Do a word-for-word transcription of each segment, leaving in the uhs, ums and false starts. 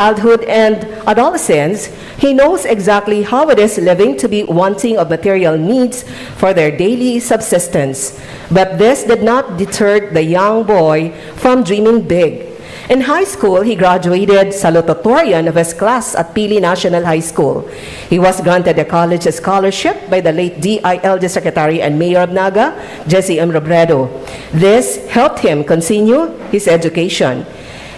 childhood and adolescence, he knows exactly how it is living to be wanting of material needs for their daily subsistence. But this did not deter the young boy from dreaming big. In high school, he graduated salutatorian of his class at Pili National High School. He was granted a college scholarship by the late D I L G Secretary and Mayor of Naga, Jesse M. Robredo. This helped him continue his education.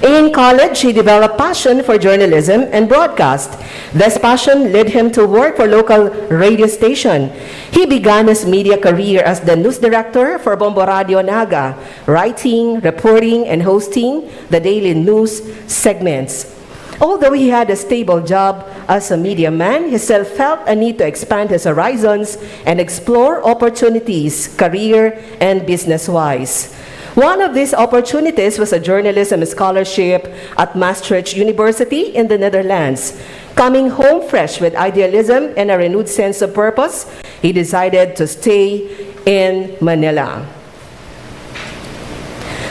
In college, he developed passion for journalism and broadcast. This passion led him to work for local radio station. He began his media career as the news director for Bombo Radio Naga, writing, reporting, and hosting the daily news segments. Although he had a stable job as a media man, he still felt a need to expand his horizons and explore opportunities, career and business-wise. One of these opportunities was a journalism scholarship at Maastricht University in the Netherlands. Coming home fresh with idealism and a renewed sense of purpose, he decided to stay in Manila.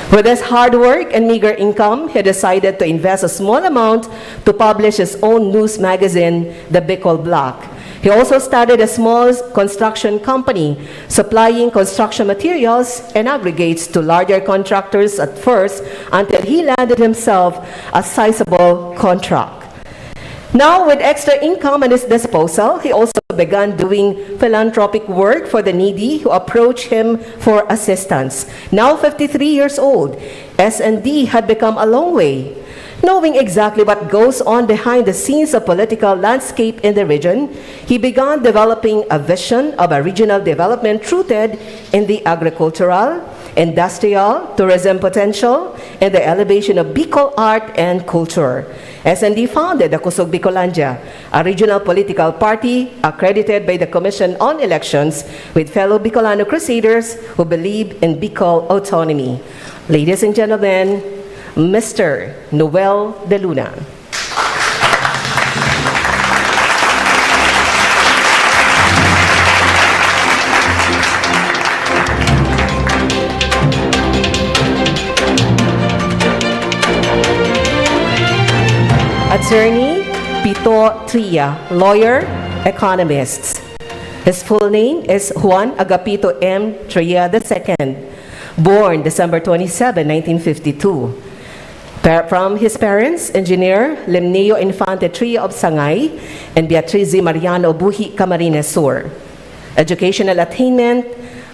With his hard work and meager income, he decided to invest a small amount to publish his own news magazine, The Bicol Block. He also started a small construction company, supplying construction materials and aggregates to larger contractors at first, until he landed himself a sizable contract. Now, with extra income at his disposal, he also began doing philanthropic work for the needy who approached him for assistance. Now fifty-three years old, S and D had become a long way. Knowing exactly what goes on behind the scenes of political landscape in the region, he began developing a vision of a regional development rooted in the agricultural, industrial, tourism potential, and the elevation of Bicol art and culture. S and D founded the Kusog Bicolandia, a regional political party accredited by the Commission on Elections with fellow Bicolano crusaders who believe in Bicol autonomy. Ladies and gentlemen, Mister Noel de Luna. Attorney Pito Tria, lawyer, economist. His full name is Juan Agapito M. Tria the second, born December twenty-seven, nineteen fifty-two. Pa-, from his parents, Engineer Limneo Infante Tria of Sangay and Beatriz Mariano Buhi, Camarines Sur. Educational attainment: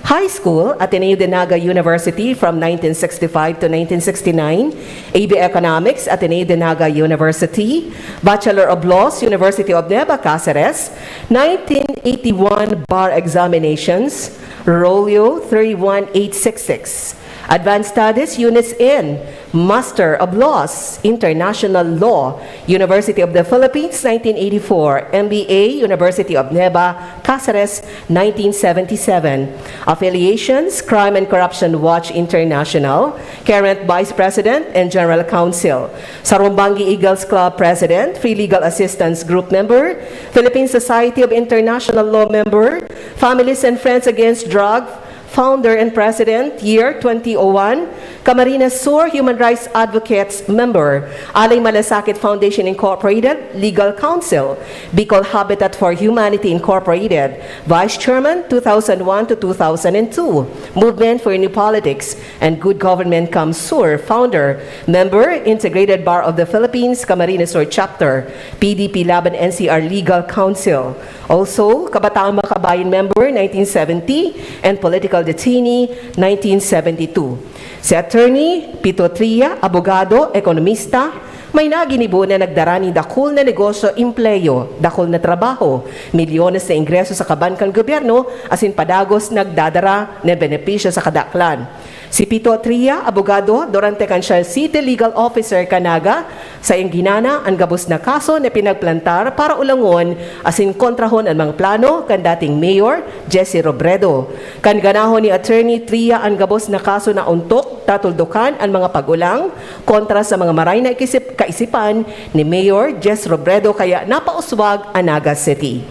high school, Ateneo de Naga University from nineteen sixty-five to nineteen sixty-nine, A B Economics, Ateneo de Naga University, Bachelor of Laws, University of Nueva Cáceres, nineteen eighty-one bar examinations, Rolyo three one eight six six. Advanced Studies units in Master of Laws, International Law, University of the Philippines, nineteen eighty-four, M B A, University of Nueva Cáceres, nineteen seventy-seven. Affiliations: Crime and Corruption Watch International, current Vice President and General Counsel. Sarumbanggi Eagles Club President, Free Legal Assistance Group member, Philippine Society of International Law member, Families and Friends Against Drug, founder and president, year twenty oh one, Camarines Sur Human Rights Advocates member, Alay Malasakit Foundation Incorporated, legal counsel, Bicol Habitat for Humanity Incorporated, vice chairman, two thousand one to two thousand two, Movement for New Politics and Good Government, CamSur founder, member, Integrated Bar of the Philippines, Camarines Sur Chapter, P D P Laban N C R legal counsel. Also, Kabataang Makabayan member, nineteen seventy, and political detainee, nineteen seventy-two. Si Attorney Pito Tria, abogado, ekonomista, may naginibo na nagdara nin dakul na negosyo, empleyo, dakul na trabaho, milyones na ingreso sa kaban kan gobyerno, asin padagos nagdadara nin benepisyo sa kadaklan. Si Pito Tria, abogado, durante kan siya City Legal Officer kan Naga, saiyang ginana an gabos na kaso na pinagplantar para ulangon asin kontrahon an mga plano kan dating Mayor Jesse Robredo. Kan ganahon ni Attorney Tria an gabos na kaso na ontok, tatuldukan an mga pag-olang kontra sa mga maray na ikisip-, kaisipan ni Mayor Jess Robredo, kaya napauswag an Naga City.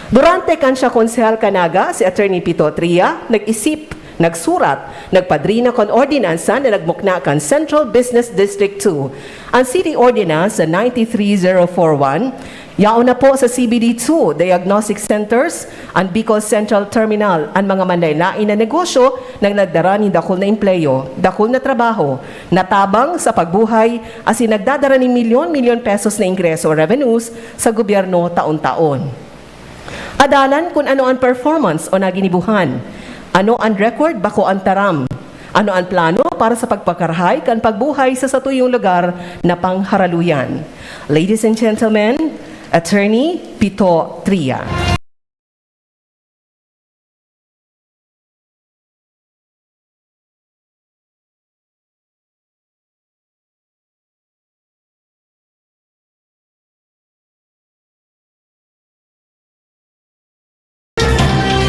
Durante kan siya konsehal kan Naga, si Attorney Pito Tria nag-isip nagsurat, nagpadrina kan ordinansa na nagmukna kan Central Business District two. An City Ordinance sa nine three zero four one, yaon na po sa C B D two, diagnostic centers, an Bicol Central Terminal, an mga manlaen-laen na negosyo na nagdara nin dakul na empleyo, dakul na trabaho, natabang sa pagbuhay, asin nagdadara nin milyon-milyon pesos na ingreso o revenues sa gobyerno taon-taon. Adalan kun ano an performance o naginibuhan. Ano an record bako an taram? Ano an plano para sa pagpakarahay kan pagbuhay sa satuyong lugar na pangharaluyan? Ladies and gentlemen, Attorney Pito Tria.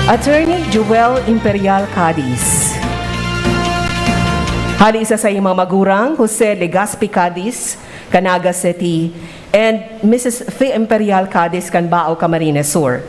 Attorney Joel Imperial Cadiz. Hali sa saiyang mga magurang, Jose Legazpi Cadiz, kan Naga City, and Missus Fe Imperial Cadiz, kan Baao, Camarines Sur.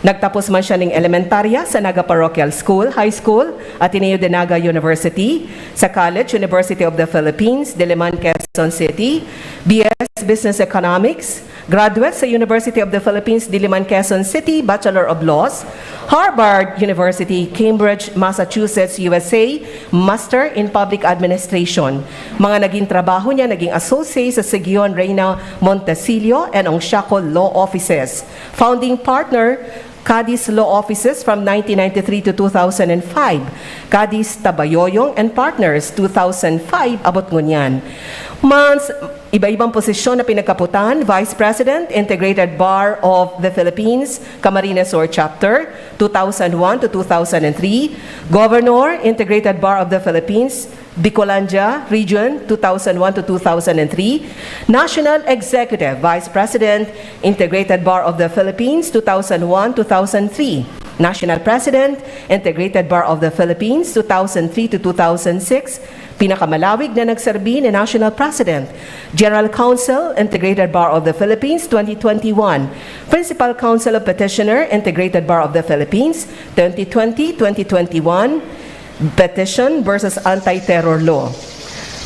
Nagtapos man siya ning elementarya sa Naga Parochial School, High School, Ateneo de Naga University, sa College, University of the Philippines, Diliman, Quezon City, B S Business Economics, graduate sa University of the Philippines, Diliman, Quezon City, Bachelor of Laws, Harvard University, Cambridge, Massachusetts, U S A, Master in Public Administration. Mga naging trabaho niya, naging associate sa Sigeon, Reina, Montesillo, and Ongsiaco Law Offices. Founding partner, Cadiz Law Offices from nineteen ninety-three to two thousand and five. Cadiz Tabayoyong and Partners, two thousand five, abot ngunyan. Mas iba-ibang posisyon na pinagkaputan, Vice President, Integrated Bar of the Philippines, Camarines Sur Chapter, two thousand one to two thousand and three, Governor, Integrated Bar of the Philippines, Bicolandia Region, two thousand one to two thousand and three, National Executive Vice President, Integrated Bar of the Philippines, two thousand one, two thousand three, National President, Integrated Bar of the Philippines, two thousand three to two thousand six, pinakamalawig na nagserbi na National President, General Counsel, Integrated Bar of the Philippines, twenty twenty-one, Principal Counsel of Petitioner, Integrated Bar of the Philippines, twenty twenty, twenty twenty-one, Petition versus Anti-Terror Law.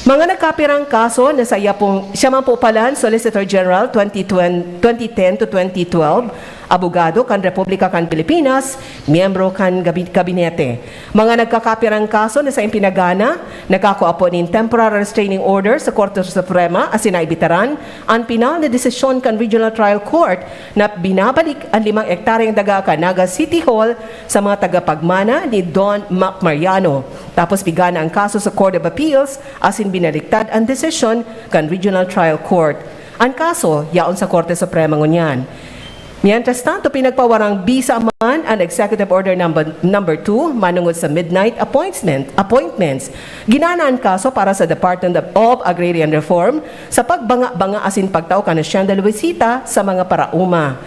Mga nagkapirang kaso na sa iya pong, siya man po palan, Solicitor General, twenty twenty, twenty ten to twenty twelve, abogado kan Republika kan Pilipinas, miyembro kan gabi-, gabinete. Mga nagkakapirang kaso na sa impinagana, nakakua po nin temporary restraining order sa Korte Suprema asin naibitaran an pinal na desisyon kan Regional Trial Court na binabalik an limang ektaryang daga kan Naga City Hall sa mga tagapagmana ni Don Mac Mariano. Tapos pigana an kaso sa Court of Appeals asin binaliktad an desisyon kan Regional Trial Court. An kaso yaon sa Korte Suprema ngunyan. Mientras tanto, pinagpawarang bisa man an Executive Order number, number two manungod sa midnight appointment, appointments. Ginana an kaso para sa Department of, of Agrarian Reform sa pagbanga-banga asin pagtao kan Hacienda Luisita sa mga paraoma.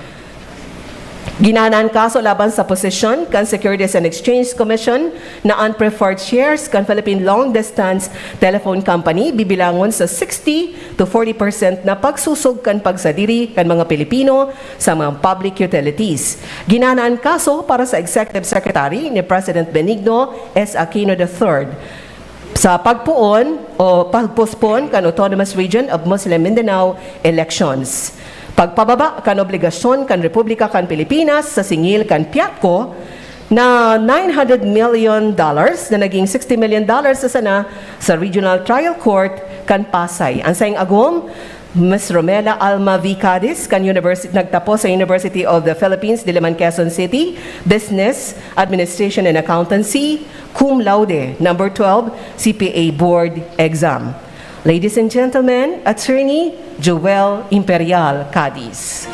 Ginana an kaso laban sa posesyon kan Securities and Exchange Commission na an preferred shares kan Philippine Long Distance Telephone Company bibilangon sa sixty to forty percent na pagsusog kan pagsadiri kan mga Pilipino sa mga public utilities. Ginana an kaso para sa Executive Secretary ni President Benigno S. Aquino the third. Sa pagpoon o pag-postpone kan Autonomous Region of Muslim Mindanao elections. Pagpababa kan obligasyon kan Republika kan Pilipinas sa singil kan PIATCO na nine hundred million dollars na naging sixty million dollars na sana sa Regional Trial Court kan Pasay. An saing agom, Miss Romela Alma V. Cadiz, kan universi-, nagtapos sa University of the Philippines, Diliman, Quezon City, Business, Administration and Accountancy, cum laude, number twelve, C P A Board Exam. Ladies and gentlemen, Attorney Joel Imperial Cadiz.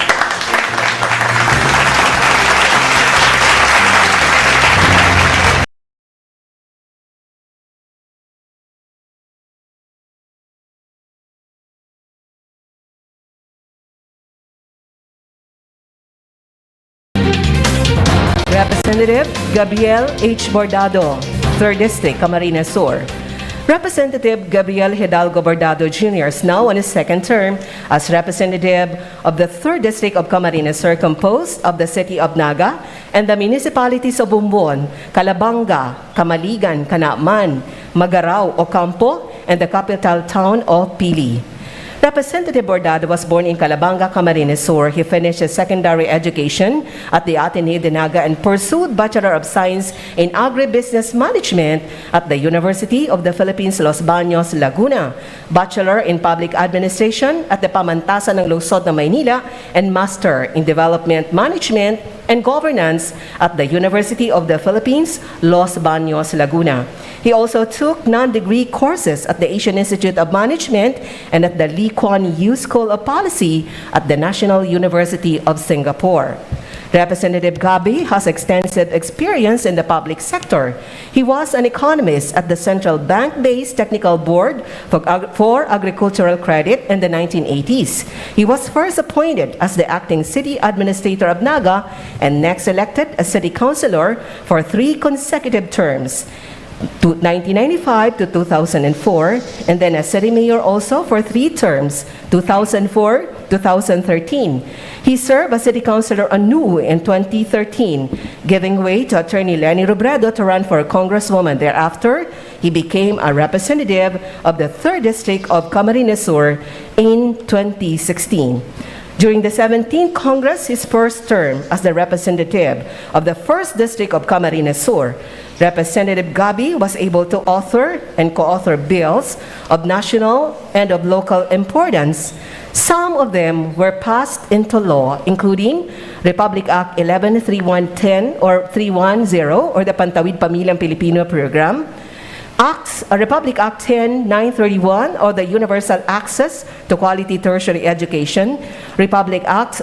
Representative Gabriel H. Bordado, Third District, Camarines Sur. Representative Gabriel Hidalgo Bordado Junior is now on his second term as representative of the third District of Camarines Sur, composed of the City of Naga and the municipalities of Bombon, Calabanga, Camaligan, Canaman, Magarao, Ocampo, and the capital town of Pili. Representative Bordado was born in Calabanga, Camarines Sur. He finished his secondary education at the Ateneo de Naga and pursued Bachelor of Science in Agribusiness Management at the University of the Philippines, Los Baños, Laguna, Bachelor in Public Administration at the Pamantasan ng Lungsod ng Maynila, and Master in Development Management and Governance at the University of the Philippines, Los Baños, Laguna. He also took non-degree courses at the Asian Institute of Management and at the Lee Kuan Yew School of Policy at the National University of Singapore. Representative Gabby has extensive experience in the public sector. He was an economist at the Central Bank-based Technical Board for Ag-, for Agricultural Credit in the nineteen eighties. He was first appointed as the acting city administrator of Naga and next elected as city councilor for three consecutive terms, to nineteen ninety-five to two thousand four, and then as city mayor also for three terms, two thousand four, two thousand thirteen. He served as city councilor anew in twenty thirteen, giving way to Attorney Leni Robredo to run for congresswoman. Thereafter, he became a representative of the third District of Camarines Sur in twenty sixteen. During the seventeenth Congress, his first term as the representative of the first District of Camarines Sur, Representative Gabby was able to author and co-author bills of national and of local importance. Some of them were passed into law, including Republic Act eleven three one ten or three one zero, or the Pantawid Pamilyang Pilipino Program, Acts, uh, Republic Act ten nine thirty-one, or the Universal Access to Quality Tertiary Education, Republic Act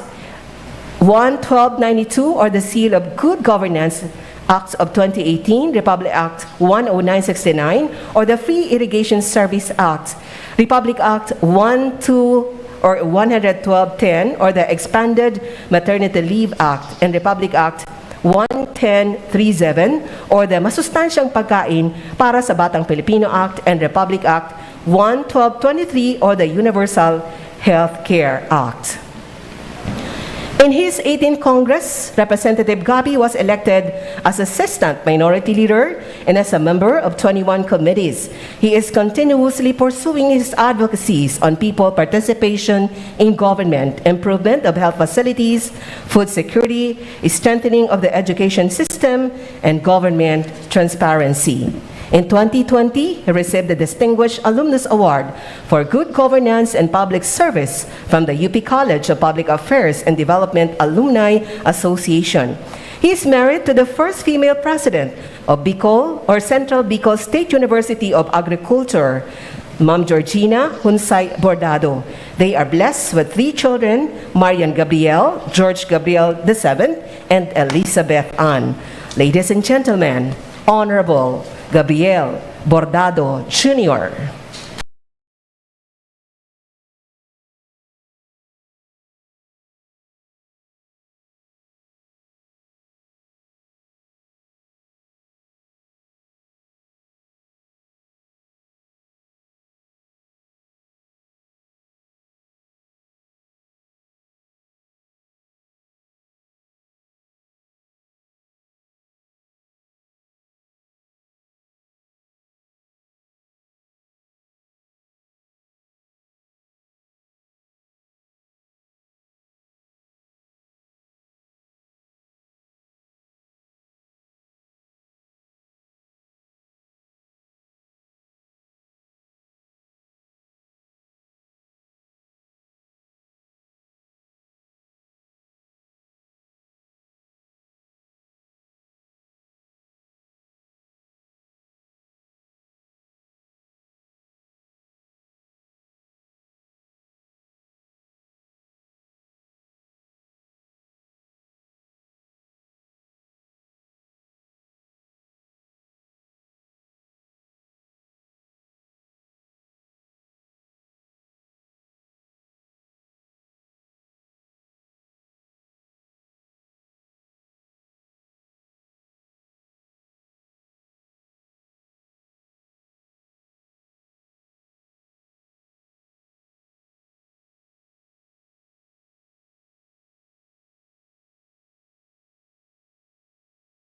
one twelve ninety-two, or the Seal of Good Governance Act of twenty eighteen, Republic Act one oh nine sixty-nine, or the Free Irrigation Service Act, Republic Act one two or one hundred twelve ten, or the Expanded Maternity Leave Act, and Republic Act one ten three seven, or the Masustansyang Pagkain para sa Batang Pilipino Act, and Republic Act one twelve twenty-three, or the Universal Health Care Act. In his eighteenth Congress, Representative Gabby was elected as Assistant Minority Leader and as a member of twenty-one committees. He is continuously pursuing his advocacies on people participation in government, improvement of health facilities, food security, strengthening of the education system, and government transparency. In twenty twenty, he received the Distinguished Alumnus Award for Good Governance and Public Service from the U P College of Public Affairs and Development Alumni Association. He is married to the first female president of Bicol or Central Bicol State University of Agriculture, Ma'am Georgina Hunsay Bordado. They are blessed with three children, Marian Gabriel, George Gabriel the seventh, and Elizabeth Ann. Ladies and gentlemen, Honorable Gabriel Bordado Junior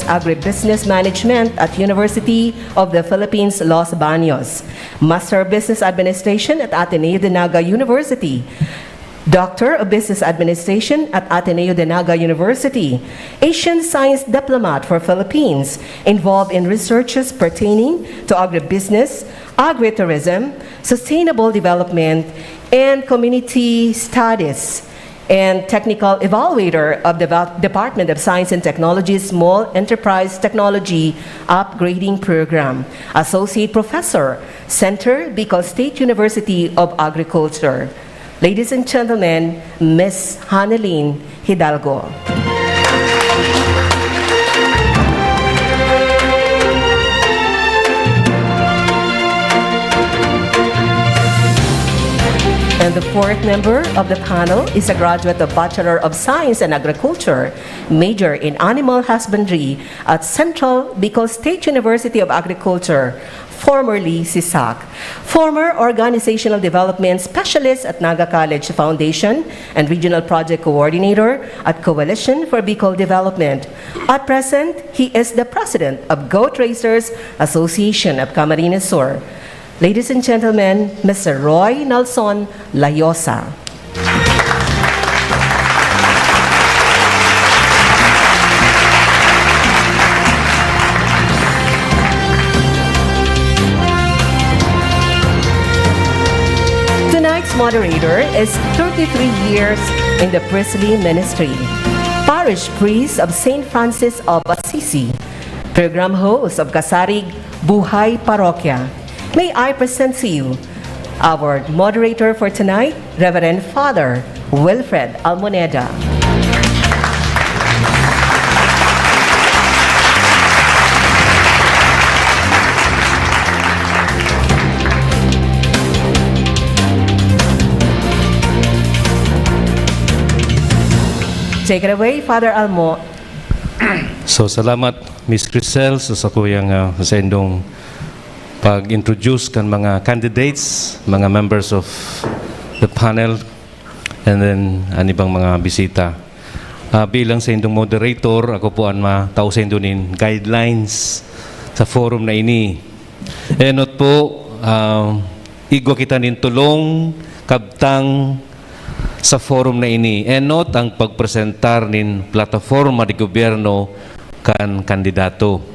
Agribusiness Management at University of the Philippines Los Baños, Master of Business Administration at Ateneo de Naga University, Doctor of Business Administration at Ateneo de Naga University, Asian Science Diplomat for Philippines, involved in researches pertaining to agribusiness, agritourism, sustainable development, and community studies, and technical evaluator of the Va-, Department of Science and Technology's Small Enterprise Technology Upgrading Program, Associate Professor, Center, Bicol State University of Agriculture. Ladies and gentlemen, Miss Hanelin Hidalgo. And the fourth member of the panel is a graduate of Bachelor of Science in Agriculture, major in Animal Husbandry at Central Bicol State University of Agriculture, formerly CESAC, former Organizational Development Specialist at Naga College Foundation and Regional Project Coordinator at Coalition for Bicol Development. At present, he is the President of Goat Raisers Association of Camarines Sur. Ladies and gentlemen, Mister Roy Nelson Layosa. Tonight's moderator is thirty-three years in the priestly ministry, parish priest of Saint Francis of Assisi, program host of Kasarig Buhay Parokya. May I present to you our moderator for tonight, Reverend Father Wilfred Almoneda. Take it away, Father Almo. So, salamat, Miss Crisel, sa sakuyang, ah, sa indong pag-introduce kan mga candidates, mga members of the panel, and then an ibang mga bisita. Ah, bilang sa indong moderator, ako po an matao sa indo nin guidelines sa forum na ini. Enot po, ah, igwa kita nin tolong kabtang sa forum na ini. Enot ang pagpresentar nin plataforma de gobyerno kan kandidato.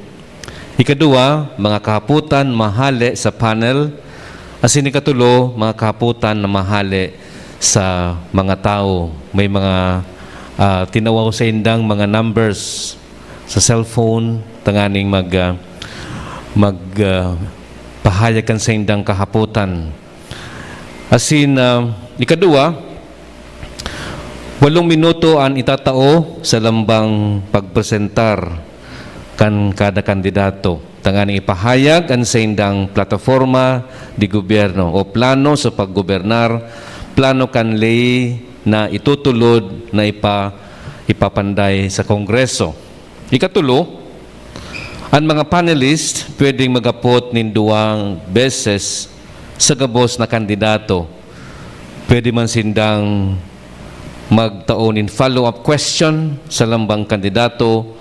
Ikaduwa, mga kahapotan mahale sa panel. Asin ikatulo, mga kahapotan na mahale sa mga tawo. May mga, ah, tinawaw saindang mga numbers sa cellphone tanganing mag, ah, mag, ah, pahayag kan saindang kahapotan. Asin, ah, ikaduwa, walong minuto an itatao sa lambang pagpresentar kan kada kandidato, tanganing ipahayag an saindang plataforma de gobyerno o plano sa paggobernar, plano kan ley na itutulod na ipa-, ipapanday sa Kongreso. Ikatulo, an mga panelist pwedeng maghapot nin duwang beses sa gabos na kandidato. Pwede man sindang magtao nin follow-up question sa lambang kandidato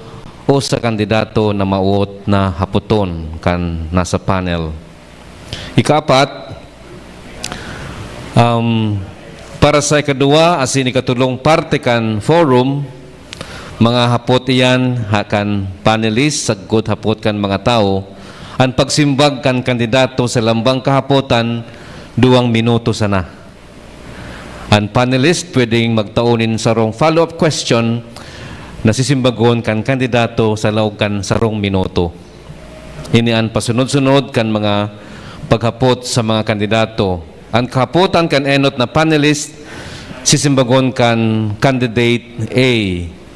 o sa kandidato na mawot na hapoton kan nasa panel. Ikaapat, um, para sa ikaduwa asin ikatolong parte kan forum, mga hapot iyan ha kan panelist sagkod hapot kan mga tawo. An pagsimbag kan kandidato sa lambang kahapotan, duwang minuto sana. An panelist pwedeng magtao nin sarong follow-up question na sisimbagon kan kandidato sa laog kan sarong minuto. Ini an pasunod-sunod kan mga paghapot sa mga kandidato. An kahapotan kan enot na panelist sisimbagon kan candidate A.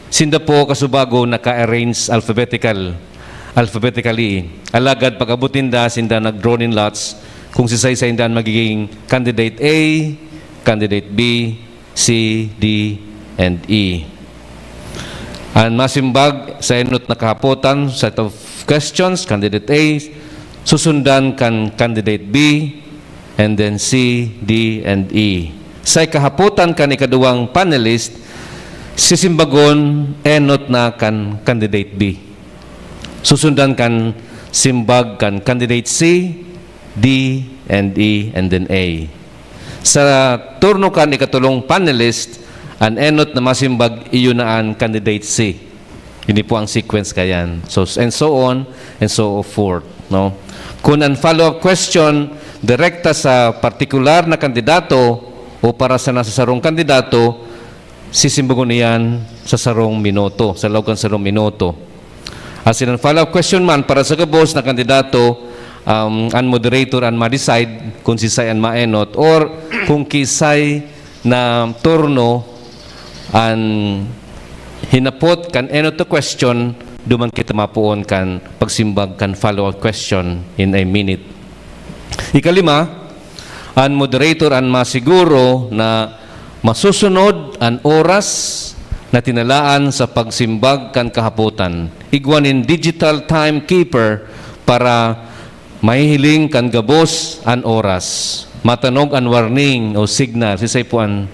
Sinda po kasubago naka-arrange alphabetical, alphabetically. Alagad pag-abot ninda, sinda nag-draw nin lots kung sisay sainda an magiging candidate A, candidate B, C, D, and E. An masimbag sa enot na kahapotan, set of questions, candidate A, susundan kan candidate B, and then C, D, and E. Sa ikahapotan kan ikaduwang panelist, sisimbagon enot na kan candidate B. Susundan kan simbag kan candidate C, D, and E, and then A. Sa turno kan ikatulong panelist, an enot na masimbag, iyo na an candidate C. Ini po ang sequence kayan. So, and so on, and so forth, no? Kun an follow-up question direkta sa partikular na kandidato o para sana sa sarong kandidato, sisimbagon iyan sa sarong minuto, sa laog kan sarong minuto. Asin an follow-up question man para sa gabos na kandidato, um, an moderator an ma-decide kung sisay an maenot or kung kisay na turno an hinapot kan enot na question, duman kita mapoon kan pagsimbag kan follow-up question in a minute. Ikalima, an moderator an masiguro na masusunod an oras na tinalaan sa pagsimbag kan kahapotan. Igwa nin digital timekeeper para mahihiling kan gabos an oras. Matanog an warning o signal. Sisay po an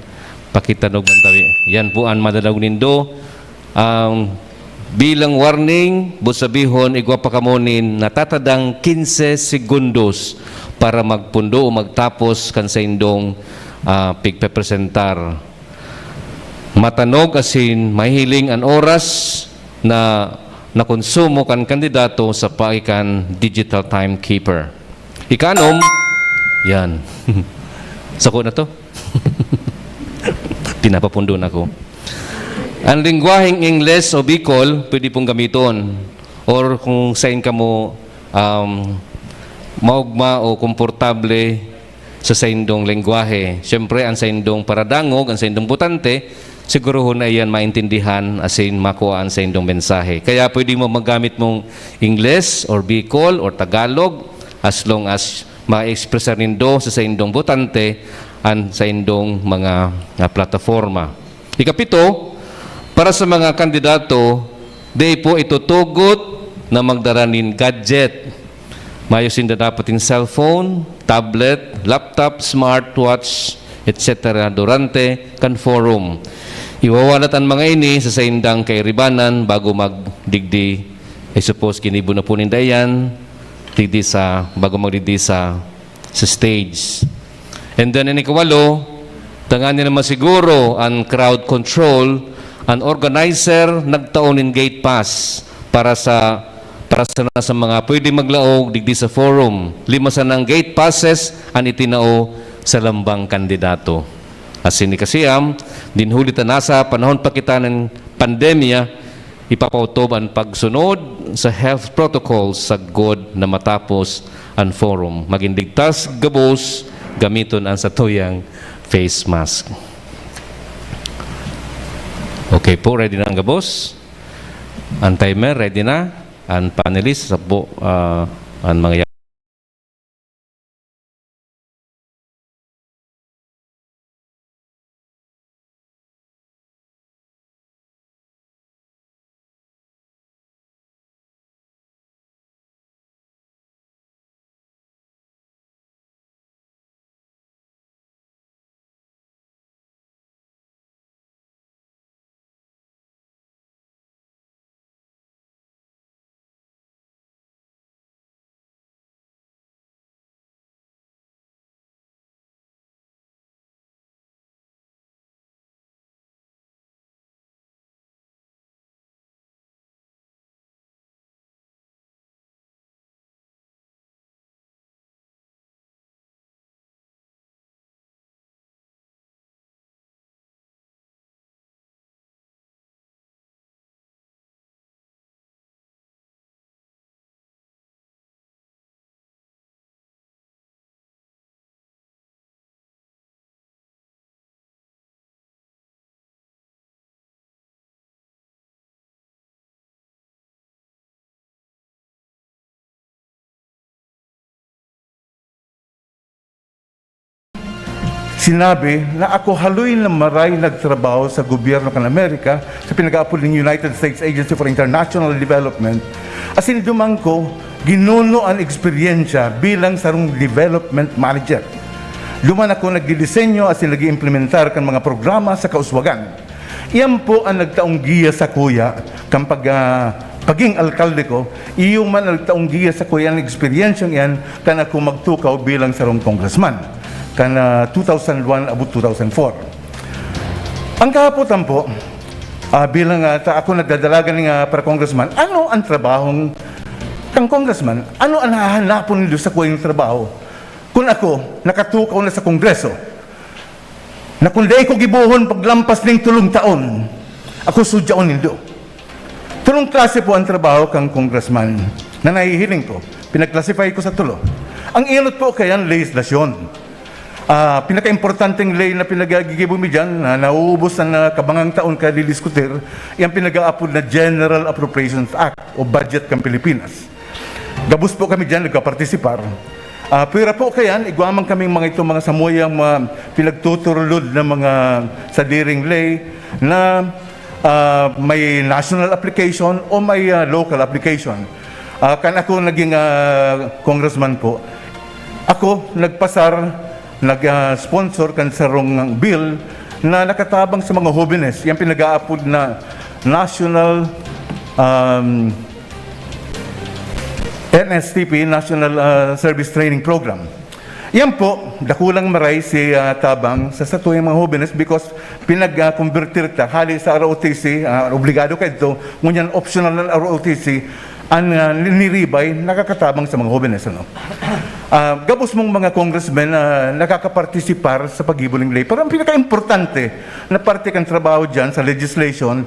pakitanog man tawi? Yan po an madadangog nindo. Ang bilang warning, boot sabihon, igwa pa kamo nin natatadang quince segundos para magpundo o magtapos kan saindong, ah, pigpepresentar. Matanog asin mahihiling an oras na nakonsumo kan kandidato sa paagi kan digital timekeeper. Ikanom, yan. Sako na to. Pinapapundo na ako. Ang lengguwaheng Ingles o Bicol, pwede pong gamiton. Or kung sain kamo, um, maugma o komportable sa saindong lengguwahe. Siyempre, ang saindong paradangog, ang saindong botante, sigurohon na iyan maintindihan asin makua an saindong mensahe. Kaya pwede mo magamit mong Ingles or Bicol or Tagalog as long as ma-expressar nindo sa saindong botante an saindong mga, ah, plataforma. Ikapito, para sa mga kandidato, dai po itutugot na magdara nin gadget. Mayo sinda dapat nin cellphone, tablet, laptop, smartwatch, et cetera durante kan forum. Iwawalat an mga ini sa saindang kairibanan bago magdigdi, I suppose, ginibo na po ninda iyan digdi sa, bago magdigdi sa, sa stage. And then, an ikawalo, tanganing masiguro an crowd control, an organizer nagtao nin gate pass para sa, para sana sa mga pwede maglaog digdi sa forum. Lima sanang gate passes an itinao sa lambang kandidato. Asin ikasiyam, dinhuli ta nasa panahon pa kita nin pandemya, ipapautob an pagsunod sa health protocols sagkod na matapos an forum. Magin ligtas gabos, gamiton an satuyang face mask. Okay po, ready na an gabos? An timer, ready na? An panelist, sa po, ah, an mga Sinabi na ako haloy na maray nagtrabaho sa gobyerno kan Amerika sa pinag-aapod nin United States Agency for International Development, asin duman ko ginuno an eksperyensya bilang sarong development manager. Duman ako nagdidisenyo asin nag-iimplementar kan mga programa sa kauswagan. Iyan po an nagtaong giya sakuya kan pag, ah, pagin alkalde ko, iyo man nagtaong giya sakuya an eksperyensyang iyan kan ako magtukaw bilang sarong congressman, kan, ah, two thousand one abot two thousand four. Ang kahapotan po, ah, bilang, ah, ta-, ako nagdadalagan nga para congressman, ano ang trabahong kan congressman? Ano ang hahanapon nindo sakuyang trabaho? Kun ako, nakatukaw na sa Kongreso, na kun dai ko gibohon paglampas ning tolong taon, ako sudyaon nindo. Tolong klase po ang trabaho kan congressman na nahihiling ko. Pinag-classify ko sa tolo. Ang inot po kaya ang legislasyon. Ah, pinakaimportanteng ley na pinagagigibo mi dyan, na nauubos na, na kabangang taon kadidiskutir, yung pinag-aapod na General Appropriations Act o budget kan Pilipinas. Gabos po kami dyan nagkapartisipar. Ah, pwera po kayan, igwa man kaming mga itong mga samuyang mga pinagtuturlod na mga sadiring ley na, ah, may national application o may, ah, local application. Ah, kan ako naging, ah, congressman po, ako nagpasar, nag, ah, sponsor kan sarong bill na nakatabang sa mga hobenes, yung pinag-aapod na National, um, N S T P, National, ah, Service Training Program. Yan po, dakulang maray si, ah, tabang sa satuyang mga hobenes because pinag-, ah, convertir ta hali sa R O T C, ah, obligado ka ito, ngunyan optional na R O T C, ang, ah, ni-, niribay, nakakatabang sa mga hobenes, ano? Ah, gabos mong mga congressmen, ah, nakakapartisipar sa paggibo ning ley. Pero ang pinakaimportante na parte kan trabaho dyan sa legislation,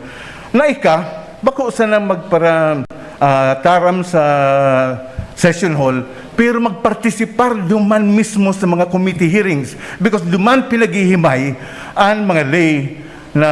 na ika, bako sana magpara-, ah, taram sa session hall, pero magpartisipar duman mismo sa mga committee hearings because duman pinaghihimay an mga ley na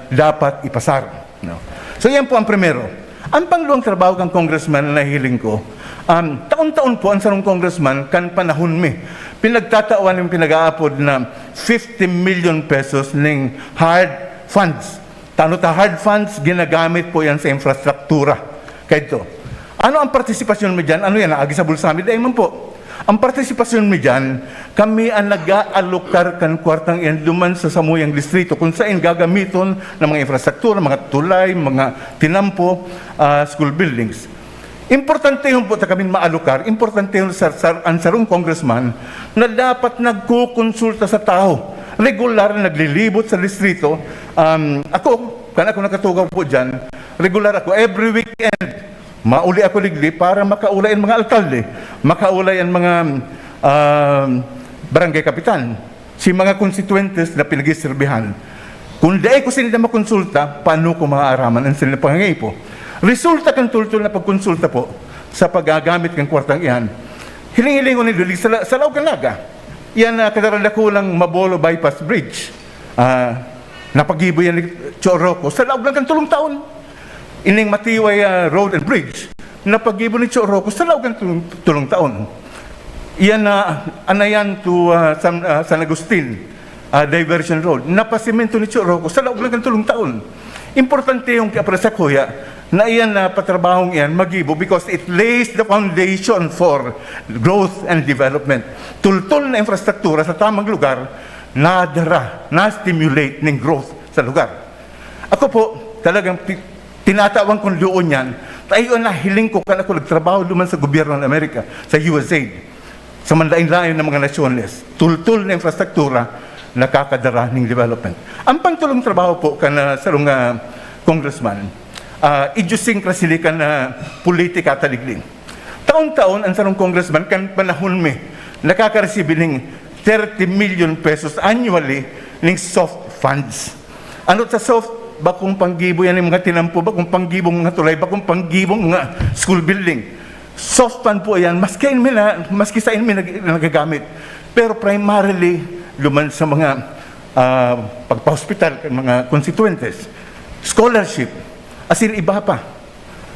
dapat ipasar, no? So, yan po ang primero. Ang pangduwang trabaho kan congressman na nahiling ko, um, taon-taon po ang sarong congressman kan panahon mi, pinagtatawan yung pinag-aapod na fifty million pesos ning hard funds. Tano ta hard funds, ginagamit po yan sa infrastruktura. Kaito. Ano ang partisipasyon mi dyan? Ano yan? Naagi sa bulsa mi? Dai man po. Ang partisipasyon mi dyan, kami ang nag-aalokar kan kwartang iyan duman sa samuyang distrito kung saan gagamiton ng mga infrastruktura, mga tulay, mga tinampo, ah, school buildings. Importante yun po ta kami maalokar, importante yun sa, sa, ang sarong congressman na dapat nagkukonsulta sa tao. Regular na naglilibot sa distrito. Um, ako, kan ako nakatukaw po dyan, regular ako, every weekend, mauli ako digdi para makaulay ang mga alkalde, makaulay ang mga, um, barangay kapitan, si mga konstituyentes na pinag-iserbihan. Kung dai ko sinda makonsulta, paano ko maaaraman ang sinda pangangaipo? Resulta kan tultol na pagkonsulta po sa paggagamit kan kwartang iyan. Hiling-hilingon ni Dulig sa, sa laog kan Naga. Yan na kadara dakulang Mabolo Bypass Bridge. Ah, napagibo yan ni Cho Roco sa laog lang kan tolong taon. Ining Matiway, ah, Road and Bridge, napagibo ni Cho Roco sa laog kan tolong, tolong taon. Iyan na Anayan to, ah, San, ah, San Agustin, ah, Diversion Road, napasemento ni Cho Roco sa laog lang kan tolong taon. Importante yung kiapresa kuya na iyan na patrabahong iyan magibo because it lays the foundation for growth and development. Tultol na infrastruktura sa tamang lugar, nadara, na-stimulate ning growth sa lugar. Ako po, talagang ti-, tinatawan kong doon yan. Tayo ang nahiling ko kan ako nagtrabaho duman sa gobyerno ng Amerika, sa U S A I D. Sa manlain-lain na mga nasyones, tultol na infrastruktura, nakakadara ning development. Ang pangtulong trabaho po kan, ah, sarong, ah, congressman, ah, idiosincrasy kan, ah, politika ta digdi. Taon-taon, ang sarong congressman, kan panahon mi, nakaka-receive ning thirty million pesos annually ning soft funds. Ano sa soft? Bakong panggibo yan yung mga tinampo, bakong panggibong mga tulay, bakong panggibong mga school building. Soft fund po yan, maski, mi na, maski sa inmi nag-, nagagamit. Pero primarily, duman sa mga, ah, pagpa-hospital, kan mga constituentes. Scholarship, asin iba pa.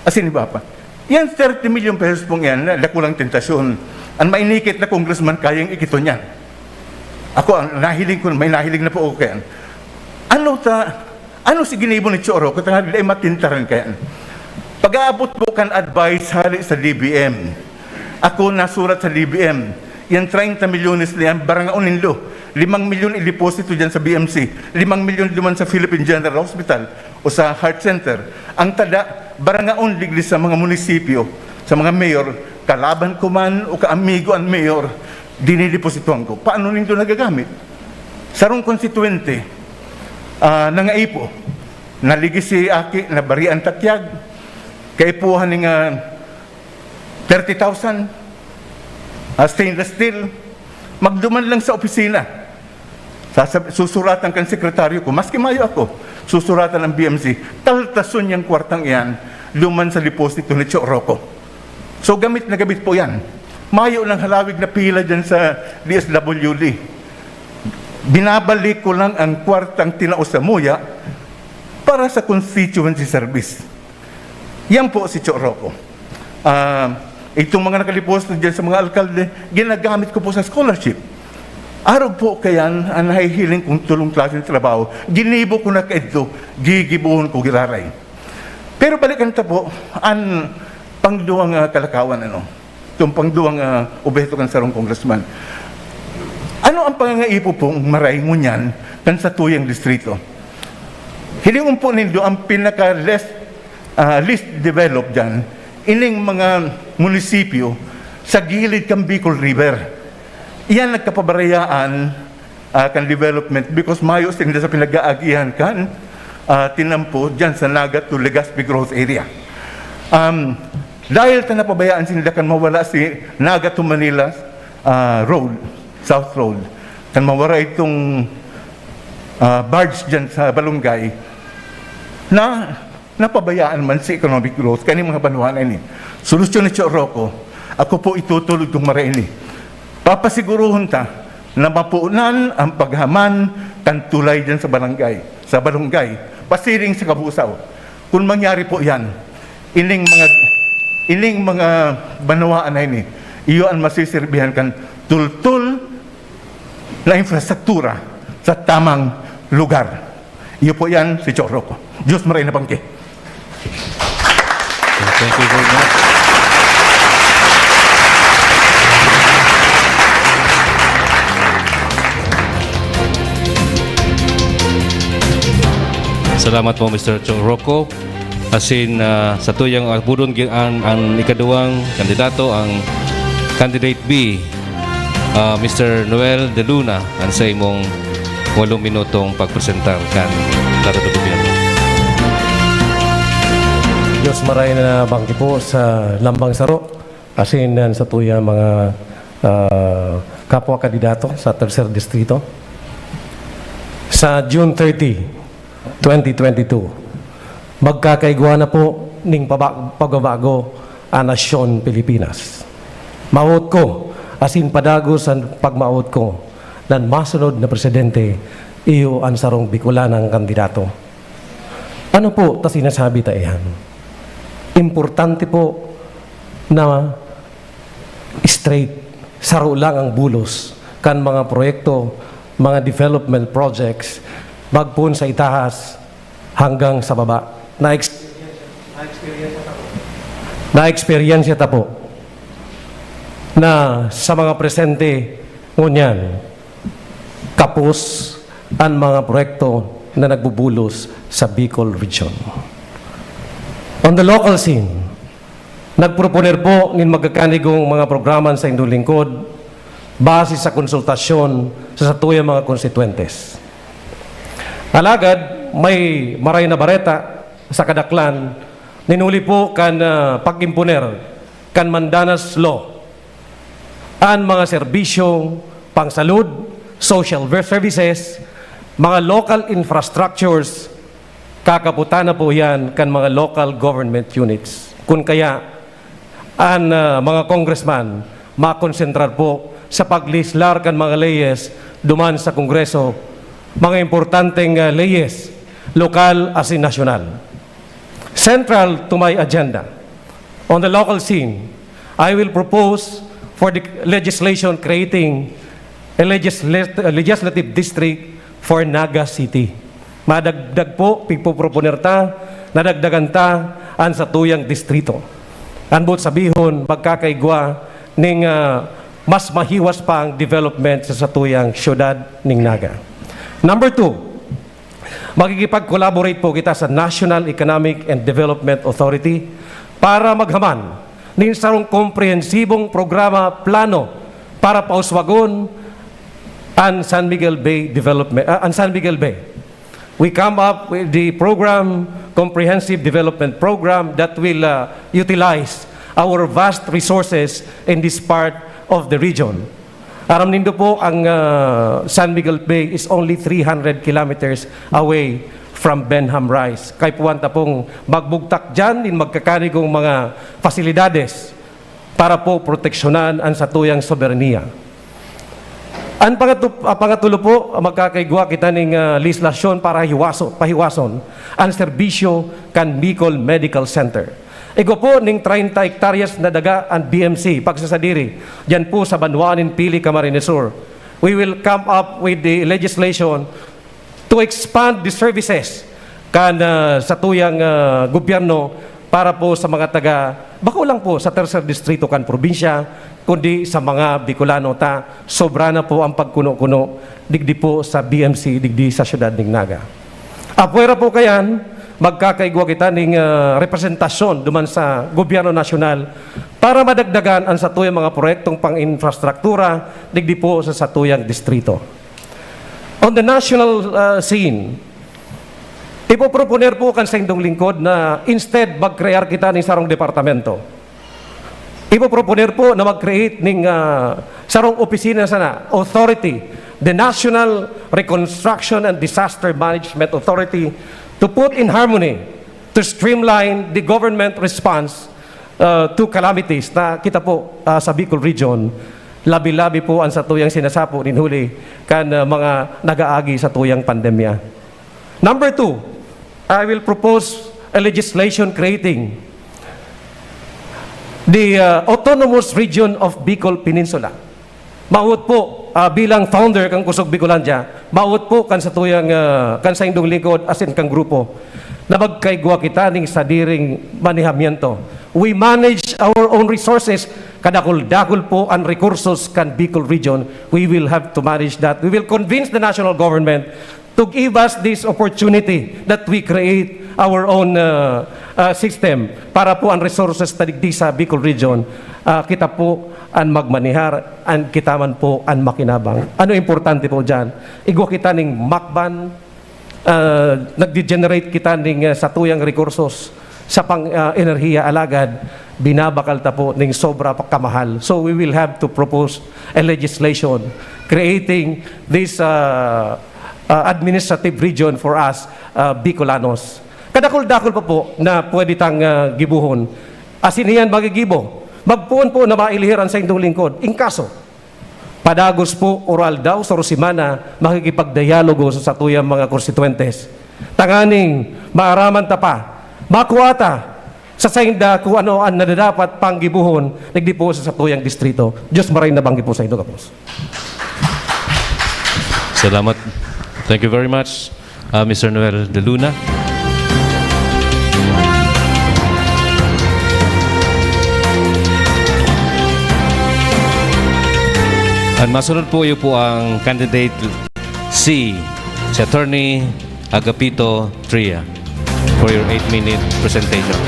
Asin iba pa. Yan thirty million pesos pong yan, na dakulang tentasyon. Ang mainikit na congressman, kayang ikiton yan. Ako, ang nahiling ko, may nahiling na po ako kayan. Ano ta, ano si ginibo ni Choro? Kaya nga, di matintaran kayan. Pag-aabot po kan advice hali sa D B M. Ako nasurat sa D B M. Yan treinta milyones na yan, barangaon nindo. Limang milyon ideposito dyan sa B M C. Limang milyon duman sa Philippine General Hospital o sa Heart Center. Ang tada, Barangaon digdi sa mga munisipyo, sa mga mayor, kalaban ko man o kaamigo an mayor, dinidepositohan ko. Paano nindo nagagamit? Sarong konstituwente, ah, nangaipo, naligi si aki, nabarian takyag, kaipuhan ning, ah, thirty thousand, ah, stainless steel, magduman lang sa opisina. Sasab-, susuratan kan sekretaryo ko, maski mayo ako, susuratan ang B M C, kaltason niyang kwartang iyan, duman sa deposito ni Cho Rocco. So, gamit na gamit po yan. Mayo nang halawig na pila dyan sa D S W D. Binabalik ko lang ang kwartang tinao sa muya para sa constituency service. Yan po si Cho Rocco. Ah, itong mga nakadeposito dyan sa mga alkalde, ginagamit ko po sa scholarship. Arog po kayan ang nahihiling kong tulong klaseng trabaho. Ginibo ko na kaidto, gigibohon ko giraray. Pero balikan ta po, ang pangduwang, ah, kalakawan, ano? Itong pangduwang, ah, obheto kan sarong congressman. Ano ang pangangaipo pong maray ngunyan kan satuyang distrito? Hilingon po nindo ang pinaka less, ah, least developed dyan, ining mga munisipyo sa gilid kan Bicol River. Iyan nagkapabarayaan, ah, kan development because mayo sinda sa pinag-aagihan kan, ah, tinampo dyan sa Naga to Legazpi Growth Area. Um, dahil ta napabayaan sinda kan mawala si Naga to Manila, ah, Road, South Road, kan mawara itong, ah, barge dyan sa Balongay, na napabayaan man si economic growth kaning mga banwa na ini. Solusyon ni Cho Rocco, ako po itutulod kong maray ini. Papasiguruhon ta na mapunan ang paghaman kan tulay dyan sa barangay, sa Balongay, pasiring sa Kabusaw. Kung mangyari po yan, ining mga, ining mga banwaan na ini, iyo ang masisirbihan kan tultol na infrastruktura sa tamang lugar. Iyo po yan, si Cho Rocco. Diyos maray na bangke. Thank you very much. Salamat po, Mister Cho Rocco. Asin, ah, sa tuyang abudon gi-, an, an ikaduwang kandidato, ang candidate B, ah, Mister Noel De Luna, an sa imong walong minutong pagpresentar kan plano de gobierno. Diyos maray na bangki po sa lambang saro, asin an sa tuya mga, ah, kapwa kandidato sa tercer distrito. Sa June thirty, twenty twenty-two, magkakaigwa na po ning paba-, pagbabago an nasyon Pilipinas. Mawot ko, asin padagos an pagmawot ko, nan masunod na presidente, iyo an sarong Bicolanang kandidato. Ano po ta sinasabi ta iyan? Importante po na straight, saro lang ang bulos kan mga proyekto, mga development projects, magpoon sa itaas hanggang sa baba. Na-ex-, na-experience ta po na sa mga presente ngunyan, kapos an mga proyekto na nagbubulos sa Bicol Region. On the local scene, nagproponer po nin magkakanigong mga programa sa indong lingkod base sa konsultasyon sa satuyang mga konstituyentes. Alagad may maray na bareta sa kadaklan nin huli po kan, ah, pag-imponer kan Mandanas Law. An mga serbisyong pangsalud, social services, mga local infrastructures, kakaputan na po yan kan mga local government units. Kun kaya, an, ah, mga congressman makonsentrar po sa paglegislar kan mga leyes duman sa Kongreso, mga importanteng, ah, leyes, lokal asin nasyonal. Central to my agenda, on the local scene, I will propose for the legislation creating a legislat-, a legislative district for Naga City. Madagdag po, pigpoproponer ta, nadagdagan ta an satuyang distrito. An boot sabihon, magkakaigwa ning, ah, mas mahiwas pa ang development sa satuyang syudad ning Naga. Number two, Makikipag-collaborate po kita sa National Economic and Development Authority para maghaman nin sarong komprehensibong programa, plano para pauswagon an San Miguel Bay Development, ah, an San Miguel Bay. We come up with the program, comprehensive development program that will, ah, utilize our vast resources in this part of the region. Aram nindo po, ang, ah, San Miguel Bay is only three hundred kilometers away from Benham Rice. Kaipuhan ta pong magbugtak diyan nin magkakanigong mga pasilidades para po proteksyonan an satuyang soberanya. An pangatu-, ah, pangatulo po, ah, magkakaigwa kita ning, ah, legislasyon para hiwaso-, pahiwason an serbisyo kan Bicol Medical Center. Igwa po ning treinta hektaryas na daga an B M C pagsasadiri diyan po sa banwaan nin Pili, Camarines Sur. We will come up with the legislation to expand the services kan, ah, satuyang, ah, gobyerno para po sa mga taga, bako lang po sa tercer distrito kan probinsya, kundi sa mga Bicolano ta, sobra na po ang pagkuno-kuno digdi po sa B M C, digdi sa siyudad nin Naga. Apwera po kayan, magkakaigwa kita ning, ah, representasyon duman sa gobyerno nasyonal para madagdagan ang satuyang mga proyektong pang-infrastruktura digdi po sa satuyang distrito. On the national, ah, scene, ipoproponer po kan saindong lingkod na instead mag-crear kita nin sarong departamento, ipoproponer po na mag-create ning, ah, sarong opisina sana, authority, the National Reconstruction and Disaster Management Authority, to put in harmony, to streamline the government response, ah, to calamities na kita po, ah, sa Bicol Region, labi-labi po ang satuyang sinasapo nin huli kan, ah, mga nag-aagi satuyang pandemya. Number two, I will propose a legislation creating the, uh, Autonomous Region of Bicol Peninsula. Mawot po, uh, bilang founder kan Kusog Bicolandia, mawot po kan satuyang, uh, kan saindong lingkod asin kan grupo na magkaigwa kita ning sadiring manehamiento. We manage our own resources. Kadakul-dakul po an rekursos kan Bicol Region. We will have to manage that. We will convince the national government to give us this opportunity that we create our own, uh, uh, system para po ang resources ta digdi sa Bicol Region, uh, kita po an magmanihar, an kita man po an makinabang. Ano importante po diyan? Igwa kita ning makban, uh, nagde-generate kita ning, uh, satuyang rekursos sa pang, ah, enerhiya, alagad binabakal ta po ning sobra pa kamahal. So we will have to propose a legislation creating this, ah, ah, administrative region for us, ah, Bicolanos. Kadakul-dakul pa po na pwede tang, ah, gibohon. Asin iyan magigibo. Magpoon po na mailihir an saindong lingkod. In kaso, padagos po, oral daw, sa semana, makikipagdialogo sa satuyang mga konstituyentes. Tanganing maaraman ta pa, makua ta sa sainda kung ano an nadadapat panggibohon digdi po sa satuyang distrito. Diyos maray na banggi po saindo gabos. Salamat. Thank you very much, uh, Mister Noel De Luna. Ang masunod po, iyo po ang candidate C, si Attorney Agapito Tria, for your eight-minute presentation.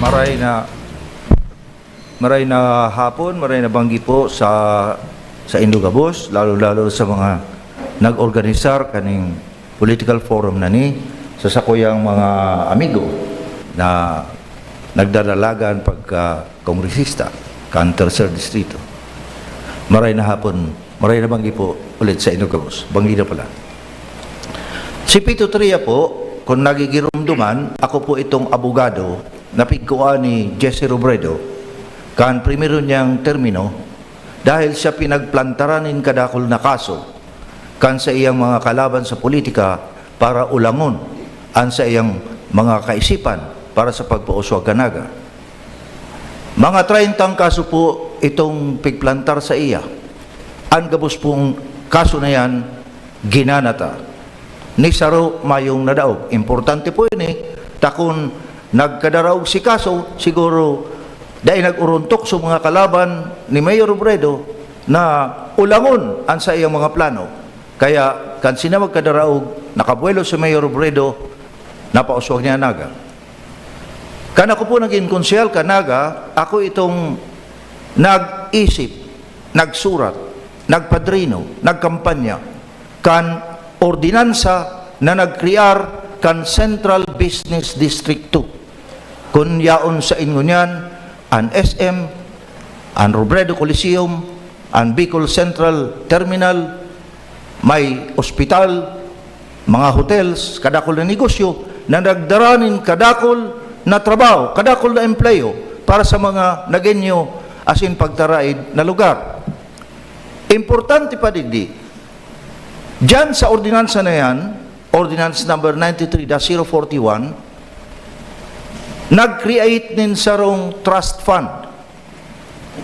Maray na, maray na hapon, maray na banggi po sa, sa indo gabos, lalo-lalo sa mga nag-organisar kaning political forum na ni, sa sakuyang mga amigo na nagdadalagan pagka kongresista kan Tercer Distrito. Maray na hapon, maray na banggi po ulit sa indo gabos. Banggi na pala. Si Pito Tria po, kung nagigirumduman, ako po itong abogado na pigkuan ni Jesse Robredo kan primero niyang termino dahil siya pinagplantaran nin kadakul na kaso kan sa iyang mga kalaban sa politika para ulangon an sa iyang mga kaisipan para sa pagpauswag kan Naga. Mga treinta kaso po itong pigplantar sa iya. An gabos pong kaso na yan, ginanata. Ni saro mayong nadaog. Importante po ini, ta kun nagkadaraog si kaso, siguro dai nag-uruntok sa mga kalaban ni Mayor Robredo, na ulangon an saiyang mga plano. Kaya kan sinawag kadaraog, nakabuelo si Mayor Robredo, napauswag niya an Naga. Kan ako po naging konsehal kan Naga, ako itong nag-isip, nagsurat, nagpadrino, nagkampanya kan ordinansa na nagkrear kan Central Business District two. Kun yaon sa inyo niyan, an S M, an Robredo Coliseum, an Bicol Central Terminal, may ospital, mga hotels, kadakul na negosyo na nagdara nin kadakul na trabaho, kadakul na empleyo para sa mga Nagueño asin pagtaraid na lugar. Importante pa digdi, diyan sa ordinansa na yan, Ordinance Number ninety-three dash zero forty-one, nag-create nin sarong trust fund.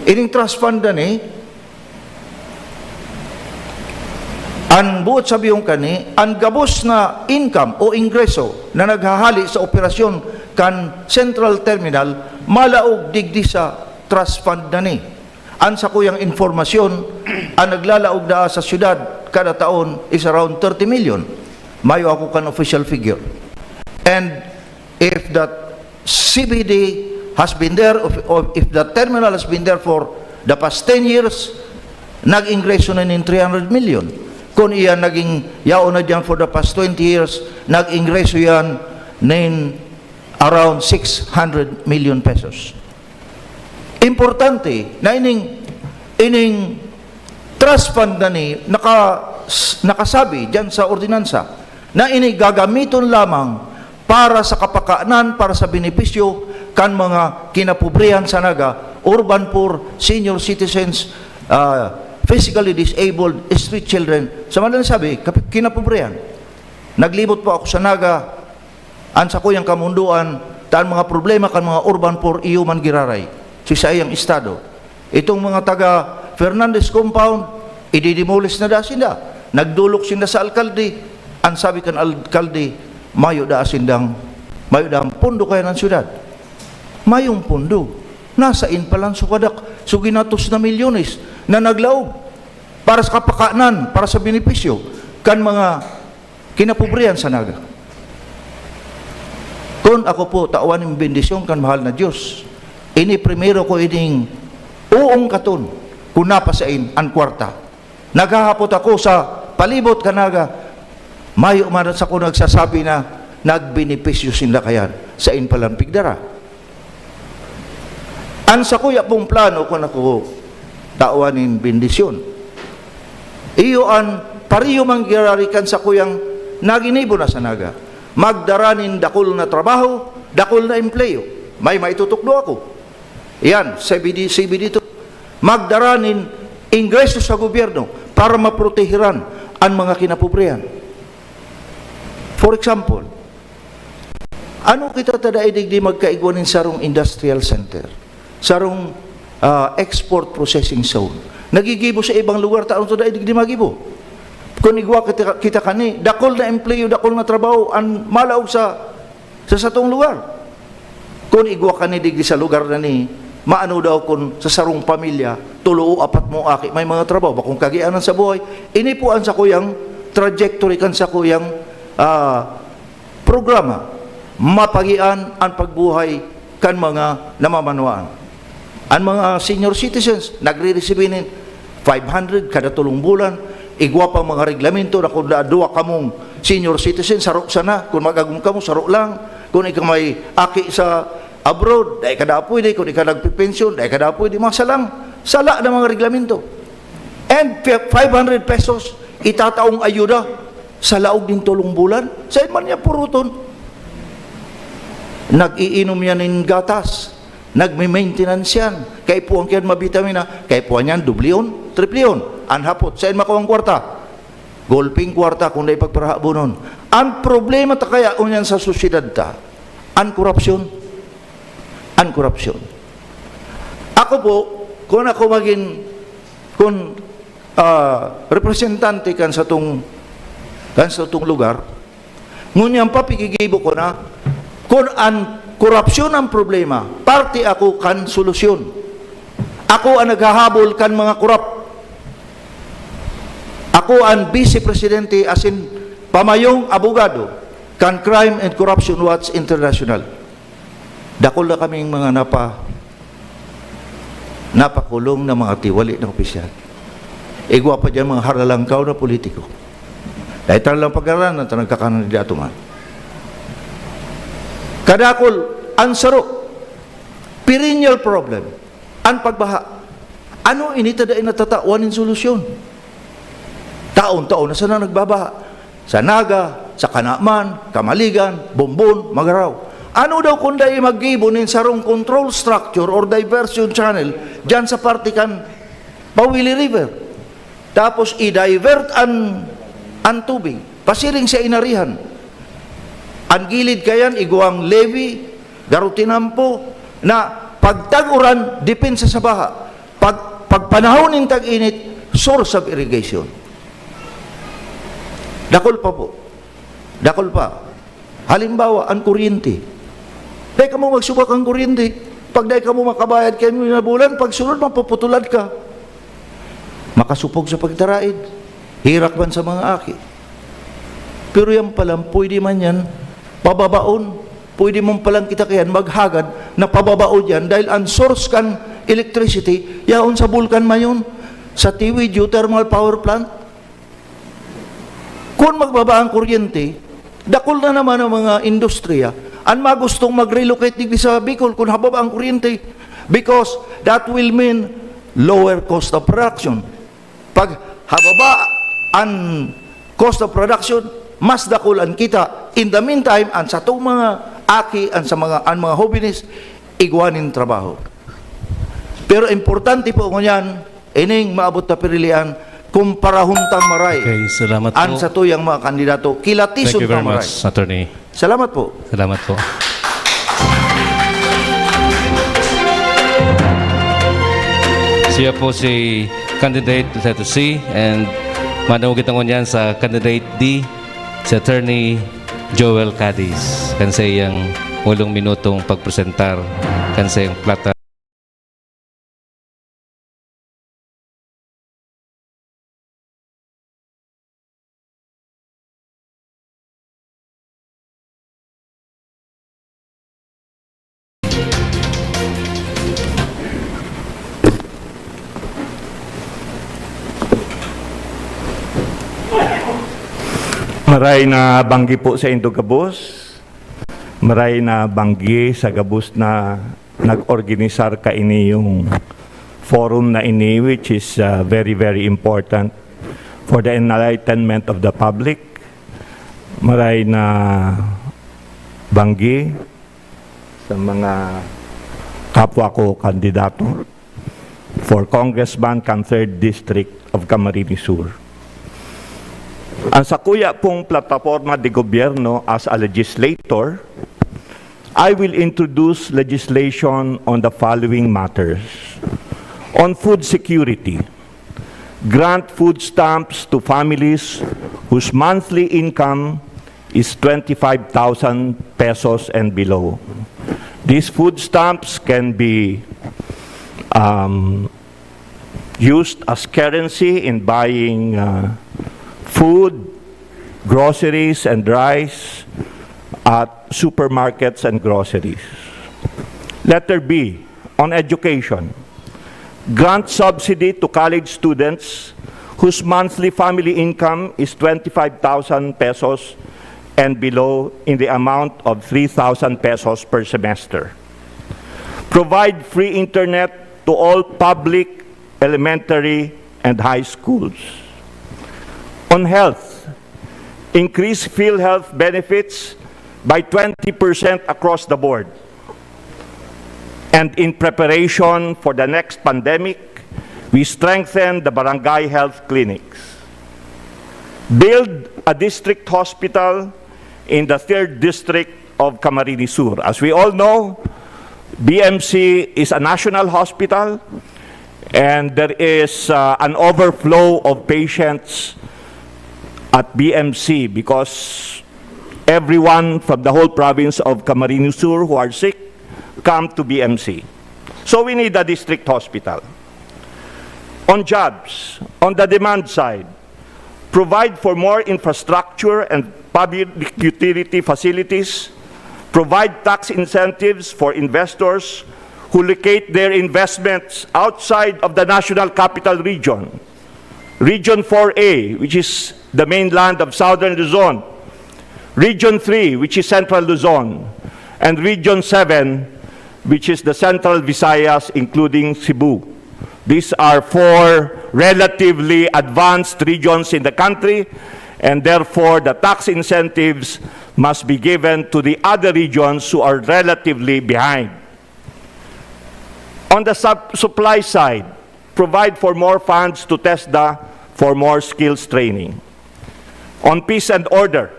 Ining trust fund na ni, an buot sabihon kani, an gabos na income o ingreso na naghahali sa operasyon kan Central Terminal, malaog digdi sa trust fund na ni. An sakuyang impormasyon, an naglalaog daa sa syudad kada taon is around thirty million. Mayo ako kan official figure. And if that C B D has been there, of, of, if that terminal has been there for the past ten years, nag-ingreso na nin three hundred million. Kung iyan naging yaon na dyan for the past twenty years, nag-ingreso yan nin around six hundred million pesos. Importante na ining, ining trust fund na ni naka-, nakasabi dyan sa ordinansa na ini gagamiton lamang para sa kapakanan, para sa benepisyo kan mga kinapobrehan sa Naga, urban poor, senior citizens, ah, physically disabled, street children. Sa madaling sabi, kap-, kinapobrehan. Naglimot po ako sa Naga, an sakuyang kamundoan, ta an mga problema kan mga urban poor iyo man giraray, sa saiyang estado. Itong mga taga Fernandez Compound, ididemolish na daa sinda. Nagdolok sinda sa alkalde. An sabi kan alkalde, mayo daa sindang, mayo daang pondo kaya ng syudad. Mayong pondo. Nasain pa lang so kadak-, so ginatos na milyones na naglaog para sa kapakanan, para sa benepisyo kan mga kinapobrehan sa Naga. Kun ako po tawan nin bendisyon kan mahal na Dios, ini primero ko ining uungkaton kun napasain an kwarta. Naghahapot ako sa palibot kan Naga, mayo man sako nagsasabi na nagbenepisyo sinda kayan, sain pa lang pigdara. An sakuya pong plano, kun ako tawan nin bendisyon, iyo an pareho man giraray kan sakuyang naginibo na sa Naga. Magdara nin dakul na trabaho, dakul na empleyo. May maitutukdo ako. Yan, C B D, C B D two. Magdara nin ingreso sa gobyerno para maprotehiran an mga kinapobrehan. For example, ano kita ta dai digdi magkaigwa nin sarong industrial center, sarong, ah, export processing zone? Nagigibo sa ibang lugar, ta ano ta dai digdi magibo? Kun igwa kita, kita kani, dakul na empleyo, dakul na trabaho an malaog sa, sa satong lugar. Kun igwa kani digdi sa lugar na ni, maano daw kun sa sarong pamilya, tulo o apat mo aki may mga trabaho, bakong kagianan sa buhay. Ini po an sakuyang trajectory kan sakuyang, ah, programa, mapagian an pagbuhay kan mga namamanwaan. An mga senior citizens, nagre-resibi nin five hundred kada tolong bulan. Igwa pang mga reglamento na kun da-, duwa kamong senior citizen, saro sana. Kun mag-agom kamo, saro lang. Kun ika may aki sa abroad, dai ka da pwede. Kun ika nagpepensyon, dai ka da pwede. Mga salang, sala na mga reglamento. And fi-, five hundred pesos, itataong ayuda sa laog nin tolong bulan. Sain man niya puruton? Nag-iinom yan nin gatas. Nagme-maintenance yan. Kaipuhan kiyan mabitamina, kaipuhan yan dublion, triplion. An hapot, sain makuha ang kwarta? Golping kwarta, kung dai pagparahabonon. Ang problema ta kaya unyan sa sosyedad ta, ang korupsyon. Ang korupsyon. Ako po, kung ako magin, kung, ah, representante kan satong, kan satong lugar, ngunyan papigigibo ko na, kun an korupsyon ang problema, parte ako kan solusyon. Ako ang naghahabol kan mga korap. Ako an Vice Presidente asin pamayong abogado kan Crime and Corruption Watch International. Dakul na kaming mga napa-, napakulong na mga tiwali na opisyal. Igwa pa diyan mga haralangkaw na politiko. Dahil talagang pag-aralan na talagang kakandidato man. Kadakul, ang saro, perennial problem, ang pagbaha. Ano ini ta dai natatawan nin solusyon? Taon-taon na sana nagbabaha. Sa Naga, sa Kanaman, Kamaligan, Bombon, Magarao. Ano daw kung dai maggibo nin sarong control structure or diversion channel diyan sa parte kan Pawili River? Tapos i-divert an, an tubig, pasiring sa Inarihan. An gilid kayan, igwang levee, garo tinampo, na pagtag-uran, depensa sa baha. Pag, pagpanahon nin tag-init, source of irrigation. Dakul pa po. Dakul pa. Halimbawa, an kuryente. Dai kamo magsubak an kuryente. Pag dai kamo makabayad kayo na bulan, pag sunod, mapuputulan ka. Makasupog sa pagtaraid. Hirak man sa mga aki. Pero yan palang, pwede man yan pababaon. Pwede man palang kita kayan maghagad na pababaon yan dahil ang source kan electricity, yaon sa Bulkan Mayon, sa Tiwi Geothermal Power Plant. Kung magbaba ang kuryente, dakul na naman ang mga industriya an magustong mag-relocate digdi sa Bicol kung hababa ang kuryente, because that will mean lower cost of production. Pag hababa an cost of production, mas dakul an kita. In the meantime, an satong mga aki, an sa mga, an mga hobenes, igwa nin trabaho. Pero importante po ngunyan, ining maabot na pirilian, kumparahon tang maray Okay, salamat an po. satuyang mga kandidato. Thank Kilatison you very tang maray. much, Attorney. Salamat po. Salamat po. Siya po si candidate letter C, and manawag kita ngunyan sa candidate D, si Attorney Joel Cadiz, kan sa iyang ulong minutong pagpresentar kan sa iyang plata. Maray na banggi po sa indo gabos. Maray na banggi sa gabos na nag-organisar kaini yung forum na ini, which is, uh, very, very important for the enlightenment of the public. Maray na banggi sa mga kapwa ko kandidato for Congressman kan Third District of Camarines Sur. Ang sakuya pong plataporma de gobierno as a legislator, I will introduce legislation on the following matters. On food security, grant food stamps to families whose monthly income is twenty-five thousand pesos and below. These food stamps can be, um, used as currency in buying, uh, food, groceries, and rice at supermarkets and groceries. Letter B, on education. Grant subsidy to college students whose monthly family income is twenty-five thousand pesos and below in the amount of three thousand pesos per semester. Provide free internet to all public, elementary, and high schools. On health, increase PhilHealth benefits by twenty percent across the board. And in preparation for the next pandemic, we strengthen the barangay health clinics. Build a district hospital in the third district of Camarines Sur. As we all know, B M C is a national hospital, and there is, uh, an overflow of patients at B M C because everyone from the whole province of Camarines Sur who are sick come to B M C. So we need a district hospital. On jobs, on the demand side, provide for more infrastructure and public utility facilities, provide tax incentives for investors who locate their investments outside of the National Capital Region, Region four A, which is the mainland of Southern Luzon, Region three, which is Central Luzon, and Region seven, which is the Central Visayas, including Cebu. These are four relatively advanced regions in the country, and therefore the tax incentives must be given to the other regions who are relatively behind. On the sub- supply side, provide for more funds to TESDA for more skills training. On peace and order,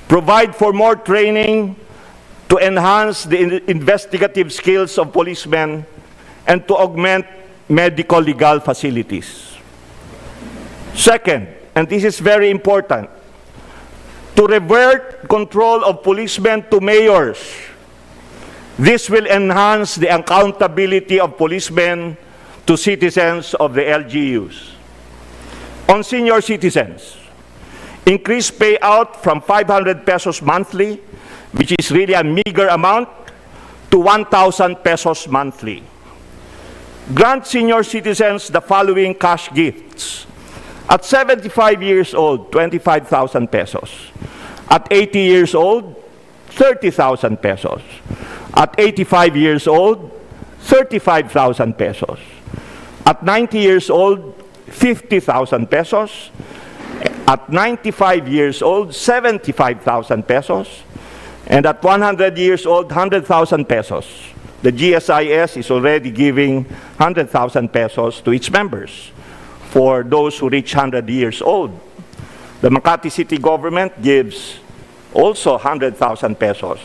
provide for more training to enhance the in- investigative skills of policemen and to augment medical legal facilities. Second, and this is very important, to revert control of policemen to mayors. This will enhance the accountability of policemen to citizens of the L G Us. On senior citizens, increase payout from five hundred pesos monthly, which is really a meager amount, to one thousand pesos monthly. Grant senior citizens the following cash gifts. At seventy-five years old, twenty-five thousand pesos. At eighty years old, thirty thousand pesos. At eighty-five years old, thirty-five thousand pesos. At ninety years old, fifty thousand pesos. At ninety-five years old, seventy-five thousand pesos. And at one hundred years old, hundred thousand pesos. The G S I S is already giving hundred thousand pesos to its members for those who reach hundred years old. The Makati City Government gives also hundred thousand pesos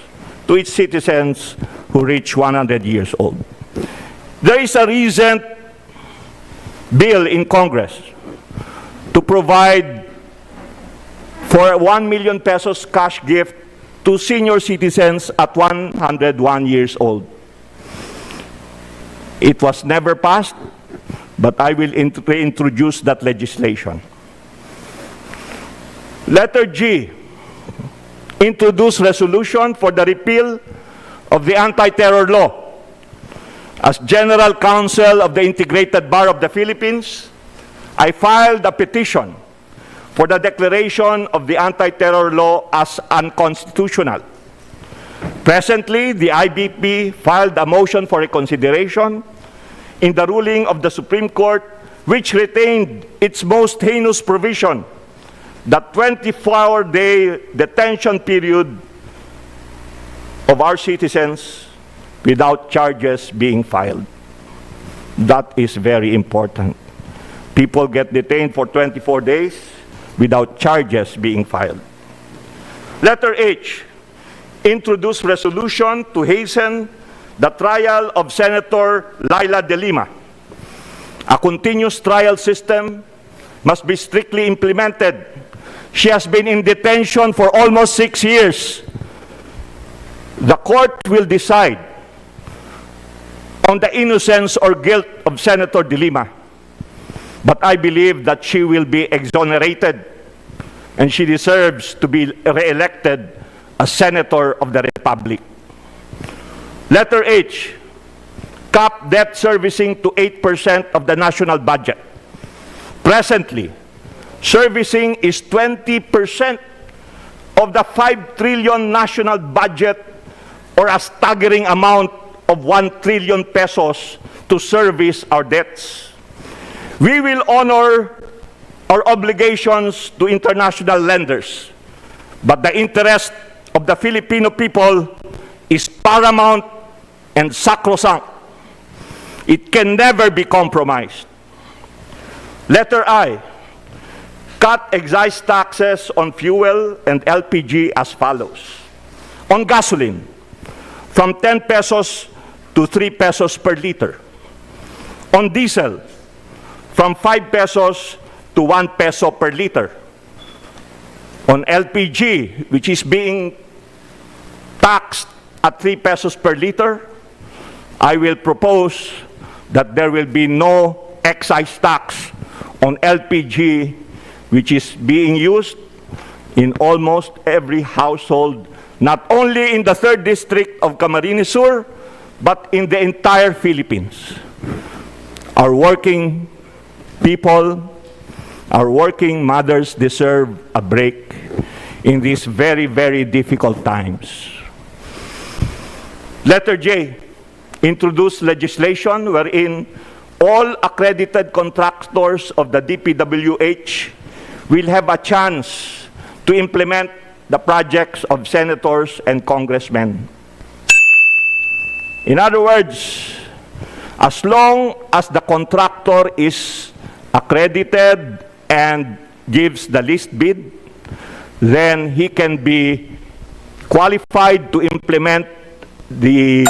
to its citizens who reach one hundred years old. There is a recent bill in Congress to provide for one million pesos cash gift to senior citizens at one hundred one years old. It was never passed, but I will int- reintroduce that legislation. Letter G, introduce resolution for the repeal of the anti-terror law. As General Counsel of the Integrated Bar of the Philippines, I filed a petition for the declaration of the anti-terror law as unconstitutional. Presently, the I B P filed a motion for reconsideration in the ruling of the Supreme Court, which retained its most heinous provision, the twenty-four-day detention period of our citizens without charges being filed. That is very important. People get detained for twenty-four days without charges being filed. Letter H, introduce resolution to hasten the trial of Senator Leila de Lima. A continuous trial system must be strictly implemented. She has been in detention for almost six years. The court will decide on the innocence or guilt of Senator de Lima. But I believe that she will be exonerated and she deserves to be re-elected as Senator of the Republic. Letter H, cap debt servicing to eight percent of the national budget. Presently, servicing is twenty percent of the five trillion national budget, or a staggering amount of one trillion pesos to service our debts. We will honor our obligations to international lenders, but the interest of the Filipino people is paramount and sacrosanct. It can never be compromised. Letter I, cut excise taxes on fuel and L P G as follows. On gasoline, from ten pesos to three pesos per liter. On diesel, from five pesos to one peso per liter. On L P G, which is being taxed at three pesos per liter, I will propose that there will be no excise tax on L P G which is being used in almost every household, not only in the third district of Camarines Sur, but in the entire Philippines. Our working people, our working mothers deserve a break in these very, very difficult times. Letter J, introduce legislation wherein all accredited contractors of the D P W H will have a chance to implement the projects of senators and congressmen. In other words, as long as the contractor is accredited and gives the least bid, then he can be qualified to implement the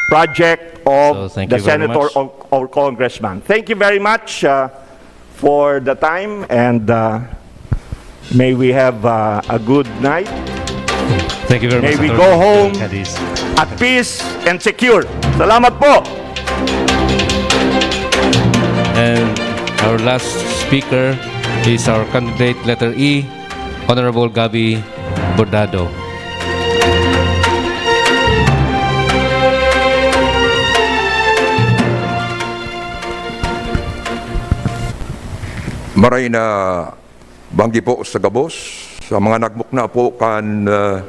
project of So, thank the you very senator much. or, or congressman. Thank you very much uh, for the time, and uh, may we have uh, a good night. Thank you very May much, we Attorney go home Cadiz. At peace and secure. Salamat po! And our last speaker is our candidate letter E, Honorable Gabby Bordado. Maray na banggi po sa gabos, sa mga nagmukna po kan ah,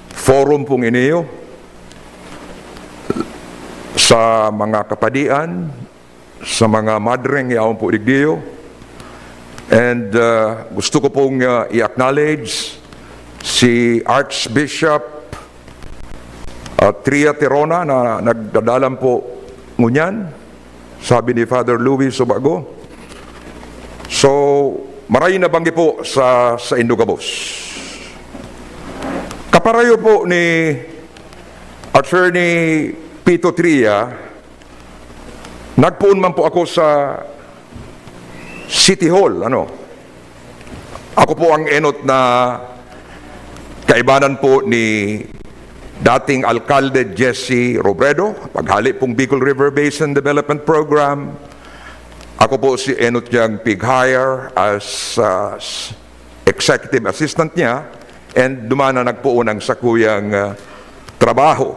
forum pong iniyo, sa mga kapadian, sa mga madreng yaon po digdiyo. And ah, gusto ko pong ah, i-acknowledge si Archbishop ah, Tria Tirona na nagdadalan po ngunyan, sabi ni Father Louis Subago. So, maray na banggi po sa, sa indo gabos. Kaparayo po ni Attorney Pito Tria, nagpoon man po ako sa City Hall, ano. Ako po ang enot na kaibanan po ni dating Alkalde Jesse Robredo, paghali pong Bicol River Basin Development Program. Ako po si enot niyang pig-hire as ah, s- executive assistant niya, and dumana nagpoon ang sakuyang ah, trabaho.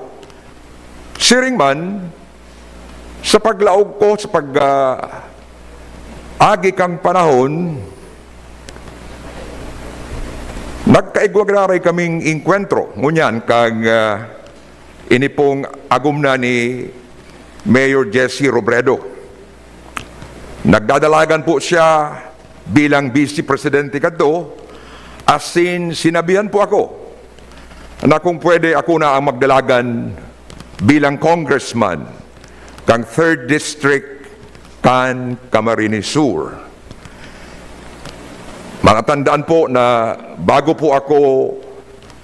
Siring man, sa paglaog ko, sa pag ah, agi kang panahon, nagkaigwa giraray kaming inkwentro ngunyan kang ah, ini pong agom na ni Mayor Jesse Robredo. Nagdadalagan po siya bilang vice presidente kadto, asin sinabihan po ako na kung pwede ako na ang magdalagan bilang congressman kang third District kan Camarines Sur. Matatandaan po na bago po ako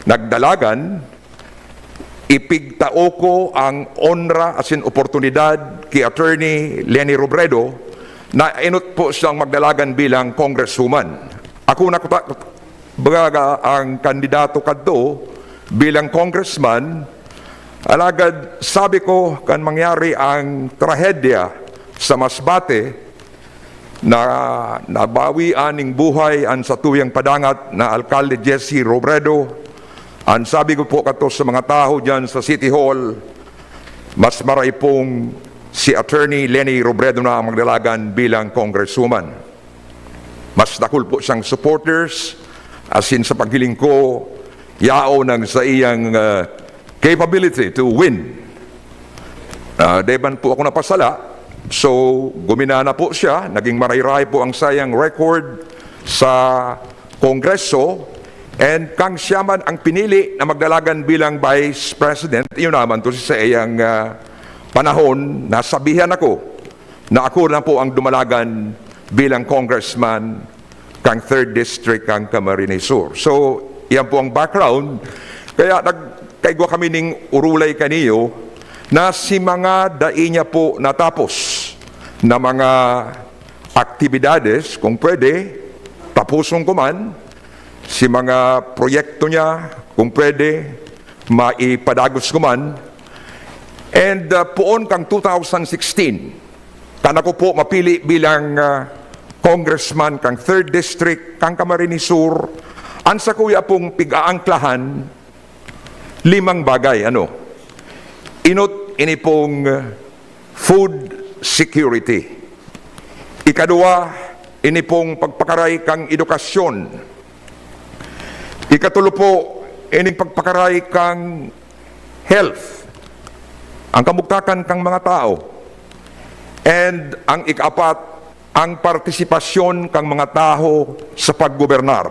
nagdalagan, ipigtao ko ang onra asin oportunidad ki Attorney Leni Robredo na enot po siyang magdalagan bilang congresswoman. Ako na kuta-, baga ang kandidato kadto bilang congressman, alagad sabi ko, kan mangyari ang trahedya sa Masbate, na nabawian ning buhay an satuyang padangat na Alkalde Jesse Robredo. An sabi ko po kato sa mga tawo diyan sa City Hall, mas maray pong si Attorney Leni Robredo na ang magdalagan bilang congresswoman. Mas dakul po siyang supporters, asin sa paghiling ko, yaon ang saiyang ah, capability to win. Ah, di man po ako napasala. So, guminana po siya. Naging marayray po ang sayang record sa Kongreso. And kang siya man ang pinili na magdalagan bilang Vice President, yun naman to sa iyang ah, panahon, nasabihan ako na ako na po ang dumalagan bilang congressman kang third District kang Camarines Sur. So, iyan po ang background. Kaya nagkaigwa kami ning urulay kaniyo na si mga dai niya po natapos na mga aktibidades, kung pwede, tapuson ko man, si mga proyekto niya, kung pwede, maipadagos ko man. And uh, poon kang two thousand sixteen, kan ako po mapili bilang uh, congressman kang third District, kang Camarines Sur, an sakuya pong pig-aangklahan, limang bagay, ano? Inot ini pong food security. Ikadua, ini pong pagpakaray kang edukasyon. Ikatulo po, ining pagpakaray kang health, ang kamugtakan kang mga tao. And ang ikaapat, ang partisipasyon kang mga tawo sa paggobernar.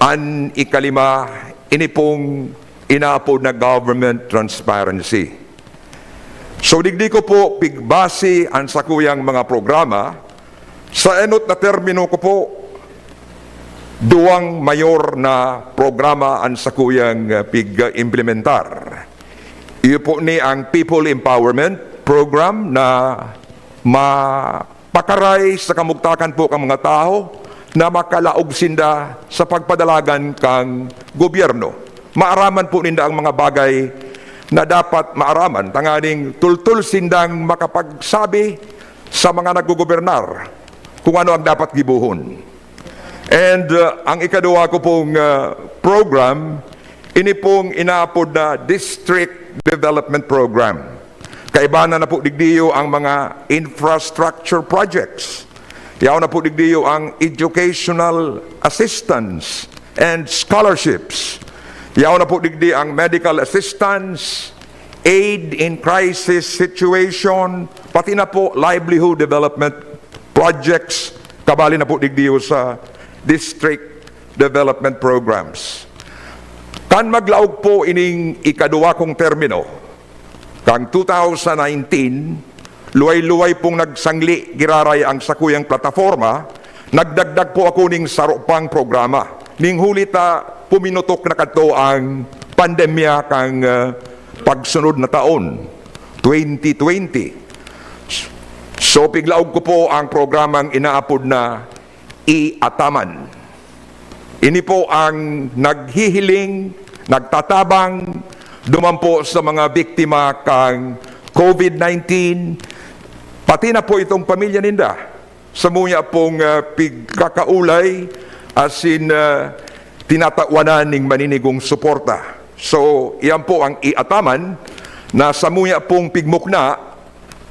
An ikalima, ini pong inaapod na government transparency. So, digdi ko po pigbase an sakuyang mga programa. Sa enot na termino ko po, duwang mayor na programa an sakuyang, ah, pig-implementar. Iyo po ni ang People Empowerment Program na mapakaray sa kamugtakan po kang mga tawo na makalaog sinda sa pagpadalagan kang gobyerno. Maaraman po ninda ang mga bagay na dapat maaraman, tanganing tultol sindang makapagsabi sa mga naggogobernar kung ano ang dapat gibohon. And, uh, ang ikaduwa ko pong, uh, program, ini pong inaapod na District Development Program. Kaibahan na po digdiyo ang mga infrastructure projects. Yaon na po digdiyo ang educational assistance and scholarships. Yaon na po digdi ang medical assistance, aid in crisis situation, pati na po livelihood development projects, kabali na po digdiyo sa district development programs. Kan maglaog po ining ikaduwa kong termino, kan two thousand nineteen, luway-luway pong nagsangli giraray ang sakuyang plataforma, nagdagdag po ako ning saro pang programa. Ning huli ta, puminutok na kadto ang pandemya kan, ah, pagsunod na taon, twenty twenty. So, piglaog ko po ang programang inaapod na iAtaman. Ini po ang naghihiling, nagtatabang, duman po sa mga biktima kan COVID nineteen, pati na po itong pamilya ninda. Samuya pong, ah, pigkakaulay, asin, ah, tinatawanan ning maninigong suporta. So, iyan po ang iAtaman na samuya pong pigmukna,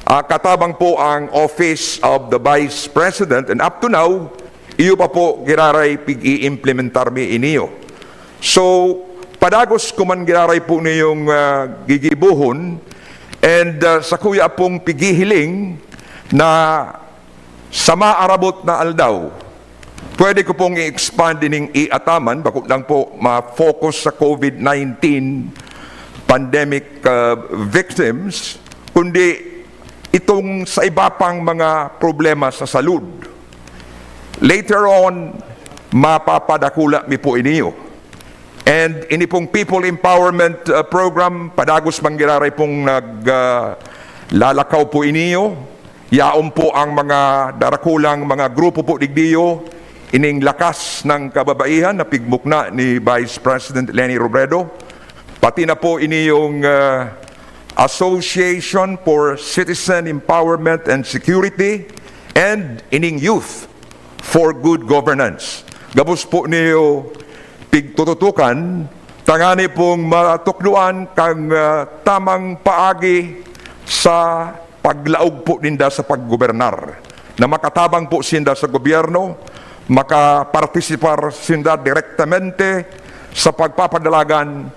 ah, katabang po ang Office of the Vice President, and up to now, iyo pa po giraray pig-iimplementar mi iniyo. So, padagos ko man giraray po niyong, ah, gigibohon, and, ah, sakuya pong pighihiling na sa maarabot na aldaw, pwede ko pong i-expand ining iAtaman, bako lang po ma-focus sa COVID nineteen pandemic, ah, victims, kundi itong sa iba pang mga problema sa salud. Later on, mapapadakula mi po iniyo. And ini pong People Empowerment, uh, Program, padagos man giraray pong nag, uh, lalakaw po iniyo. Yaon po ang mga darakulang mga grupo po digdiyo, ining Lakas ng Kababaihan na pigmukna ni Vice President Leni Robredo, pati na po iniyong, uh, Association for Citizen Empowerment and Security, and ining Youth for Good Governance. Gabos po niyo pigtututukan, tangani pong matukdoan kan, ah, tamang paagi sa paglaog po ninda sa paggobernar, na makatabang po sinda sa gobyerno, makapartisipar sinda direktamente sa pagpapadalagan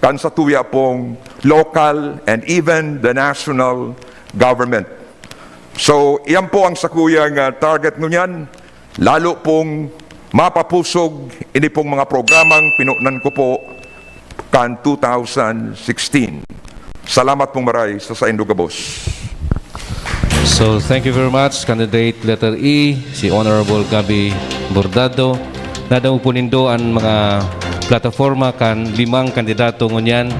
kan satuya pong local and even the national government. So, iyan po ang sakuyang, ah, target ngunyan. Lalo pong mapapusog ini pong mga programang pinunan ko po kan two thousand sixteen. Salamat pong maray sa saindo gabos. So, thank you very much, candidate letter E, si Honorable Gabby Bordado. Nadangog po nindo an mga plataforma kan limang kandidato ngunyan.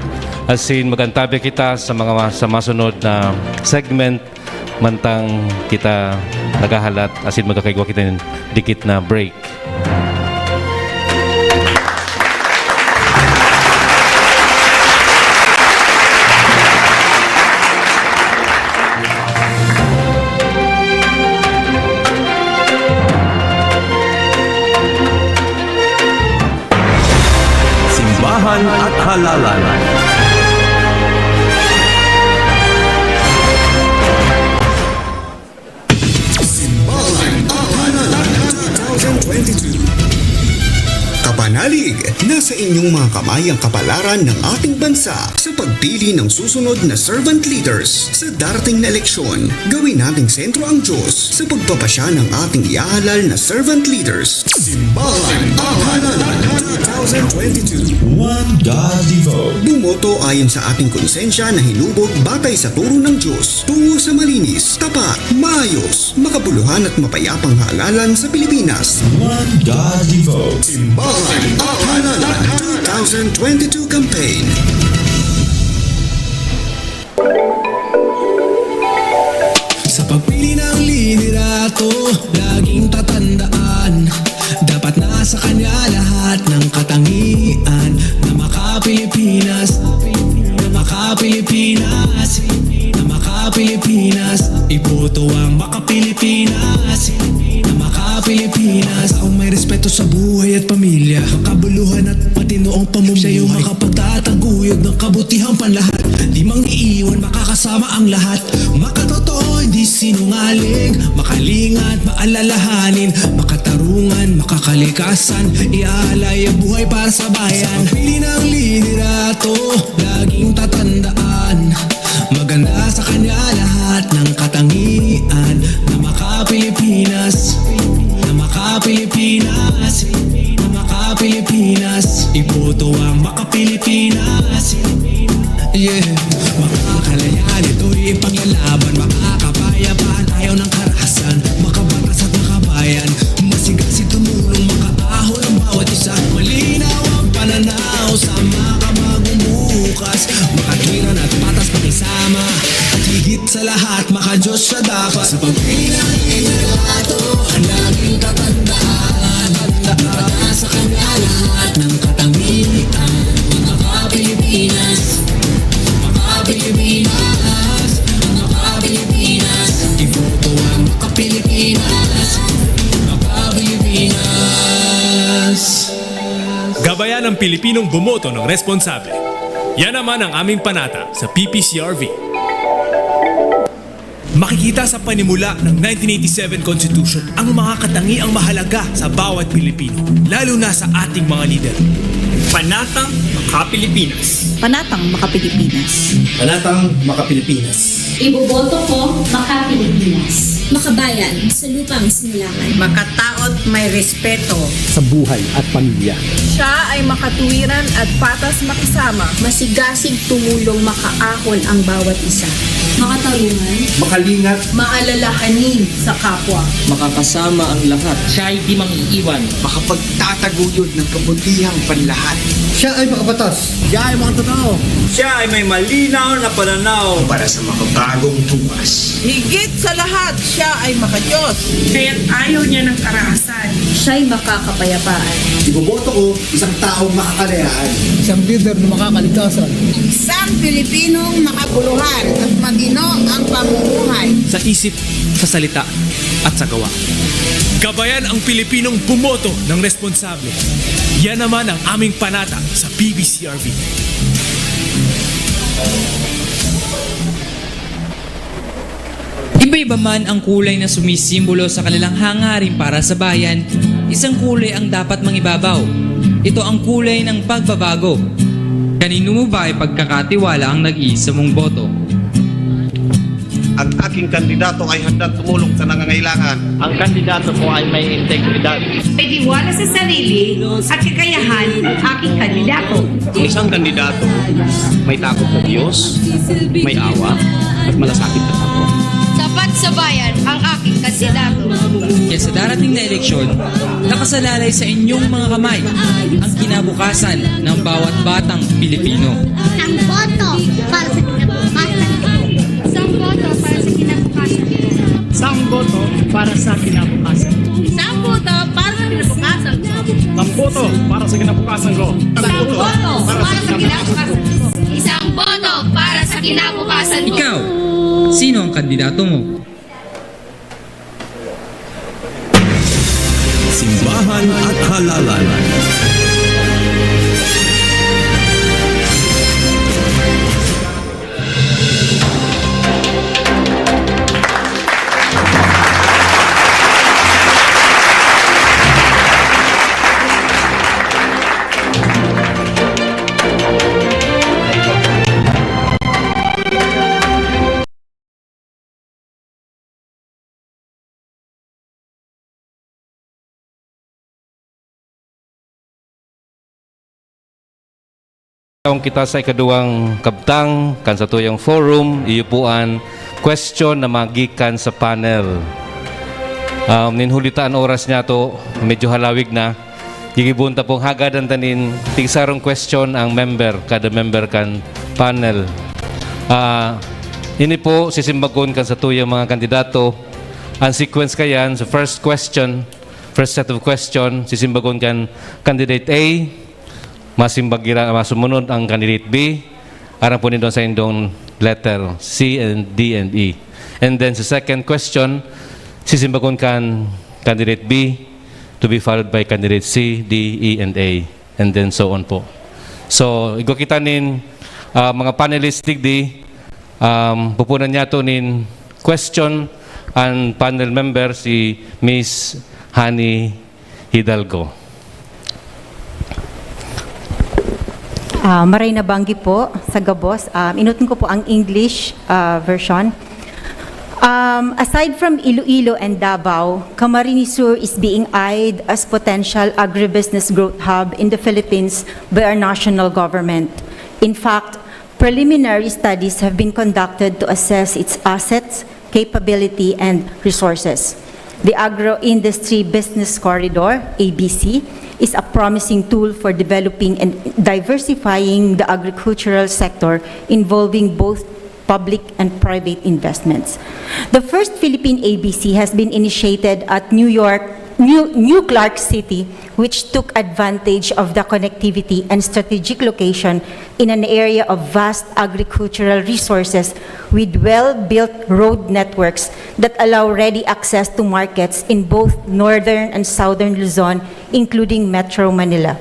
Asin, mag-antabya kita sa mga sa masunod na segment mantang kita naghahalat asin magkakaigwa kita nin dikit na break. Simbahan at Halalan. Simbahan at Halalan twenty twenty-two. Kapanalig, nasa inyong mga kamay ang kapalaran ng ating bansa sa pagpili ng susunod na servant leaders sa darating na eleksyon. Gawin nating sentro ang Diyos sa pagpapasya ng ating ihahalal na servant leaders. Simbahan at Halalan twenty twenty-two. One God Devo. Bumoto ayon sa ating konsensya na hinubog batay sa turo ng Diyos, tungo sa malinis, tapat, maayos, makabuluhan at mapayapang halalan sa Pilipinas. One God Devo. Simbahan at Halalan twenty twenty-two campaign. Sa pagpili ng liderato, laging tatandaan, dapat nasa kanya lahat ng katangian na maka-Pilipinas, na maka-Pilipinas, na maka-Pilipinas. Iboto ang maka-Pilipinas, na maka-Pilipinas. Taong may respeto sa buhay at pamilya, makabuluhan at matino ang pamumuhay. Siya yung makapagtataguyod ng kabutihang panlahat. Di mang iiwan, makakasama ang lahat. Makatotoo, hindi sinungaling. Makalingat, maalalahanin. Makatarungan, makakalikasan. Iaalay ang buhay para sa bayan. Sa pagpili ng liderato, laging tatandaan, maganda sa kanya lahat ng katangian na maka-Pilipinas, na maka-Pilipinas, na maka-Pilipinas. Iboto ang maka-Pilipinas. Yeah. Makakalaya nito'y ipaglalaban, makakapayapaan, ayaw ng karahasan, makabatas at makabayan. Masigasig tumulong, makaahon ang bawat isa. Malinaw ang pananaw sa makabagong bukas. Makatwiran at patas pakisama. At higit sa lahat, maka-Diyos siya dapat. Sa pagpili ng liderato, ang laging tatandaan. Dapat nasa kanya lahat ng katangian. Maka-Pilipinas, maka-Pilipinas, maka-Pilipinas. Iboto ang maka-Pilipinas, maka-Pilipinas. Gabayan ang Pilipinong bumoto ng responsable. Yan naman ang aming panata sa P P C R V. Makikita sa panimula ng nineteen eighty-seven Constitution ang mga katangiang mahalaga sa bawat Pilipino, lalo na sa ating mga lider. Panatang Maka-Pilipinas. Panatang Maka-Pilipinas. Panatang Maka-Pilipinas. Iboboto ko, Maka-Pilipinas. Makabayan sa lupang sinilangan. Makataot, may respeto. Sa buhay at pamilya. Siya ay makatuwiran at patas makisama. Masigasig tumulong, makaahon ang bawat isa. Makatarungan. Makalingat. Maalalahanin sa kapwa. Makakasama ang lahat. Siya ay di mang iiwan. Makapagtataguyod ng kabutihang panlahat. Siya ay makabatas. Siya ay makatotoo. Siya ay may malinaw na pananaw. Para sa makabagong bukas. Higit sa lahat, siya ay makadiyos. Kaya't ayaw niya ng karahasan. Siya'y makakapayapaan. Iboboto ko isang taong makakalayaan. Isang lider na makakalikasan. Isang Pilipinong makabuluhan at matino ang pamumuhay. Sa isip, sa salita, at sa gawa. Gabayan ang Pilipinong bumoto ng responsable. Yan naman ang aming panata sa P B C R V. Iba-iba man ang kulay na sumisimbolo sa kanilang hangarin para sa bayan, isang kulay ang dapat mangibabaw. Ito ang kulay ng pagbabago. Kanino mo ba ipagkakatiwala ang nag-iisa mong boto? Ang aking kandidato ay handang tumulong sa nangangailangan. Ang kandidato ko ay may integridad. May tiwala sa sarili at kakayahan ang aking kandidato. Ang isang kandidato may takot sa Diyos, may awa, at malasakit sa kapwa. Sapat sa bayan ang aking kandidato. Kaya sa darating na eleksyon, nakasalalay sa inyong mga kamay ang kinabukasan ng bawat batang Pilipino. Isang boto para sa kinabukasan. Isang boto para sa kinabukasan. Isang boto para sa kinabukasan. Isang boto para sa kinabukasan. Isang boto para sa kinabukasan ko. Isang boto para sa kinabukasan ko. Isang boto para sa kinabukasan ko. Ikaw, sino ang kandidato mo? Simbahan at Halalan. Magkakaon kita sa ikaduwang kabtang kan satuyang forum, iyo po an question na magikan sa panel. Um, nin huli ta an oras niyato, medyo halawig na. Gigibohon ta pong hagadan ta nin tigsarong question ang member, kada member kan panel. Ah, ini po sisimbagon kan satuyang mga kandidato. Ang sequence kayan, sa first question, first set of question, sisimbagon kan candidate A, masimbag ira, masumunod ang candidate B, aram po nindo sa indong letter C and D and E. And then sa second question, sisimbagon kan candidate B, to be followed by candidate C, D, E, and A. And then so on po. So, igwa kita nin, ah, mga panelists digdi, um, pupunan niyato nin question ang panel member, si Miss Honey Hidalgo. Ah, maray na banggi po sa gabos. Um, inutin ko po ang English ah, version. Um, aside from Iloilo and Davao, Camarines Sur is being eyed as potential agribusiness growth hub in the Philippines by our national government. In fact, preliminary studies have been conducted to assess its assets, capability, and resources. The Agro-Industry Business Corridor, A B C, is a promising tool for developing and diversifying the agricultural sector, involving both public and private investments. The first Philippine A B C has been initiated at New York, New, New Clark City, which took advantage of the connectivity and strategic location in an area of vast agricultural resources with well-built road networks that allow ready access to markets in both northern and southern Luzon, including Metro Manila.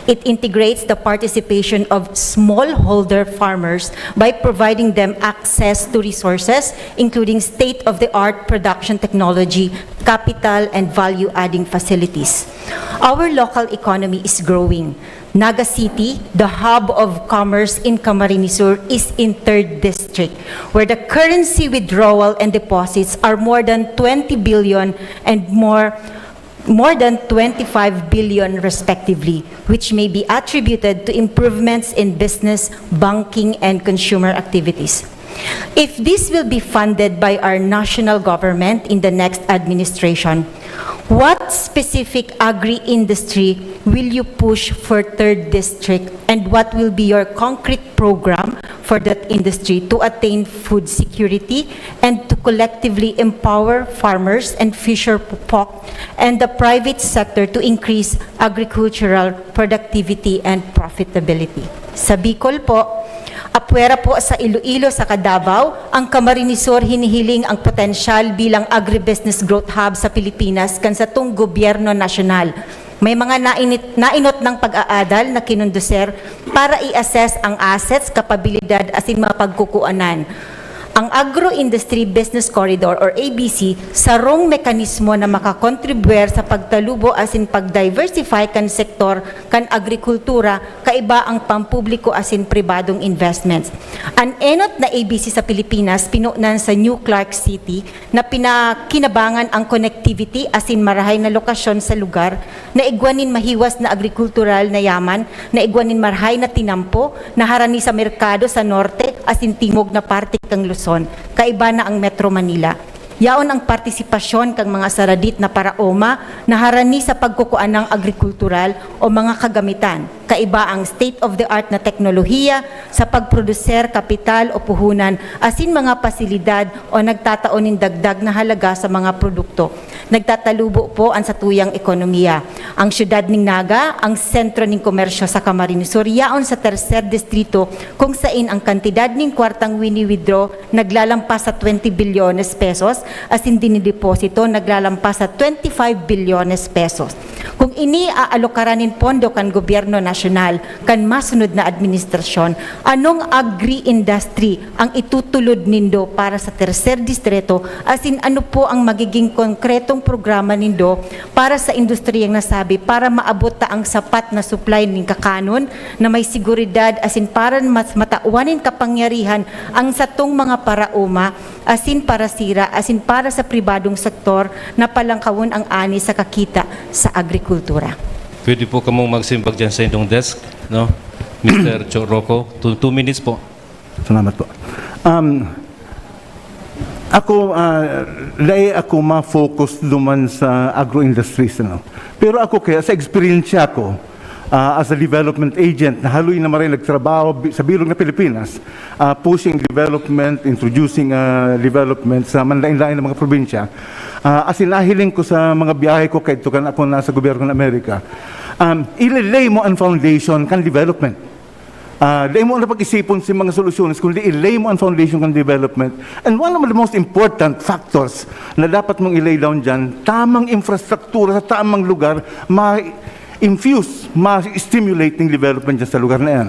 It integrates the participation of smallholder farmers by providing them access to resources, including state-of-the-art production technology, capital, and value-adding facilities. Our local economy is growing. Naga City, the hub of commerce in Camarines Sur, is in third district, where the currency withdrawal and deposits are more than twenty billion and more more than twenty-five billion respectively, which may be attributed to improvements in business, banking, and consumer activities. If this will be funded by our national government in the next administration, what specific agri-industry will you push for third district, and what will be your concrete program for that industry to attain food security and to collectively empower farmers and fisher folk and the private sector to increase agricultural productivity and profitability? Sa Bicol po, apwera po sa Iloilo saka Davao, ang Camarines Sur hinihiling ang potensyal bilang agribusiness growth hub sa Pilipinas kan satong gobyerno nasyonal. May mga nainit, nainot ng pag-aadal na kinunduser para i-assess ang assets, kapabilidad asin mga pagkukuanan. Ang Agro-Industry Business Corridor or A B C, sarong mekanismo na makakontribuer sa pagtalubo asin pag-diversify kan sektor kan agrikultura, kaiba ang pampubliko asin pribadong investments. An enot na A B C sa Pilipinas, pinunan sa New Clark City, na pinakinabangan ang connectivity asin marahay na lokasyon sa lugar, na igwa nin mahiwas na agrikultural na yaman, na igwa nin marahay na tinampo, na harani sa merkado sa norte asin timog na parte kan Luzon, kaiba na ang Metro Manila. Yaon ang partisipasyon kan mga saradit na paraoma na harani sa pagkukuanang agrikultural o mga kagamitan, kaiba ang state-of-the-art na teknolohiya sa pagproduser, kapital o puhunan, asin mga pasilidad o nagtatao nin dagdag na halaga sa mga produkto. Nagtatalubo po an satuyang ekonomiya. Ang siyudad nin Naga, ang sentro nin komersyo sa Camarines Sur, yaon sa terser distrito, kung sain ang kantidad nin kwartang wini-withdraw naglalampas sa twenty bilyones pesos, asin dinideposito naglalampas sa twenty-five bilyones pesos. Kung ini aalokaran nin pondo kan gobyerno nasyonal kan masunod na administrasyon, anong agri-industry ang itutulod nindo para sa terser distrito, asin ano po ang magiging konkretong programa nindo para sa industriyang nasabi para maabot ta ang sapat na supply nin kakanon na may seguridad asin para mas matawan nin kapangyarihan ang satong mga paraoma asin parasira asin para sa pribadong sektor na palangkawon ang ani sa kakita sa agrikultura. Pwede po kamong magsimbag dyan sa indong desk, no? Mister Cho Rocco, two, two minutes po. Salamat po. Um, ako, ah, dai ako ma-focus duman sa agro-industries, ano. Pero ako kaya, sa eksperyensya ko, ah, as a development agent, na haloy na maray nagtrabaho bi- sa bilog na Pilipinas, ah, pushing development, introducing ah, development sa manlain-lain na mga probinsya. Ah, asin nahiling ko sa mga biyahe ko kaidto kan ako nasa gobyerno ng Amerika, um, ililay mo ang foundation kan development. Ah, dai mo na pag-isipon sa mga solusyones, kundi i-lay mo ang foundation ng development. And one of the most important factors na dapat mong i-lay down dyan, tamang infrastruktura sa tamang lugar, ma-infuse, ma-stimulate ng development dyan sa lugar na yan.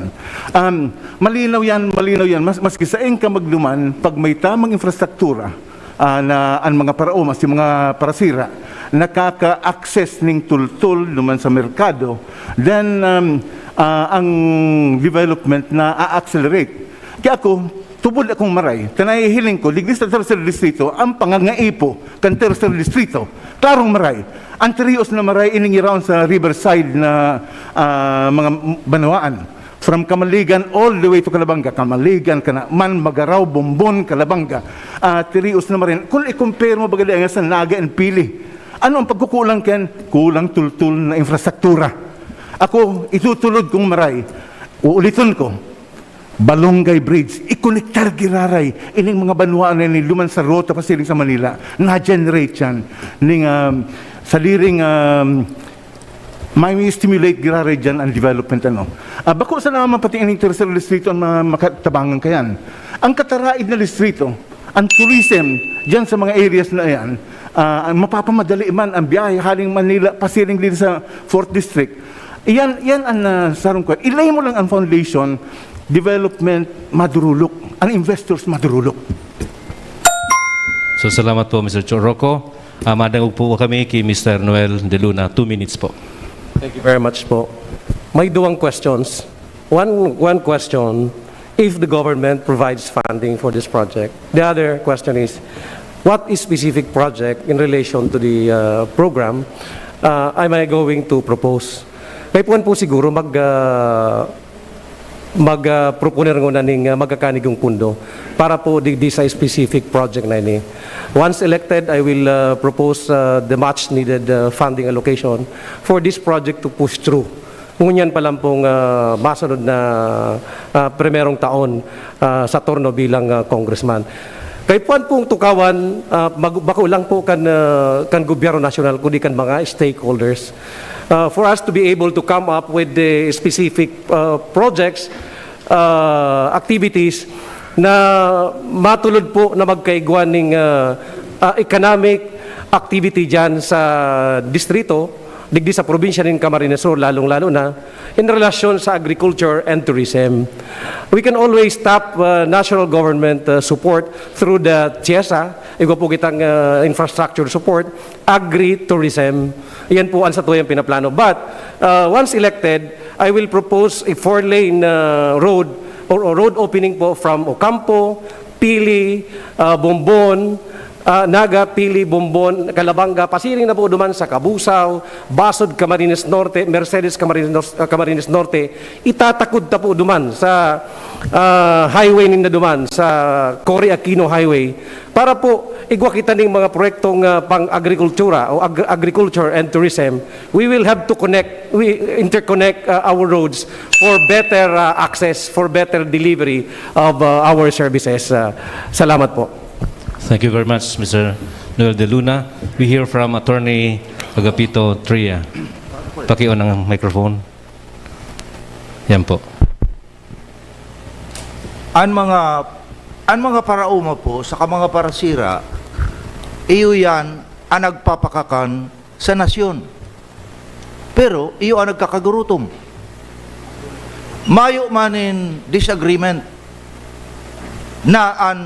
Um, malinaw yan, malinaw yan. Mas, maski saing ka magduman, pag may tamang infrastruktura, ah, na ang mga paraoma, si mga parasira, nakaka-access ning tultol duman sa merkado, then um, ah, ang development na a-accelerate. Kaya ako, tubod akong maray, ta nahihiling ko, digdi sa tercer distrito, ang pangangaipo kan tercer distrito, klarong maray. Ang trios na maray, ining around sa riverside na ah, mga banwaan. From Kamaligan all the way to Calabanga. Kamaligan, Canaman, Magarao, Bombon, Calabanga. Ah, trios na maray. Kung i-compare mo, baga dai nga sa Naga and Pili. Ano ang pagkukulang kan? Kulang tultol na infrastruktura. Ako, itutulod kong maray. Uuliton ko. Balongay Bridge, ikonektar giraray ining mga banwaan na ini duman sa rota pasiring sa Manila, na-generate yan ning um, sadiring um, may stimulate giraray dyan ang development. Ano. Ah, bako sana man pati ining tercer distrito ang ma- makatabangan kayan. Ang kataraid na distrito, ang tourism dyan sa mga areas na yan, ah, ang mapapamadali man ang biyahe haling Manila, pasiring din sa fourth District. Iyan, iyan ang uh, sarong kwan. Ilay mo lang ang foundation, development, madurulok. Ang investors, madurulok. So, salamat po, Mister Cho Rocco. Ah, madangog po kami kay Mister Noel De Luna. Two minutes po. Thank you very much po. May duwang questions. One, one question, if the government provides funding for this project. The other question is, what specific project in relation to the uh, program uh, am I going to propose? Kaipuhan po siguro mag uh, mag uh, proponer ngona ning uh, magkakanigong pundo para po digdi sa specific project na ini. Once elected, I will uh, propose uh, the much needed uh, funding allocation for this project to push through. Ngunyan pa lang pong uh, masunod na uh, primerong taon uh, sa turno bilang uh, congressman. Kaipuhan pong tukawan, uh, mag- bako lang po kan, uh, kan gobyerno nasyonal, kundi kan mga stakeholders. Uh, for us to be able to come up with the specific uh, projects, uh, activities na matulod po na magkaigwa ning uh, uh, economic activity dyan sa distrito, digdi sa probinsya nin Camarines Sur, lalong-lalo na in relasyon sa agriculture and tourism. We can always tap uh, national government uh, support through the TIESA, igwa po kitang uh, infrastructure support, agri-tourism. Yan po ang satuyang pinaplano. But uh, once elected, I will propose a four-lane uh, road or, or road opening po from Ocampo, Pili, uh, Bombon, uh, Naga, Pili, Bombon, Calabanga, pasiring na po duman sa Cabusao, Basod, Camarines Norte, Mercedes, Camarines, Nor- uh, Camarines Norte, itatakod ta po duman sa uh, highway ninda duman, sa Cory Aquino Highway, para po igwa kita ning mga proyektong uh, pang-agrikultura o ag- agriculture and tourism. We will have to connect, we interconnect uh, our roads for better uh, access, for better delivery of uh, our services. Uh, salamat po. Thank you very much, Mister Noel De Luna. We hear from Attorney Agapito Tria. Paki-on ang microphone. Yan po. An mga an mga paraoma po saka mga parasira, iyo yan ang nagpapakakan sa nasyon. Pero iyo ang nagkakagurutom. Mayo man nin disagreement na an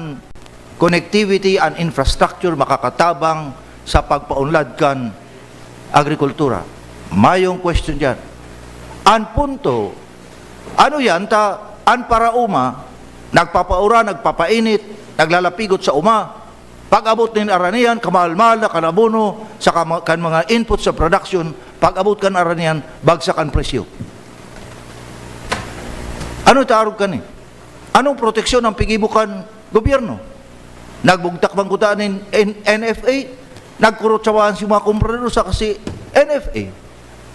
connectivity, an infrastructure makakatabang sa pagpaunlad kan agrikultura. Mayong question diyan. An punto, ano yan ta an paraoma, nagpapauran, nagpapainit, naglalapigot sa uma, pag-abot nin aranian, kamahal-mahal na kan abono, sa kama- kan mga input sa production, pag-abot kan aranian, bagsak an presyo. Ano itaarog kani? Anong proteksyon ang pigibo kan gobyerno? Nagbugtak man kuta nin N-, N F A, nagkurutsawahan si mga komprador sa kasi N F A.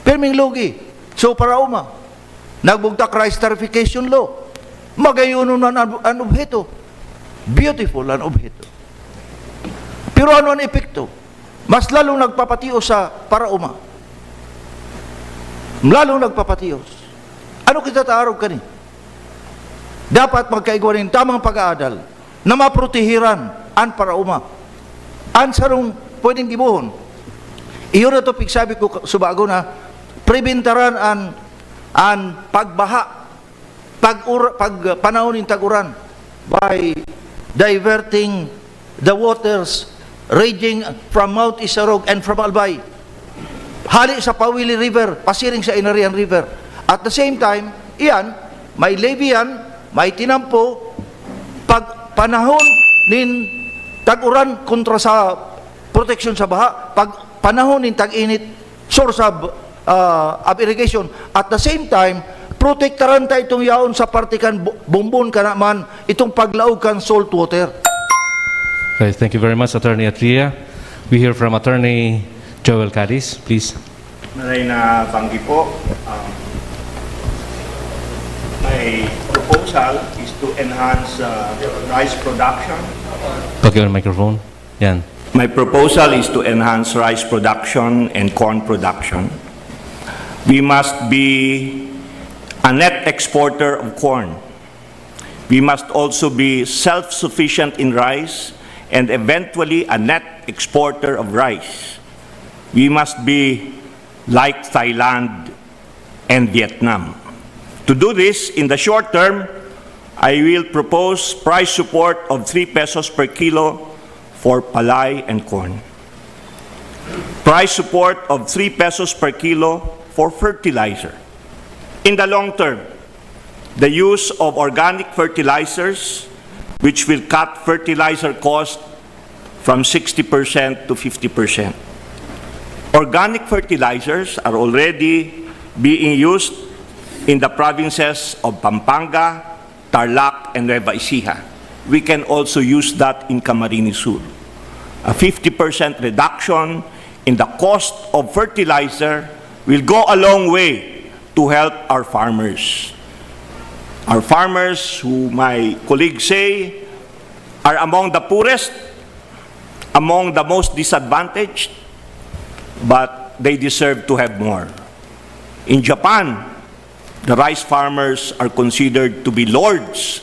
Pirming lugi. So, paraoma. Nagbugtak rice tarification law. Magayonon man an, an obheto. Beautiful an obheto. Pero ano an epekto? Mas lalong nagpapatios sa paraoma. Lalong nagpapatios. Ano kita taarog kani? Dapat magkaigwa nin tamang pag-aadal na maprotehiran an paraoma. An sarong pwedeng gibohon, iyo na to pigsabi ko ka-, subago na, prebentaran an, an pagbaha, pag, pag panahon nin tag-uran by diverting the waters raging from Mount Isarog and from Albay. Hali sa Pawili River, pasiring sa Inarian River. At the same time, iyan, may levee yan, may tinampo, pag panahon nin tag-uran kontra sa proteksyon sa baha, pag panahon nin tag-init, source of, ah, of irrigation. At the same time, protektaran ta itong yaon sa parte kan bu-, bumbon ka naman, itong paglaog kan salt water. Okay, thank you very much, Attorney Atria. We hear from Attorney Joel Cadiz, please. Maray na banggi po. Um, my proposal is to enhance, uh, rice production. Paki on microphone. Yan. My proposal is to enhance rice production and corn production. We must be a net exporter of corn. We must also be self-sufficient in rice and eventually a net exporter of rice. We must be like Thailand and Vietnam. To do this, in the short term, I will propose price support of three pesos per kilo for palay and corn. Price support of three pesos per kilo for fertilizer. In the long term, the use of organic fertilizers, which will cut fertilizer cost from sixty percent to fifty percent. Organic fertilizers are already being used in the provinces of Pampanga, Tarlac, and Nueva Ecija. We can also use that in Camarines Sur. A fifty percent reduction in the cost of fertilizer will go a long way to help our farmers. Our farmers, who my colleagues say are among the poorest, among the most disadvantaged, but they deserve to have more. In Japan, the rice farmers are considered to be lords.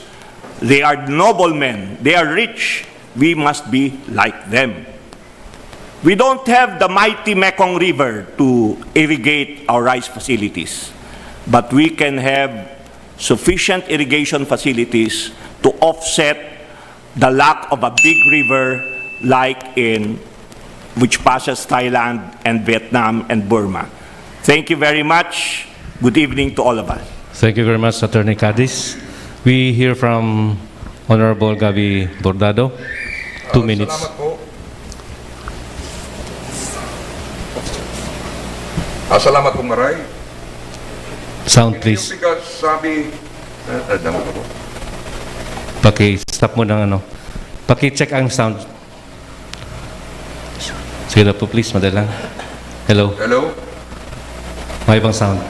They are noblemen. They are rich. We must be like them. We don't have the mighty Mekong River to irrigate our rice facilities, but we can have sufficient irrigation facilities to offset the lack of a big river like in, which passes Thailand and Vietnam and Burma. Thank you very much. Good evening to all of us. Thank you very much, Attorney Cadiz. We hear from Honorable Gabby Bordado. Two Ah, minutes. Salamat po. Ah, salamat po, Maray. Sound, please. Yung bigas, sabi, ah, ah, dama ko po. Paki-stop mo ng ano. Paki-check ang sound. Sige daw po, please, madali lang. Hello? Hello? May ibang sound.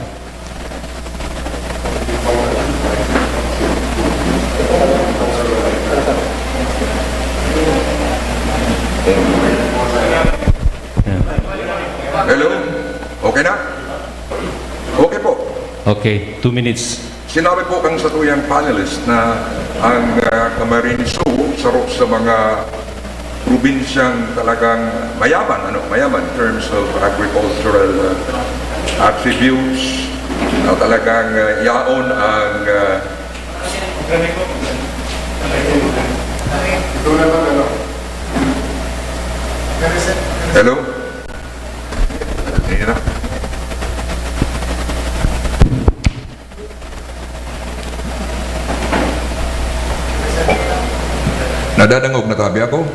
Yan. Hello? Okay na? Okay po. Okay, two minutes. Sinabi po kang satuyang panelist na ang, ah, Camarines Sur, saro sa mga probinsyang talagang mayaman, ano, mayaman in terms of agricultural, ah, attributes, na talagang, ah, yaon ang, ah, Hello? Sige na. Nadadangog na tabi ako?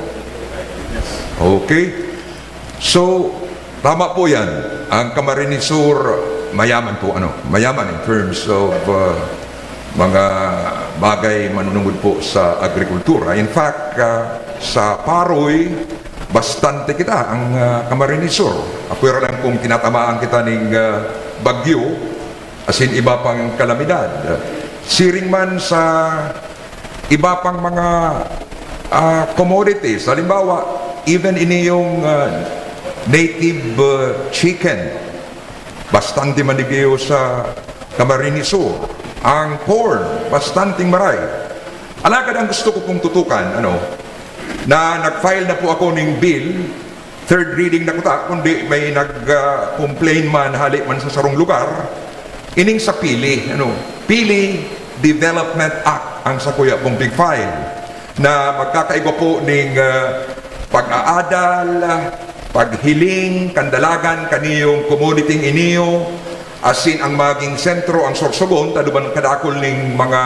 Okay. So, tama po yan. Ang Camarines Sur, mayaman po, ano, mayaman in terms of, uh, mga bagay manunungod po sa agrikultura. In fact, ah, sa Paroy, bastante kita ang, ah, Camarines Sur. Apwera lang kung tinatamaan kita ning, ah, bagyo, asin iba pang kalamidad. Siring man sa iba pang mga, ah, commodities, halimbawa, even iniyong, ah, native, ah, chicken, bastante man digdiyo sa Camarines Sur. Ang corn, bastanteng maray. Alagad ang gusto ko pong tutukan, ano, na nag-file na po ako ning bill, third reading na kuta, kundi may nag-complain man, hali man sa sarong lugar, ining sa pili, ano, Pili Development Act ang sakuya pong big file na magkakaigwa po ning, ah, pag-aadal, paghiling, kandalagan, kaniyong commodity iniyo, asin ang maging sentro, ang Sorsogon, taduban kadakol ning mga,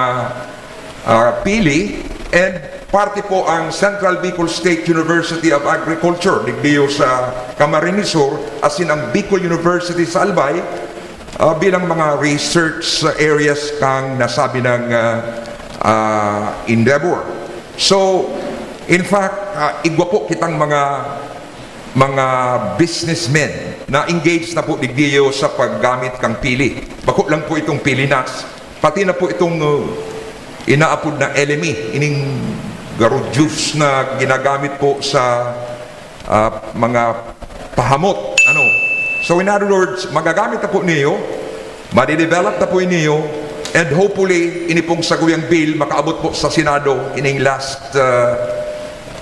ah, pili, and parte po ang Central Bicol State University of Agriculture, digdiyo sa Camarines Sur, asin ang Bicol University sa Albay, ah, bilang mga research areas kang nasabi ng, ah, ah, endeavor. So, in fact, ah, igwa po kitang mga, mga businessmen na engaged na po digdiyo sa paggamit kang pili. Bako lang po itong pili nuts, pati na po itong, uh, inaapod na L M E, ining garo juice na ginagamit po sa, ah, mga pahamot. Ano? So, in other words, magagamit na po niyo, madidevelop na po niyo, and hopefully, ini pong saguyang bill makaabot po sa Senado ining last, ah,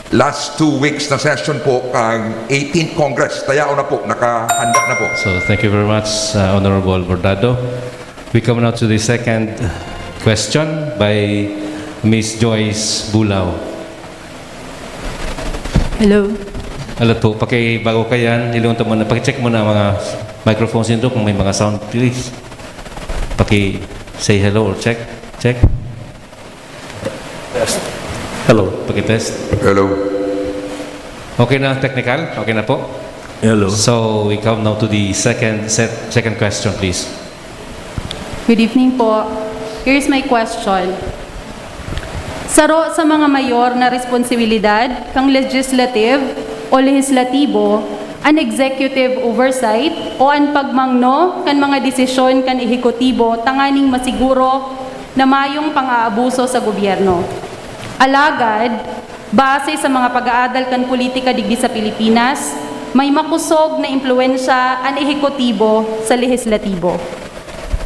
last two weeks na session po kang eighteenth Congress. Tayaon na po, nakahanda na po. So, thank you very much, uh, Honorable Bordado. We come now to the second question by Miss Joyce Bulao. Hello. Alat po, paki, bago ka yan, ilong ta muna, paki-check muna ang mga microphones nito kung may mga sound, please. Paki say hello or check. Check. Hello. Paki-test. Hello. Okay na, technical? Okay na po? Hello. So, we come now to the second set, second question, please. Good evening po. Here's my question. Saro sa mga mayor na responsibilidad kang legislative o lehislatibo an executive oversight o an pagmangno kan mga desisyon kan ehekutibo tanganing masiguro na mayong pang-aabuso sa gobyerno. Alagad, base sa mga pag-aadal kan politika digdi sa Pilipinas, may makosog na impluwensya an ehekutibo sa lehislatibo.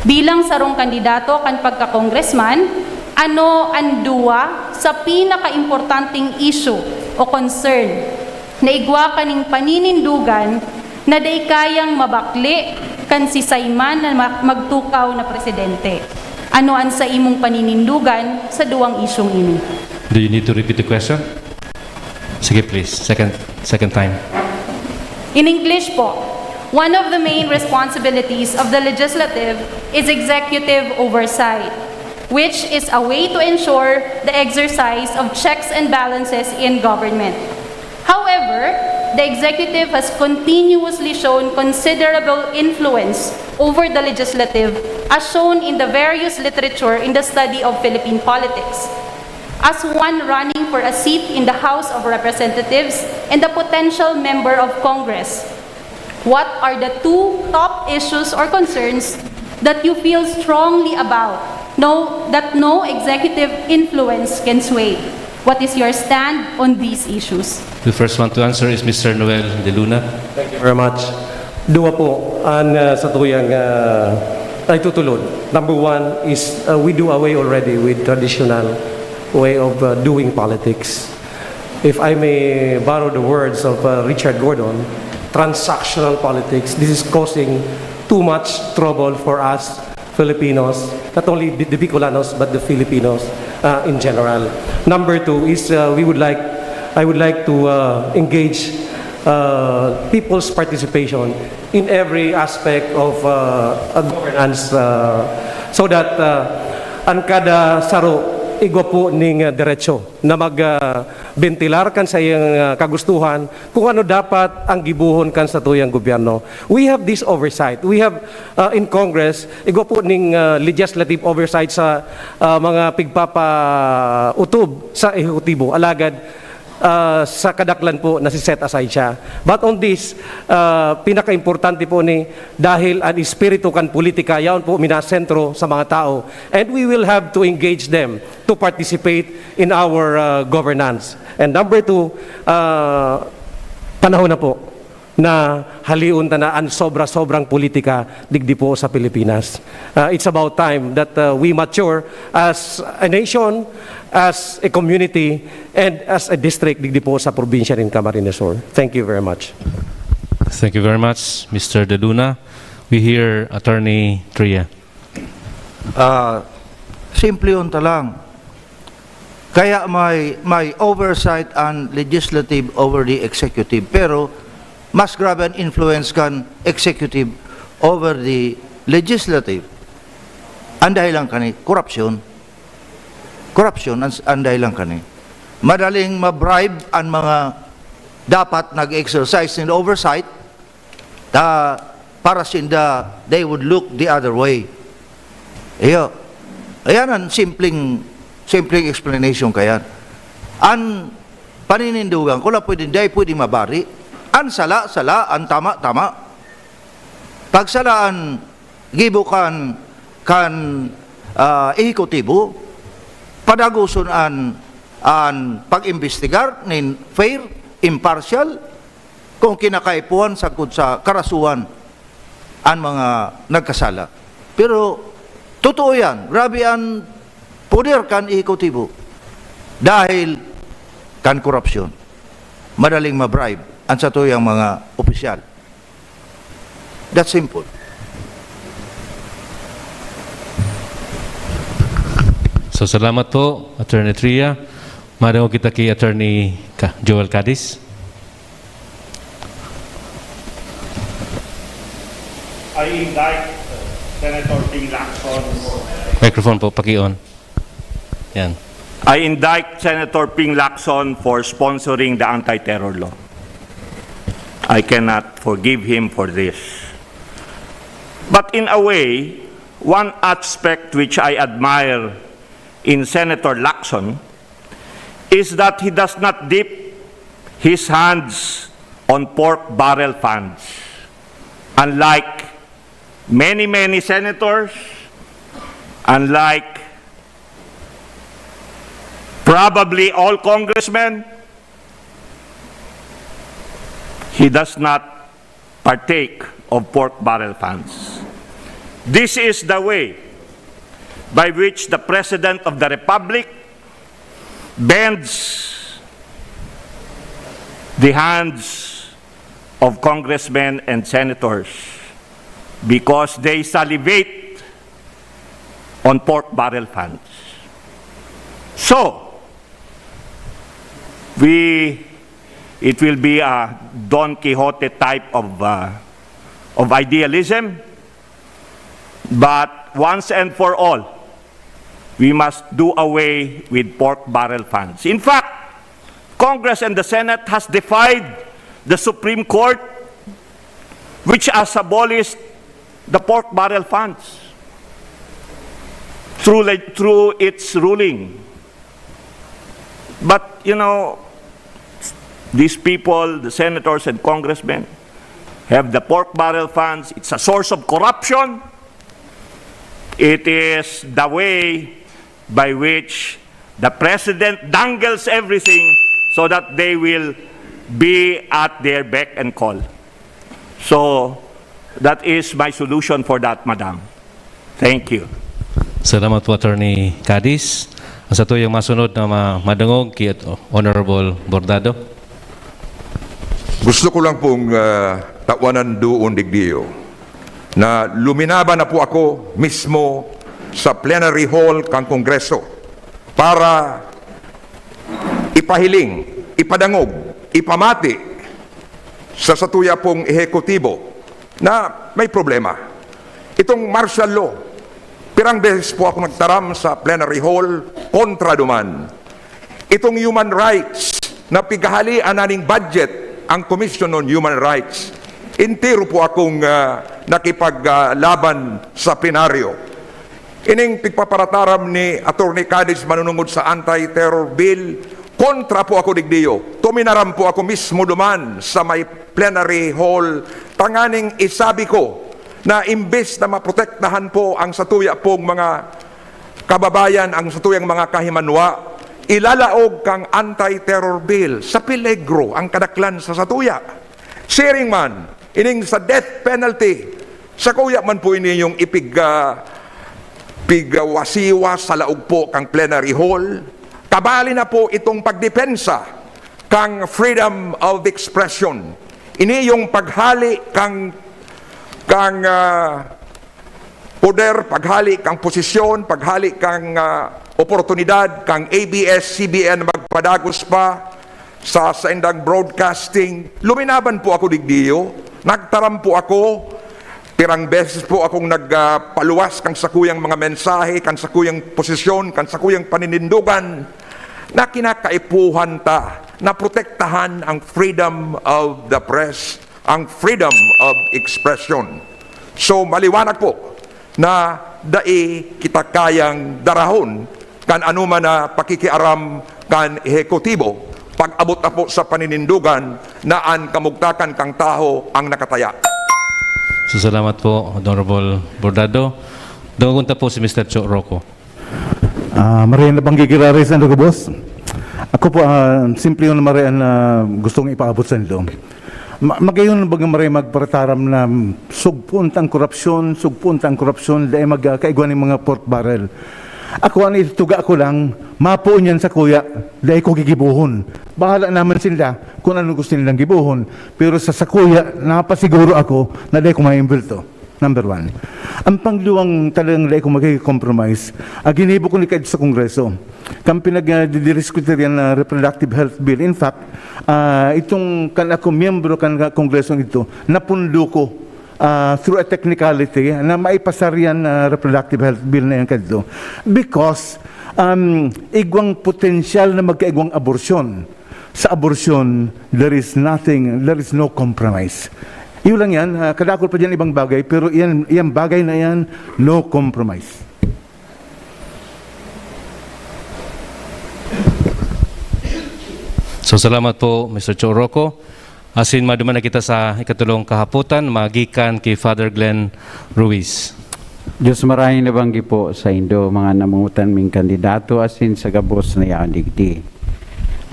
Bilang sarong kandidato kan pagka-congressman, ano an duwa sa pinakaimportanteng issue o concern na igwa kaning paninindugan na dai kayang mabakle kan sisay man na ma- magtukaw na presidente? Ano an sa imong paninindugan sa duwang isyung ini? Do you need to repeat the question? Sige, please. Second, second time. In English po, one of the main responsibilities of the legislative is executive oversight, which is a way to ensure the exercise of checks and balances in government. However, the executive has continuously shown considerable influence over the legislative, as shown in the various literature in the study of Philippine politics. As one running for a seat in the House of Representatives and a potential member of Congress, what are the two top issues or concerns that you feel strongly about, no, that no executive influence can sway? What is your stand on these issues? The first one to answer is Mister Noel De Luna. Thank you very much. Duwa po ang uh, sa tuyang uh, ay tutulod. Number one is uh, we do away already with traditional way of uh, doing politics. If I may borrow the words of uh, Richard Gordon, transactional politics, this is causing too much trouble for us Filipinos, not only the Bicolanos but the Filipinos uh, in general. Number two is uh, we would like, I would like to uh, engage uh, people's participation in every aspect of uh, a governance uh, so that uh, ang kada saro Igwa po ning, ah, diretso na mag, ah, bentilar kan saiyang, ah, kagustuhan kung ano dapat ang gibohon kan satuyang gobyerno. We have this oversight. We have, ah, in Congress, igwa po ning, ah, legislative oversight sa, ah, mga pigpapautob sa ehekutibo. Alagad, ah, sa kadaklan po, nasi-set aside siya. But on this, ah, pinakaimportante po ni, dahil ang espiritu kan politika, yaon po minasentro sa mga tao. And we will have to engage them to participate in our, ah, governance. And number two, ah, panahon na po na halion ta na an sobra-sobrang politika digdi po sa Pilipinas. Ah, it's about time that, ah, we mature as a nation, as a community, and as a district digdi po sa probinsya nin Camarines Sur. Thank you very much. Thank you very much, Mister De Luna. We hear Attorney Tria. Ah, simple yun ta lang. Kaya may, may oversight ang legislative over the executive. Pero mas grabe ang influence kan executive over the legislative. Ang dahilan kani, korupsyon. Korupsyon ang, ang dahilan kani. Madaling ma-bribe ang mga dapat nag-exercise ng oversight ta para sinda, they would look the other way. Iyo. Ayan ang simpleng, simpleng explanation kayan. An paninindugan ko la pwede, dai pwede mabari. An sala, sala. An tama, tama. Pag sala an gibo kan, kan, ah, ehekutibo, padagoson an, an pag-imbestigar nin fair, impartial, kung kinakaipuhan sagkod sa karasuhan an mga nagkasala. Pero totoo yan, grabe an poder kan ehekutibo dahil kan korupsyon. Madaling ma-bribe an satuyang mga opisyal. That's simple. So, salamat po, Attorney Tria. Madangog kita ki Attorney Ka- Joel Cadiz. I indict uh, Senator Ping Lacson for Microphone po, paki-on. Yan. I indict Senator Ping Lacson for sponsoring the anti-terror law. I cannot forgive him for this. But in a way, one aspect which I admire in Senator Lacson is that he does not dip his hands on pork barrel funds. Unlike many, many senators, unlike probably all congressmen, he does not partake of pork barrel funds. This is the way by which the President of the Republic bends the hands of congressmen and senators because they salivate on pork barrel funds. So, we, it will be a Don Quixote type of, uh, of idealism, but once and for all, we must do away with pork barrel funds. In fact, Congress and the Senate has defied the Supreme Court, which has abolished the pork barrel funds through, le- through its ruling. But, you know, these people, the senators and congressmen, have the pork barrel funds. It's a source of corruption. It is the way by which the president dangles everything so that they will be at their beck and call. So, that is my solution for that, Madam. Thank you. Salamat po, Attorney Cadiz. Ang satuyang masunod na ma- madangog ki At- Honorable Bordado. Gusto ko lang pong ah, tawanan doon, digdiyo, na luminaba na po ako mismo sa plenary hall kan Kongreso para ipahiling, ipadangog, ipamati sa satuya pong ehekutibo na may problema. Itong martial law, pirang beses po ako nagtaram sa plenary hall, kontra duman. Itong human rights na pighahalian na ning budget ang Commission on Human Rights, entero po akong, ah, nakipaglaban sa plenaryo. Ining pigpaparataram ni Attorney Cadiz manunungod sa anti-terror bill, kontra po ako digdiyo. Tuminaram po ako mismo duman sa may plenary hall, tanganing isabi ko na imbes na maprotektahan po ang satuya pong mga kababayan, ang satuyang mga kahimanwa, ilalaog kang anti-terror bill sa peligro ang kadaklan sa satuya. Siring man, ining sa death penalty, sakuya man po ini yung ipig, ah, pigwasiwa sa laog po kang plenary hall. Kabali na po itong pagdepensa kang freedom of expression. Ini yung paghali kang, kang, ah, poder, paghali kang posisyon, paghali kang, ah, oportunidad kang A B S C B N na magpadagos pa sa saindang broadcasting. Luminaban po ako digdiyo. Nagtaram po ako. Pirang beses po akong nagpaluwas kan sakuyang mga mensahe, kan sakuyang posisyon, kan sakuyang paninindogan na kinakaipuhan ta na protektahan ang freedom of the press, ang freedom of expression. So, maliwanag po na dai kita kayang darahon kan anoman na pakikiaram kan ehekutibo, pag-abot na po sa paninindogan na an kamugtakan kan tawo ang nakataya. So, salamat po, Honorable Bordado. Dungon ta po si Mister Cho Rocco. Ah, Maria na bang gigiraray sa ano, boss? Ako po, ah, simple yung Maria na gusto kong ipaabot sa inyo. Ma- magayon bang Maria magparataram na sugpon tang korupsyon, sugpon tang korupsyon, dahil magkaigwa ng mga pork barrel. Ako, ang itutuga ko lang, mapuon yan sa kuya, dahil ko gigibuhon. Bahala naman sila kung ano gusto nilang gibuhon. Pero sa sakuya, napasiguro ako na dahil ko maimbulto. Number one. Ang pangduwang talagang dai ko magiging compromise, ah, ginibo ko ni kaidto sa Kongreso. Kan pinag-, ah, didiskutir yan na reproductive health bill. In fact, ah, itong kan ako miyembro kan Kongreso ito, napundo ko ah, through a technicality na maipasar yan na reproductive health bill na yan kadto. Because um, igwang potensyal na magkaigwang abortion. Sa abortion, there is nothing, there is no compromise. Iyo lang yan, ah, kadakol pa dyan ibang bagay, pero yan, yan bagay na yan, no compromise. So, salamat po, Mister Cho Rocco. Asin maduman na kita sa ikatulong kahapotan, magikan ki Father Glenn Ruiz. Diyos marayang nabanggi po sa indo, mga namutan ming kandidato asin sa gabos na yaon digdi.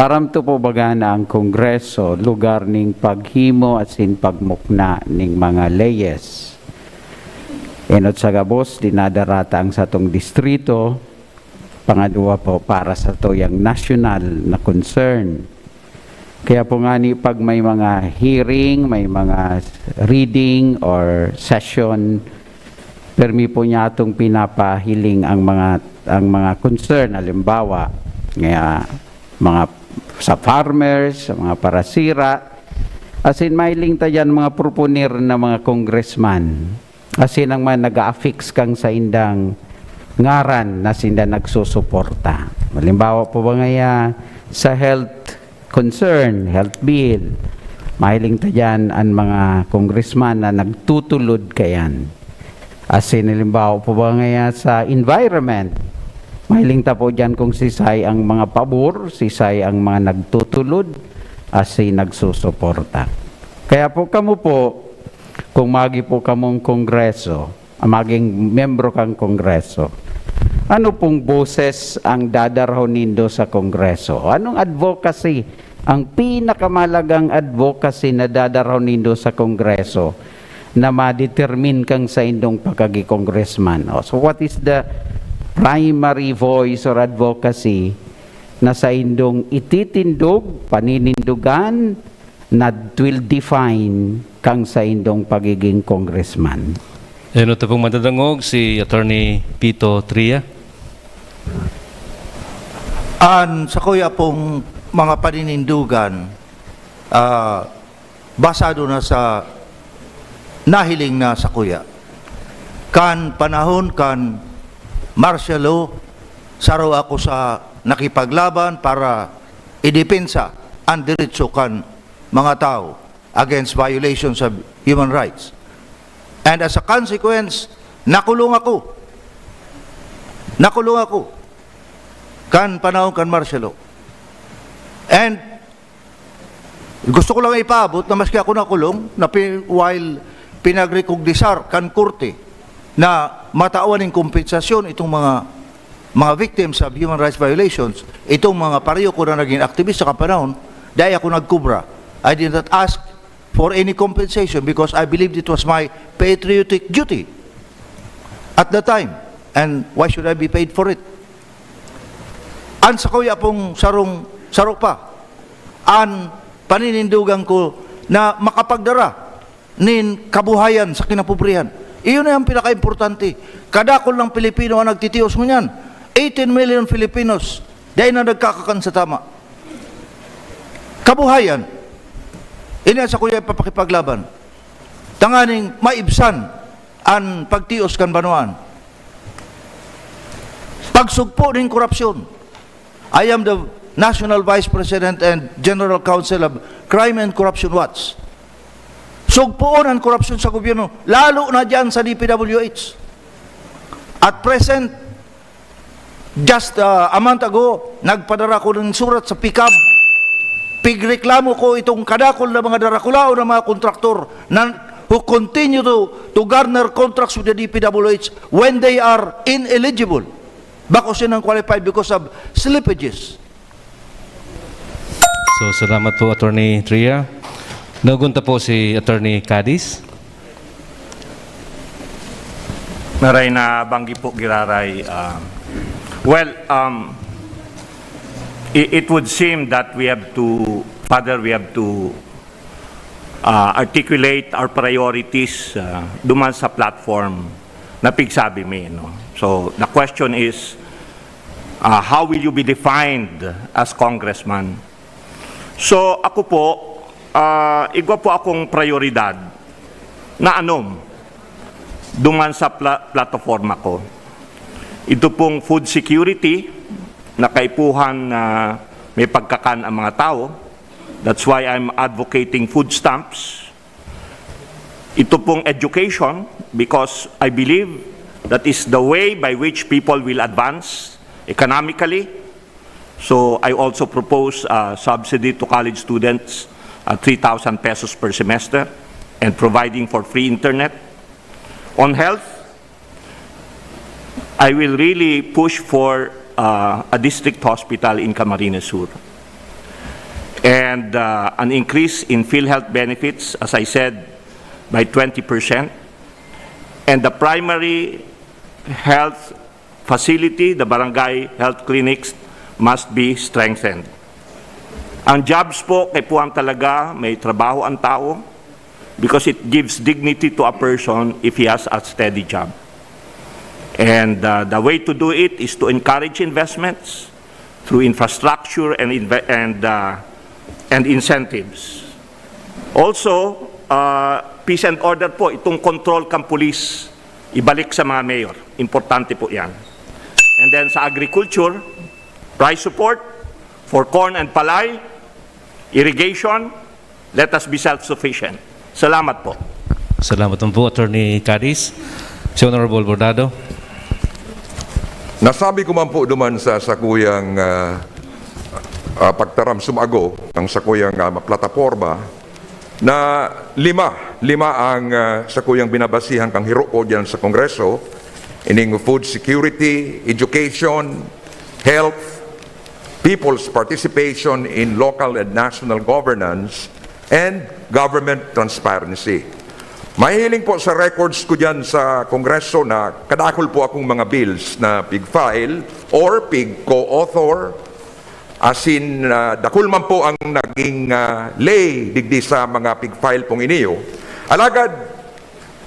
Aram to po baga na ang Kongreso, lugar ning paghimo asin pagmukna ning mga leyes. Enot sa gabos, dinadarata ang satong distrito, pangadwa po para sa tuyang national na concern. Kaya po ngani pag may mga hearing, may mga reading or session, permi po niya atong pinapahiling ang mga ang mga concern, halimbawa, nga mga sa farmers, sa mga parasira, asin mailing ta dyan mga proponer na mga congressman. Asin ang man nag-a-affix kang saindang ngaran na sinda nagsusuporta. Halimbawa po ba ngaya sa health concern, health bill, mahiling ta dyan ang mga congressman na nagtutulod kayan. Asin halimbawa po ba ngaya sa environment, mahiling ta po dyan kung sisay ang mga pabor, sisay ang mga nagtutulod, asin nagsusuporta. Kaya po kamo po, kung magi po kamong kongreso, maging membro kang kongreso, ano pong boses ang dadarahon nindo sa kongreso? Anong advocacy, ang pinakamalagang advocacy na dadarahon nindo sa kongreso na ma-determine kang saindong pagkagi-congressman? O, so what is the primary voice or advocacy na saindong ititindog, paninindugan, na will define kang saindong pagiging congressman? Ano ta pong madadangog si Attorney Pito Tria? An sakuya pong mga paninindugan, ah, basado na sa nahiling na sakuya. Kan panahon kan martial law, saro ako sa nakipaglaban para idepensa ang diretso kan mga tao against violations of human rights. And as a consequence, nakulong ako. Nakulong ako kan panahon kan martial law. And gusto ko lang ipaabot na maski ako nakulong, na pi-, while pinagrekognizar kan korte na matawan nin kompensasyon itong mga, mga victims of human rights violations, itong mga pareho ko na naging aktivista kan panahon, dai ako nagkubra. I did not ask for any compensation because I believed it was my patriotic duty at the time. And why should I be paid for it? An sakuya pong sarong, saro pa, an paninindogan ko na makapagdara nin kabuhayan sa kinapobrehan. Iyon na ang pinakaimportante. Kadakul ng Pilipino ang nagtitios ngunyan. Eighteen million Filipinos, dai na nagkakakan sa tama. Kabuhayan. Ini ang sakuya ipapakipaglaban. Tanganing maibsan an pagtios kan banwaan. Pagsugpo nin korupsyon. I am the National Vice President and General Counsel of Crime and Corruption Watch. Sugpoon an korupsyon sa gobyerno, lalo na diyan sa D P W H. At present, just, uh, a month ago, nagpadara ko ng surat sa PCAB. Pigreklamo ko itong kadakul na mga darakulaon na mga kontraktor na who continue to, to garner contracts with the D P W H when they are ineligible. Bako silang qualified because of slippages. So, salamat po, Attorney Tria. Nagunta po si Attorney Cadiz. Maray na banggi po, Giraray. Ah, well, um, it, it would seem that we have to, Father, we have to uh, articulate our priorities uh, duman sa platform na pigsabi mi. No? So, the question is, uh, how will you be defined as congressman? So, ako po, uh, igwa po akong prioridad na anom duman sa pla- plataforma ko. Ito pong food security, na kaipuhan na may pagkakan ang mga tao. That's why I'm advocating food stamps. Ito pong education, because I believe that is the way by which people will advance economically. So I also propose a subsidy to college students at three thousand pesos per semester and providing for free internet. On health, I will really push for uh, a district hospital in Camarines Sur and uh, an increase in PhilHealth benefits, as I said, by twenty percent, and the primary health facility, the barangay health clinics, must be strengthened. Ang jobs po, kaipuhan talaga may trabaho ang tao because it gives dignity to a person if he has a steady job. And uh, the way to do it is to encourage investments through infrastructure and, inve- and, uh, and incentives. Also, uh, peace and order po, itong control kang police, ibalik sa mga mayor. Importante po yan. And then sa agriculture, price support for corn and palay, irrigation, let us be self-sufficient. Salamat po. Salamat po, Attorney Cadiz. Si Honorable Bordado. Nasabi ko man po duman sa sakuyang uh, uh, pagtaram sumago ng sakuyang uh, plataforma na lima, lima ang uh, sakuyang binabasihan kang hiro ko diyan sa Kongreso, ining food security, education, health, people's participation in local and national governance, and government transparency. Mahihiling po sa records ko dyan sa Kongreso na kadakol po akong mga bills na pig-file or pig-co-author. As in, uh, dakul man po ang naging uh, lay digdi sa mga pig-file pong iniyo. Alagad,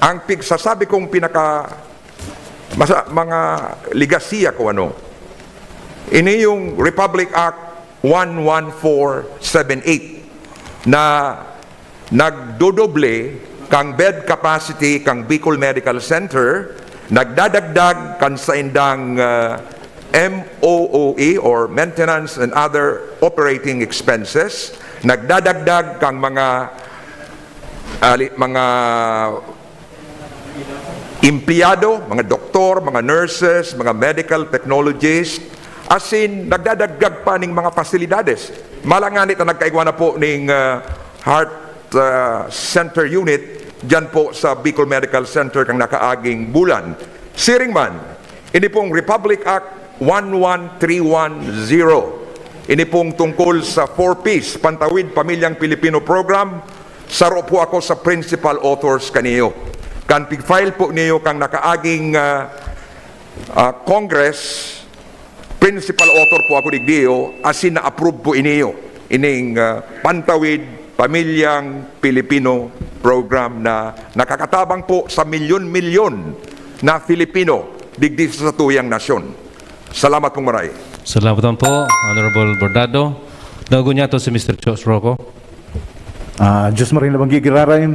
ang pigsasabi kong pinaka masa, mga ligasiya ko ano, ini yung Republic Act one one four seven eight na nagdodoble kang bed capacity kang Bicol Medical Center, nagdadagdag kan saindang uh, M O O E or maintenance and other operating expenses, nagdadagdag kang mga ali, mga empleyado, mga doktor, mga nurses, mga medical technologists, asin nagdadagdag pa ning mga pasilidades. Malangani ta nagkaigwa na po ning ah, Heart ah, Center Unit dyan po sa Bicol Medical Center kang nakaaging bulan. Siring man, ini pong Republic Act one one three one zero, ini pong tungkol sa Four Ps, Pantawid Pamilyang Pilipino Program, saro po ako sa principal authors kaniyo. Kan pig-file po niyo kang nakaaging ah, ah, Congress, principal author po ako digdiyo, asin na-approve po iniyo, ining ah, Pantawid Pamilyang Pilipino Program na nakakatabang po sa milyon-milyon na Filipino digdi sa satuyang nasyon. Salamat pong maray. Salamat naman po, Honorable Bordado. Dangogon niya to si Mister Chos Rocco. Ah, Diyos maray na banggi giraray.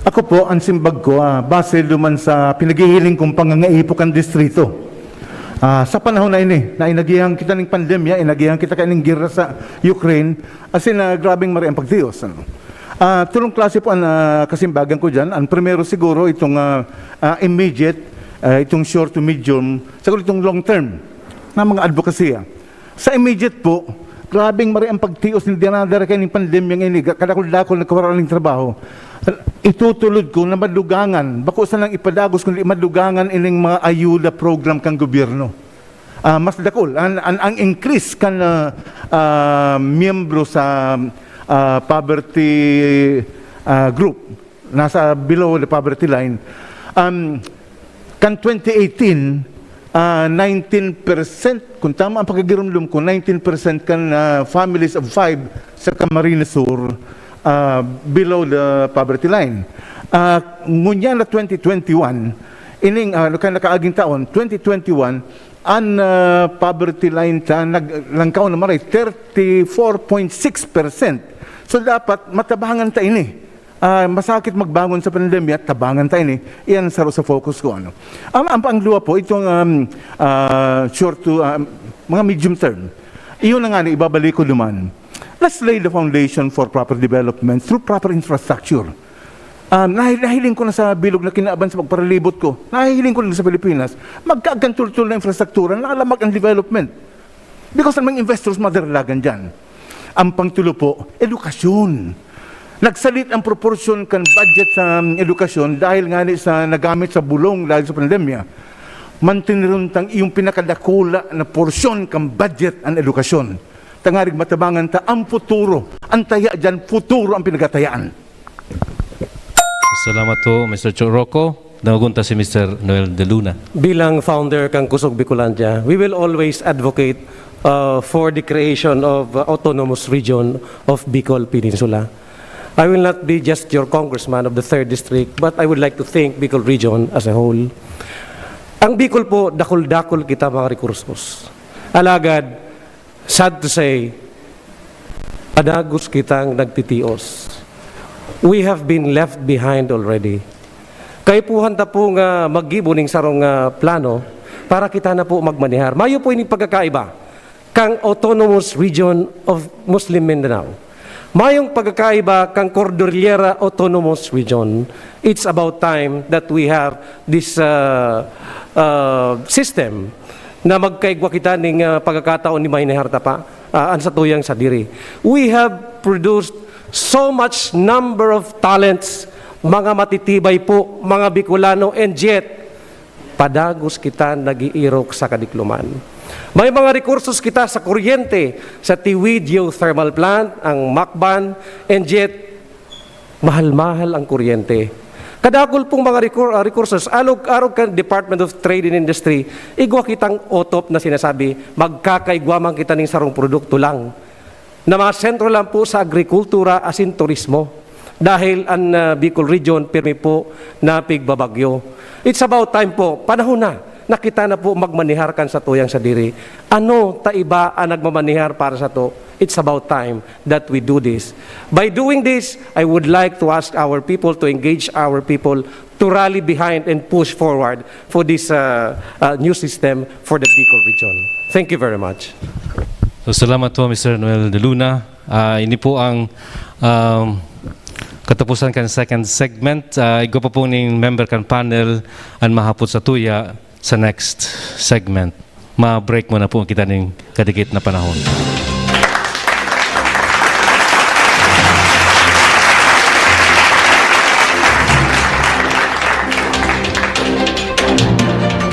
Ako po, ang simbag ko, ah, base duman sa pinaghihiling kong pangangaipo kan distrito. Ah, sa panahon na ini, na inagihan kita ning pandemya, inagihan kita kaning gera sa Ukraine, asin na grabeng maray ang pagtios. Ano? Ah, tulong klase po ang ah, kasimbagan ko dyan. Ang primero siguro, itong ah, ah, immediate, ah, itong short to medium, siguro itong long term na mga advokasya. Sa immediate po, grabeng maray ang pagtios nin dinadara kaini ning pandemya ngini, kadakul-dakul nagkawara ning trabaho. Itutulod ko na madugangan, bako sanang ipadagos, kundi madugangan ining mga ayuda program kan gobyerno. Ah, mas dakul, an, an, ang increase kan ah, ah, miyembro sa ah, poverty ah, group, nasa below the poverty line. Um, kan twenty eighteen, ah, nineteen percent, kung tama ang pagkagirumdom ko, nineteen percent kan ah, families of five sa Camarines Sur ah, below the poverty line. Ah, ngunyan na twenty twenty-one, ining ah, kan nakaaging taon, twenty twenty-one, an ah, poverty line ta naglangkaw na maray thirty-four point six percent. So dapat matabangan ta ini. Ah, masakit magbangon sa pandemya, tabangan ta ini. Iyan saro sa focus ko, ano. Ang, ang pangduwa po, itong um, ah, short to um, mga medium term. Iyon na nga, ibabalik ko duman. Let's lay the foundation for proper development through proper infrastructure. Um, nahi- nahiling ko na sa bilog na kinaaban sa pagparalibot ko, nahihiling ko na sa Pilipinas, magkaagkan tultol na infrastruktura na alamak ang development. Because ang mga investors madaralagan dyan. Ang pangtulo po, edukasyon. Nagsalit ang proportion kan budget sa um, edukasyon dahil nga ni sa nagamit sa bulong dahil sa pandemya. Mantiniron tang iyong pinakadakula na porsyon kan budget ang edukasyon. Tangarig matabangan ta ang futuro. Ang taya dyan, futuro ang pinagatayaan. Salamat po, Mister Chorocco. Dangogon ta si Mister Noel De Luna. Bilang founder kan Kusog Bicolandia, we will always advocate uh, for the creation of uh, autonomous region of Bicol Peninsula. I will not be just your congressman of the third district, but I would like to thank Bicol region as a whole. Ang Bicol po, dakul-dakul kita mga rekursos. Alagad, sad to say, padagos kitang nagtitios. We have been left behind already. Kaipuhan ta po nga maggibo ning sarong ah, plano para kita na po magmanihar. Mayo po ining pagkakaiba kang Autonomous Region of Muslim Mindanao. Mayong pagkakaiba kang Cordillera Autonomous Region. It's about time that we have this uh, uh, system na magkaigwa kita ning uh, pagkakataon ni Maynay Hartapa, uh, ang satuyang sadiri. We have produced so much number of talents, mga matitibay po, mga Bicolano, and yet, padagos kita nag-iirok sa kadikloman. May mga rekursos kita sa kuryente, sa Tiwi Geothermal Plant, ang Macban, and yet, mahal-mahal ang kuryente. Kadakul pong mga recur- uh, rekursos, alog, arog kan Department of Trade and Industry, igwa kitang otop na sinasabi, magkakaigwa man kita ning sarong produkto lang na mga sentro lang po sa agrikultura asin turismo. Dahil ang uh, Bicol Region pirmi po na pigbabagyo. It's about time po, panahon na na kita na po magmanihar kan satuyang sadiri. Ano ta iba ang nagmamanihar para sato? It's about time that we do this. By doing this, I would like to ask our people to engage our people to rally behind and push forward for this, uh, uh, new system for the Bicol region. Thank you very much. So, salamat po, Mister Noel de Luna. Ah, ini po ang, um, katapusan kan second segment. Ah, igwa pa po ning member kan panel an mahapot satuya sa next segment. Ma-break muna po kita ning kadikit na panahon.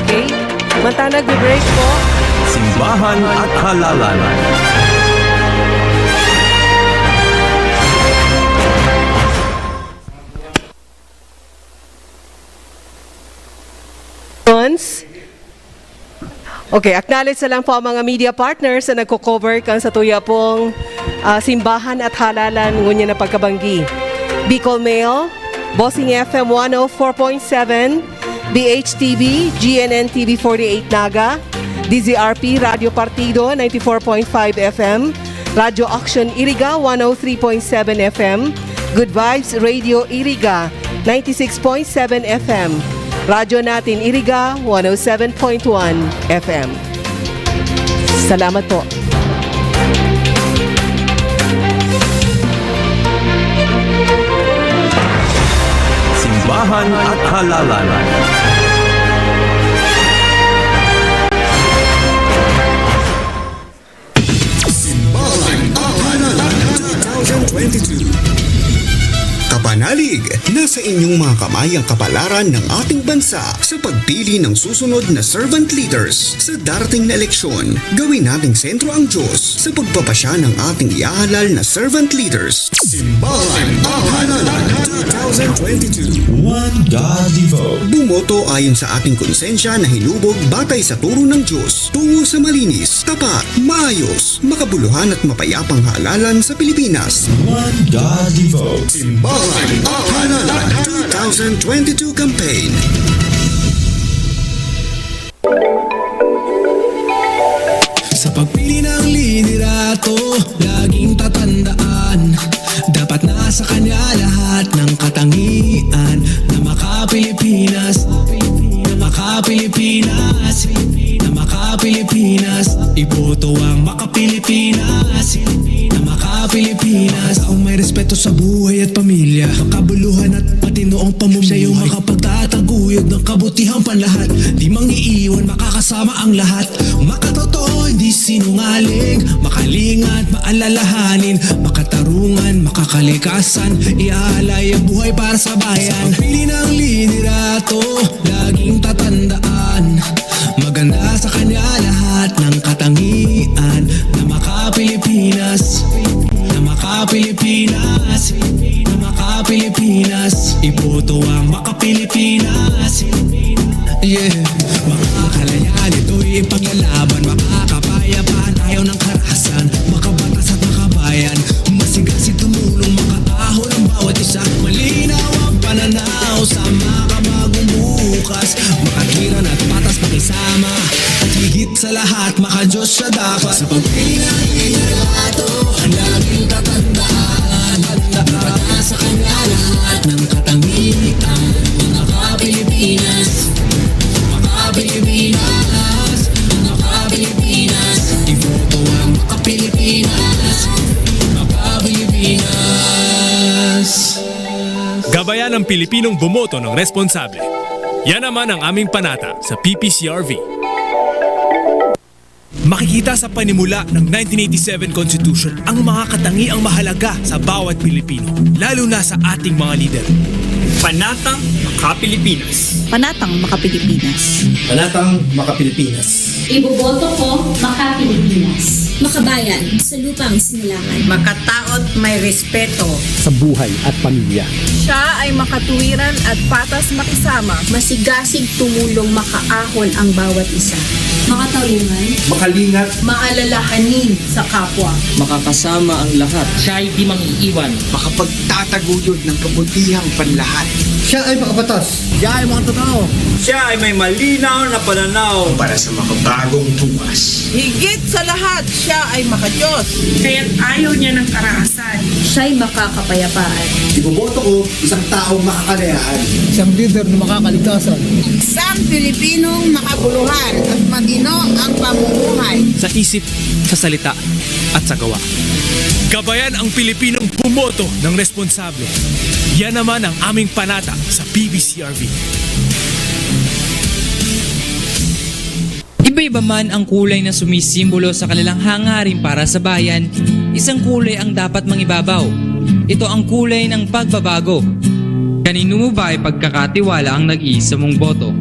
Okay. Mantang nagbe-break po. Simbahan at halalan. Once. Okay, acknowledge na lang po ang mga media partners na nagko-cover kan satuya pong, ah, simbahan at halalan ngunyan na pagkabanggi. Bicol Mail, Bossing F M one oh four point seven, D H T V, G N N T V forty-eight Naga, D Z R P Radyo Partido ninety-four point five F M, Radyo Aksyon Iriga one oh three point seven F M, Good Vibes Radio Iriga ninety-six point seven F M, Radyo Natin Iriga one oh seven point one F M. Salamat po. Simbahan at Halalan. Simbahan at Halalan twenty twenty-two. Kapanalig, nasa inyong mga kamay ang kapalaran ng ating bansa sa pagpili ng susunod na servant leaders. Sa darating na eleksyon, gawin nating sentro ang Diyos sa pagpapasya ng ating ihahalal na servant leaders. Simbahan at Halalan twenty twenty-two. One God Devo. Bumoto ayon sa ating konsensya na hinubog batay sa turo ng Diyos, tungo sa malinis, tapat, maayos, makabuluhan at mapayapang halalan sa Pilipinas. One God Devo. Simbahan at Halalan twenty twenty-two Campaign. Sa pagpili ng liderato, laging tatandaan, dapat nasa kanya lahat ng katangian na maka-Pilipinas, na maka-Pilipinas, na maka-Pilipinas. Iboto ang maka-Pilipinas, na maka-Pilipinas. Taong may respeto sa buhay at pamilya, makabuluhan at matino ang pamumuhay. Siya yung makapagtataguyod ng kabutihang panlahat. Di mangiiwan, makakasama ang lahat. Makatotoo, hindi sinungaling. Makalingat, maalalahanin. Makatarungan, makakalikasan. Iaalay ang buhay para sa bayan. Sa pagpili ng liderato, laging tatandaan, maganda sa kanya lahat ng katangian na maka-Pilipinas, na maka-Pilipinas, na maka-Pilipinas. Iboto ang maka-Pilipinas. Yeah. Makakalayan, ito'y ipaglalaban. Makakapayapaan, ayaw ng karahasan. Makabatas at makabayan. Masigasig tumulong, makaahon ang bawat isa. Malinaw ang pananaw sa makabagong bukas. Makakiran at patas pakisama. At higit sa lahat, maka-Diyos siya dapat. Sa pagpili ng liderato, laging tatandaan, dapat nasa kanya lahat ng katangian. Maka-Pilipinas, maka-Pilipinas, maka-Pilipinas. Iboto ang maka-Pilipinas, maka-Pilipinas. Gabayan ang Pilipinong bumoto ng responsable. Yan naman ang aming panata sa P P C R V. Makikita sa panimula ng nineteen eighty-seven Constitution ang mga katangiang mahalaga sa bawat Pilipino, lalo na sa ating mga lider. Panatang Maka-Pilipinas. Panatang Maka-Pilipinas. Panatang Maka-Pilipinas. Iboboto ko, Maka-Pilipinas. Makabayan sa lupang sinilangan. Makataot, may respeto. Sa buhay at pamilya. Siya ay makatuwiran at patas makisama. Masigasig tumulong, makaahon ang bawat isa. Makatarungan. Makalingat. Maalalahanin sa kapwa. Makakasama ang lahat. Siya ay di mangiiwan. Makapagtataguyod ng kabutihang panlahat. Siya ay makapatas. Siya ay makatotoo. Siya ay may malinaw na pananaw. Para sa makabagong bukas. Higit sa lahat, siya ay makadiyos. Kaya't ayaw niya ng karahasan. Siya'y makakapayapaan. Iboboto ko isang taong makakalayaan. Isang lider na makakaligtasan. Isang Pilipinong makabuluhan at matino ang pamumuhay. Sa isip, sa salita, at sa gawa. Gabayan ang Pilipinong bumoto ng responsable. Yan naman ang aming panata sa B B C R V. Iba-iba man ang kulay na sumisimbolo sa kanilang hangarin para sa bayan, isang kulay ang dapat mangibabaw. Ito ang kulay ng pagbabago. Kanino mo ba ipagkakatiwala ang nag-iisa mong boto?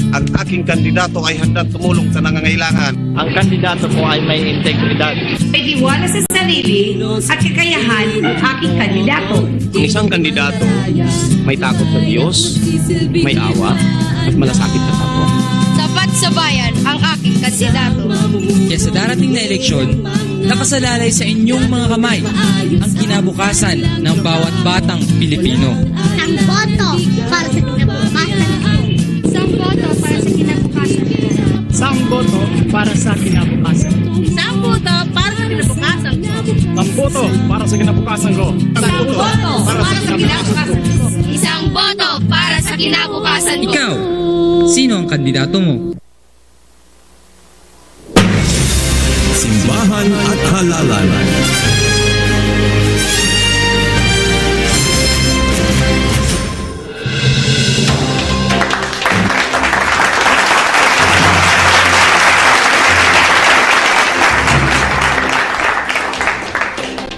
Ang aking kandidato ay handang tumulong sa nangangailangan. Ang kandidato ko ay may integridad. May tiwala sa sarili at kakayahan ang aking kandidato. Ang isang kandidato may takot sa Diyos, may awa, at malasakit sa kapwa. Tapat sa bayan ang aking kandidato. Kaya sa darating na eleksyon, nakasalalay sa inyong mga kamay ang kinabukasan ng bawat batang Pilipino. Isang boto para sa kinabukasan ko. Isang boto para sa kinabukasan ko. Isang boto para sa kinabukasan ko. Isang boto para sa kinabukasan ko. Isang boto para sa kinabukasan ko. Isang boto para sa kinabukasan ko. Ikaw, sino ang kandidato mo? Simbahan at Halalan.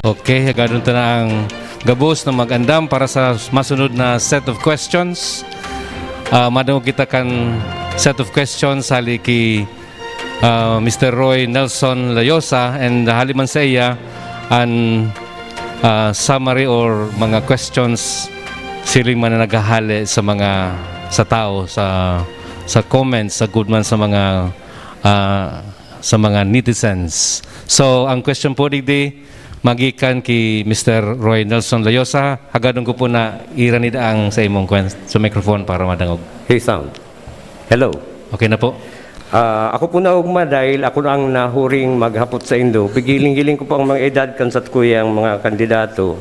Okay, hagadon ta na ang gabos na mag-andam para sa masunod na set of questions. Ah, madangog kita kan set of questions hali ki, ah, Mister Roy Nelson Layosa, and hali man sa iya an, ah, summary or mga questions siring man na naghahale sa mga, sa tao, sa, sa comments, sagkod man sa mga, ah, sa mga netizens. So, ang question po digdi, magikan ki Mister Roy Nelson Layosa. Hagadon ko po na iranid ang sa imong kwen-, sa microphone para madangog. Hey, sound. Hello. Okay na po. Ah, ako po naogma dahil ako ang nahuring maghapot sa indo. Pigiling-giling ko po ang mga edad kan satkuyang mga kandidato.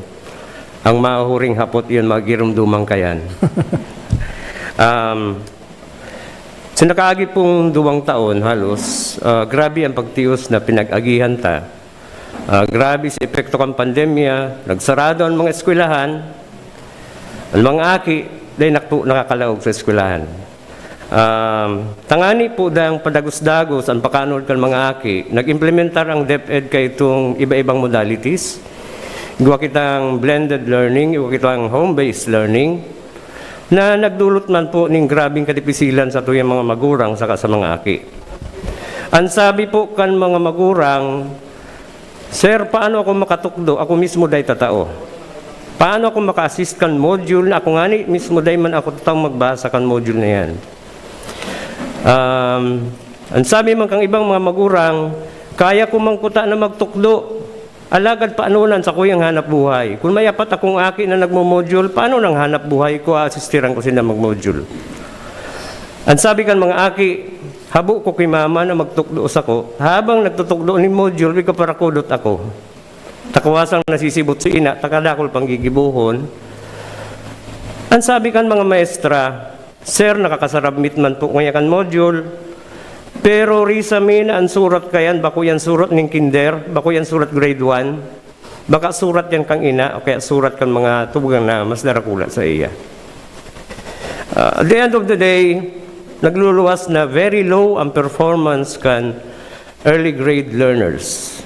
Ang mahuring hapot, iyon, magirumduman kayan. Um, sa nakaagi pong duwang taon, halos, ah, grabe ang pagtios na pinag-agihan ta. Ah, grabe sa epekto kan pandemya, nagsarado ang mga eskwelahan, ang mga aki, dai naktu-, nakakalaog sa eskwelahan. Um, tangani po dang padagos-dagos ang pakanuod kan mga aki, nag-implementar ang DepEd kaitong iba-ibang modalities. Igwa kitang blended learning, igwa kitang home-based learning, na nagdulot man po ning grabeng kadipisilan sa tuyang mga magurang saka sa mga aki. An sabi po kan mga magurang, "Sir, paano ako makatukdo? Ako mismo dai tatao. Paano ako maka-assist kan module na ako ngani mismo dai man ako tatao magbasa kan module na yan?" Um, an sabi man kang ibang mga magurang, "Kaya ko man kuta na magtukdo. Alagad paano nan sakuyang hanap buhay? Kun may apat akong aki na nagmo-module, paano nang hanap buhay ko, aasistiran ko sinda mag-module?" An sabi kan mga aki, "Habo ko ki mama na magtukdo sako. Habang nagtutukdo nin module, igwa parakudot ako. Ta kawasang nasisibot si ina, ta kadakul pang gigibohon." An sabi kan mga maestra, "Sir, nakakasarabmit man po ngaya kan module. Pero risa mi na an surat kayan, bako yan surat nin kinder, bako yan surat grade one. Baka surat yan kang ina, o kaya surat kan mga tugang na mas darakula sa iya." Ah, at the end of the day, nagluluwas na very low ang performance kan early grade learners.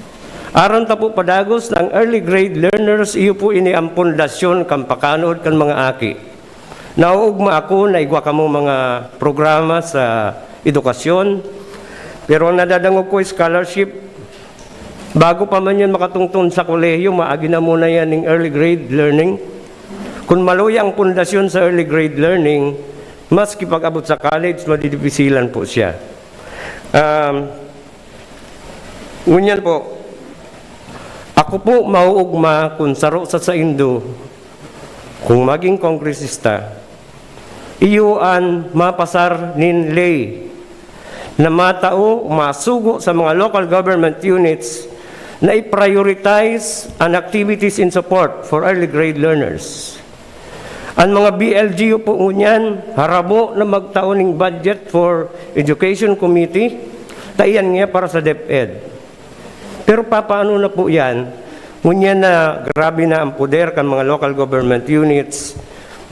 Aram ta po padagos na ang early grade learners, iyo po ini ang pundasyon kan pakanuod kan mga aki. Nauugma ako na igwa kamong mga programa sa edukasyon, Pero ang nadadangog ko, scholarship, bago pa man yan makatungtong sa kolehiyo, maagi na muna yan ng early grade learning. Kung maluya ang pundasyon sa early grade learning, maski pag-abot sa college, madidipisilan po siya. Um, ngunyan po, ako po mauugma kung saro sa saindo, kung maging kongresista, iyo an mapasar nin ley na matao, masugo sa mga local government units na i-prioritize an activities in support for early grade learners. An mga B L G U po ngunyan, harabo na magtao ning budget for Education Committee, ta iyan nga para sa DepEd. Pero papaano na po yan? Ngunyan na grabe na ang poder kan mga local government units,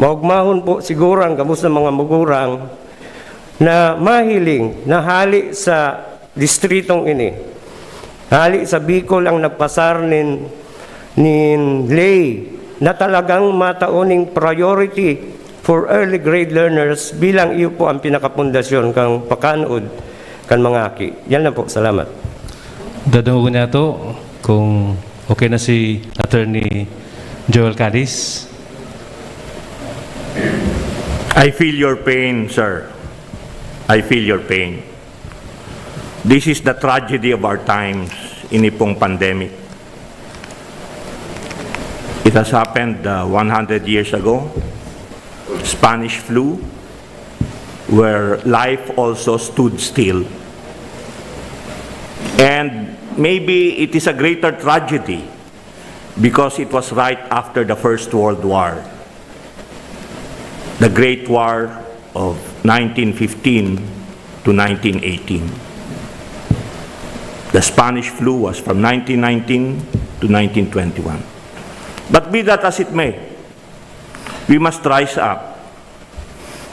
maugmahon po siguro ang gabos ng mga magurang na mahiling na hali sa distritong ini, hali sa Bicol ang nagpasar nin, nin ley na talagang matao ning priority for early grade learners bilang iyo po ang pinakapundasyon kan pakanood kan mga aki. Yan lang po. Salamat. Dadangog niya to kung okay na si Attorney Joel Cadiz. I feel your pain, sir. I feel your pain. This is the tragedy of our times, ini pong pandemic. It has happened uh, one hundred years ago, Spanish flu, where life also stood still. And maybe it is a greater tragedy because it was right after the First World War, the Great War of nineteen fifteen to nineteen eighteen. The Spanish flu was from nineteen nineteen to nineteen twenty-one. But be that as it may, we must rise up.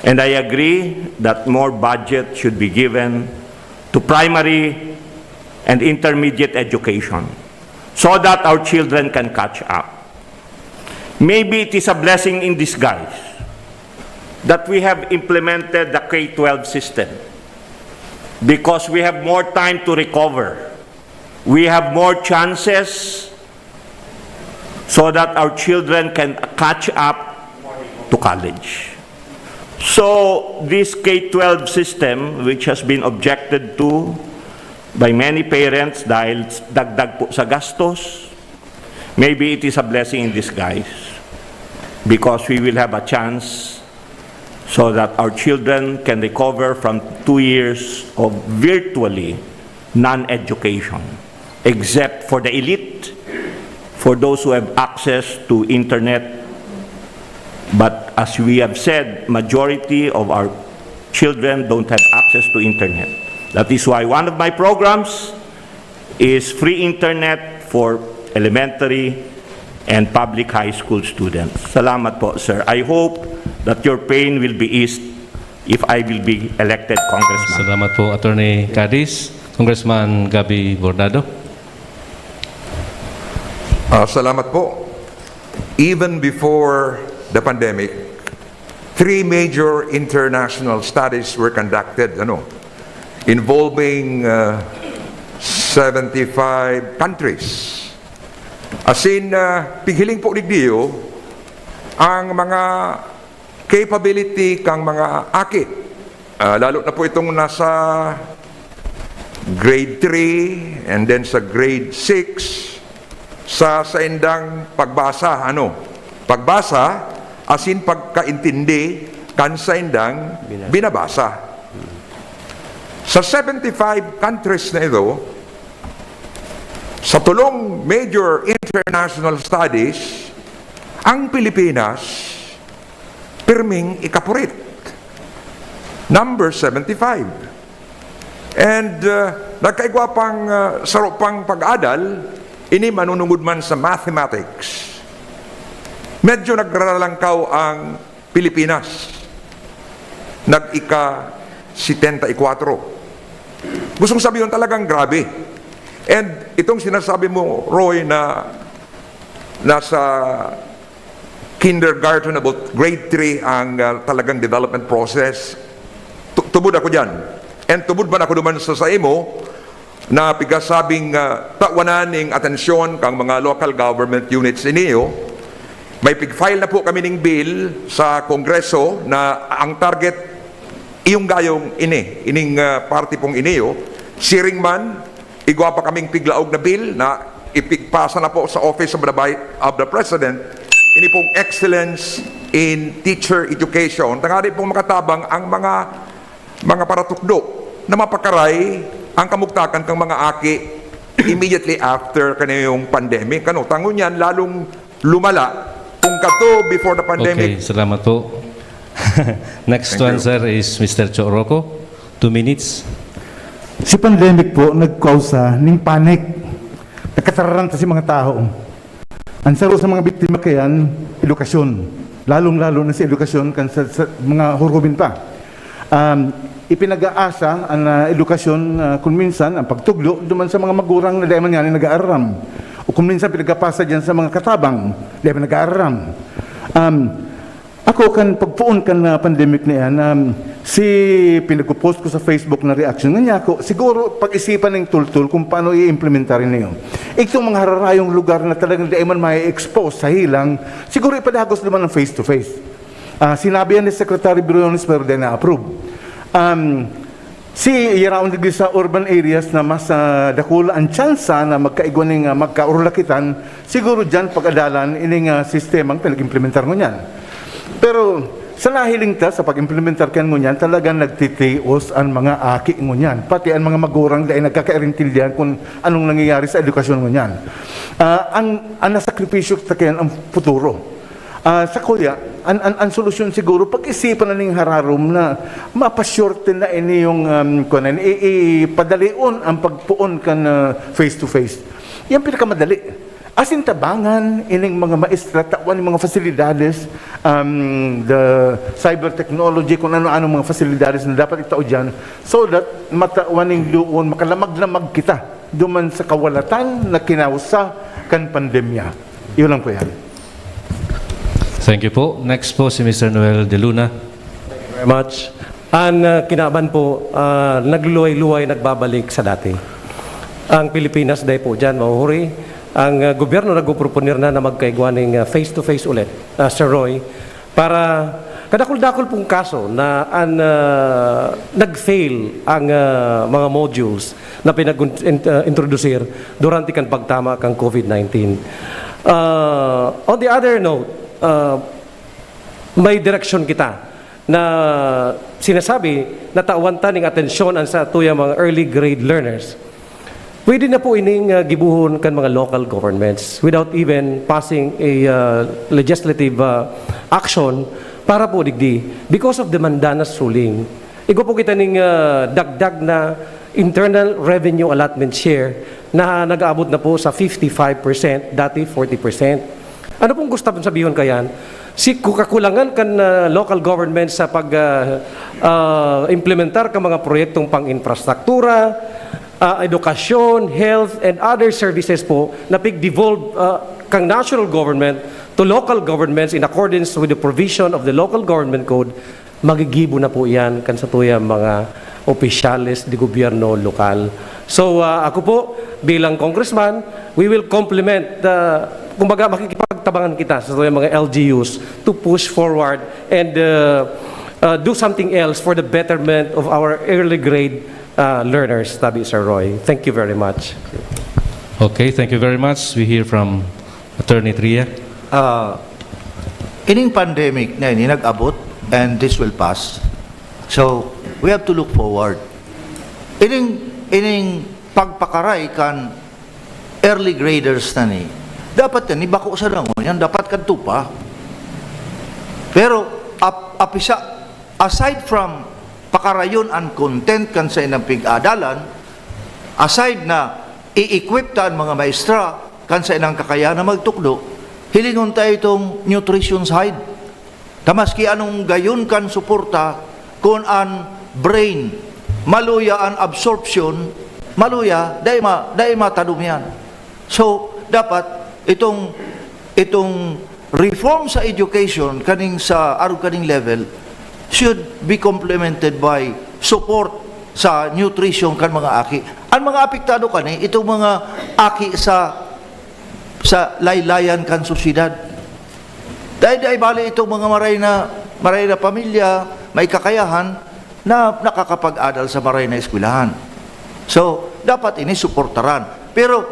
And I agree that more budget should be given to primary and intermediate education so that our children can catch up. Maybe it is a blessing in disguise that we have implemented the K twelve system because we have more time to recover. We have more chances so that our children can catch up to college. So, this K twelve system, which has been objected to by many parents dahil dagdag po sa gastos, maybe it is a blessing in disguise because we will have a chance so that our children can recover from two years of virtually non-education, except for the elite, for those who have access to internet. But as we have said, majority of our children don't have access to internet. That is why one of my programs is free internet for elementary and public high school students. Salamat po, sir. I hope that your pain will be eased if I will be elected congressman. Salamat po, Attorney Cadiz. Congressman Gabby Bordado. Ah, salamat po. Even before the pandemic, three major international studies were conducted, ano, involving uh, seventy-five countries. Asin, uh, pighiling po digdiyo ang mga capability kang mga aki. Ah, lalo na po itong nasa grade three and then sa grade six, sa saindang pagbasa, ano, pagbasa, asin pagkaintindi kan saindang binabasa. Sa seventy-five countries na ito, sa tulong major international studies, ang Pilipinas, pirming ikapurit. Number seventy-five. And uh, nagkaigwa pang uh, saro pang pag-adal, ini manunungod man sa mathematics. Medyo nagraralangkaw ang Pilipinas. Nag-ika setenta y kuatro. Gustong sabihin talagang grabe. And itong sinasabi mo, Roy, na nasa kindergarten about grade three ang uh, talagang development process. Tubod ako dyan. And tubod man ako duman sa saimo, na pigasabing, ah, tawanan ning atensyon kang mga local government units iniyo, may pig-file na po kami ning bill sa Kongreso na ang target iyong gayong ini, ining, ah, party pong iniyo, siring man, igwa pa kaming piglaog na bill na ipigpasa na po sa Office of the, Vi- of the President, ini pong Excellence in Teacher Education. Tangani pong makatabang ang mga mga paratukdo na mapakaray ang kamugtakan kang mga aki immediately after kaniyong pandemic. Ano, tangon yan, lalong lumala kung kato before the pandemic. Okay, salamat po. Next Thank one, you. Sir, is Mister Cho Roco. Two minutes. Si pandemic po nagkausa ning panic. Nagkatararanta si mga tao. Ang saro sa mga biktima kayan, edukasyon. Lalong-lalo na sa edukasyon kan sa, sa mga hurubin pa. Um, ipinag-aasa ang ah, edukasyon ah, kung minsan ang pagtuglo duman sa mga magurang na dai man ngani nag-aaram. O kung minsan pinagapasa diyan sa mga katabang, dai man nag-aaram. Um, ako kan pagpuon kan ah, pandemic na yan, um, si pinagpo-post ko sa Facebook na reaction nga niya ako, siguro pag-isipan ng tultul kung paano i-implementar niyo. Itong mga hararayong lugar na talagang dai man may expose sa hilang, siguro ipadagos naman ng face-to-face. Ah, sinabi yan ni Secretary Briones pero di na-approve. Um, si iyaraon digdi sa urban areas na mas ah, dakula ang tsansa na magkaigwa ning ah, magkaurulakitan, siguro dyan pag-adalan ining ah, sistemang pinag-implementar ngunyan. Pero sa nahiling ta sa pag-implementar kan ngunyan, talagang nagtitios ang mga aki ngunyan. Pati ang mga magurang dahil nagkakairintindihan kung anong nangyayari sa edukasyon ngunyan. Ah, ang, ang nasakripisyo ta kayan ang futuro. Ah, sa kuya, an, an, ang solusyon siguro, pag-isipan na ning hararom na mapasyerte na ini yung um, kuwan, i, i, padalion ang pagpuon kan ah, face-to-face. Yan pinakamadali. Asin tabangan ining mga maestra, tawan ng mga fasilidades, um, the cyber technology, kung ano-ano mga fasilidades na dapat itao dyan, so that matawan ning doon, makalamag-lamag kita duman sa kawalatan na kinausa kan pandemya. Yun lang po yan. Thank you po. Next po si Mister Noel De Luna. Very much. Ang uh, kinaban po, uh, nagluluway-luway, nagbabalik sa dati. Ang Pilipinas dahil po dyan, mahuhuri. Ang uh, gobyerno nagpuproponer na na magkaigwa ng uh, face-to-face ulit, uh, Sir Roy, para kadakul-dakul pong kaso na an, uh, nag-fail ang uh, mga modules na pinag-introducir durante kan pagtama kan COVID nineteen. Uh, on the other note, uh, may direksyon kita na sinasabi na tawan ta ning atensyon ang sa tuyang mga early grade learners. Pwede na po ining uh, gibuhon kan mga local governments without even passing a uh, legislative uh, action para po digdi because of the Mandanas ruling. Igwa po kita ning uh, dagdag na internal revenue allotment share na nag-aabot na po sa fifty-five percent, dati forty percent. Ano pong gusto mong sabihon kayan? Si kakulangan kan uh, local government sa pag uh, uh, implementar ka mga proyektong pang-infrastruktura, uh, edukasyon, health, and other services po na pig-devolve uh, kang national government to local governments in accordance with the provision of the Local Government Code, magigibo na po yan kan sa tuyang mga opisyales de gobyerno lokal. So uh, ako po, bilang congressman, we will complement, uh, kumbaga makikipagtabangan kita sa tuyang mga L G Us to push forward and uh, uh, do something else for the betterment of our early grade uh, learners, tabi Sir Roy. Thank you very much. Okay, thank you very much. We hear from Attorney Tria. Ah, ining pandemic na ini nag-abot and this will pass. So, we have to look forward. Ining ining pagpakaray kan early graders na ni, dapat yan, ni bako sa dangon yan, dapat kadto pa. Pero ap, apisa, aside from pakarayon an content kan sa inang pig-adalan, aside na i-equip ta an mga maestra kan sa inang kakayahan na magtukdo, hilingon ta itong nutrition side. Ta maski anong gayon kan suporta, kun an brain maluya an absorption, maluya, dai ma, dai matadom yan. So, dapat itong itong reform sa education kaning sa arog kaning level should be complemented by support sa nutrition kan mga aki. Ang mga apektado kani, itong mga aki sa, sa laylayan kan sosyedad. Dahil di ay bali itong mga maray na, maray na pamilya, may kakayahan na nakakapag-adal sa maray na eskwelahan. So, dapat ini suportaran. Pero,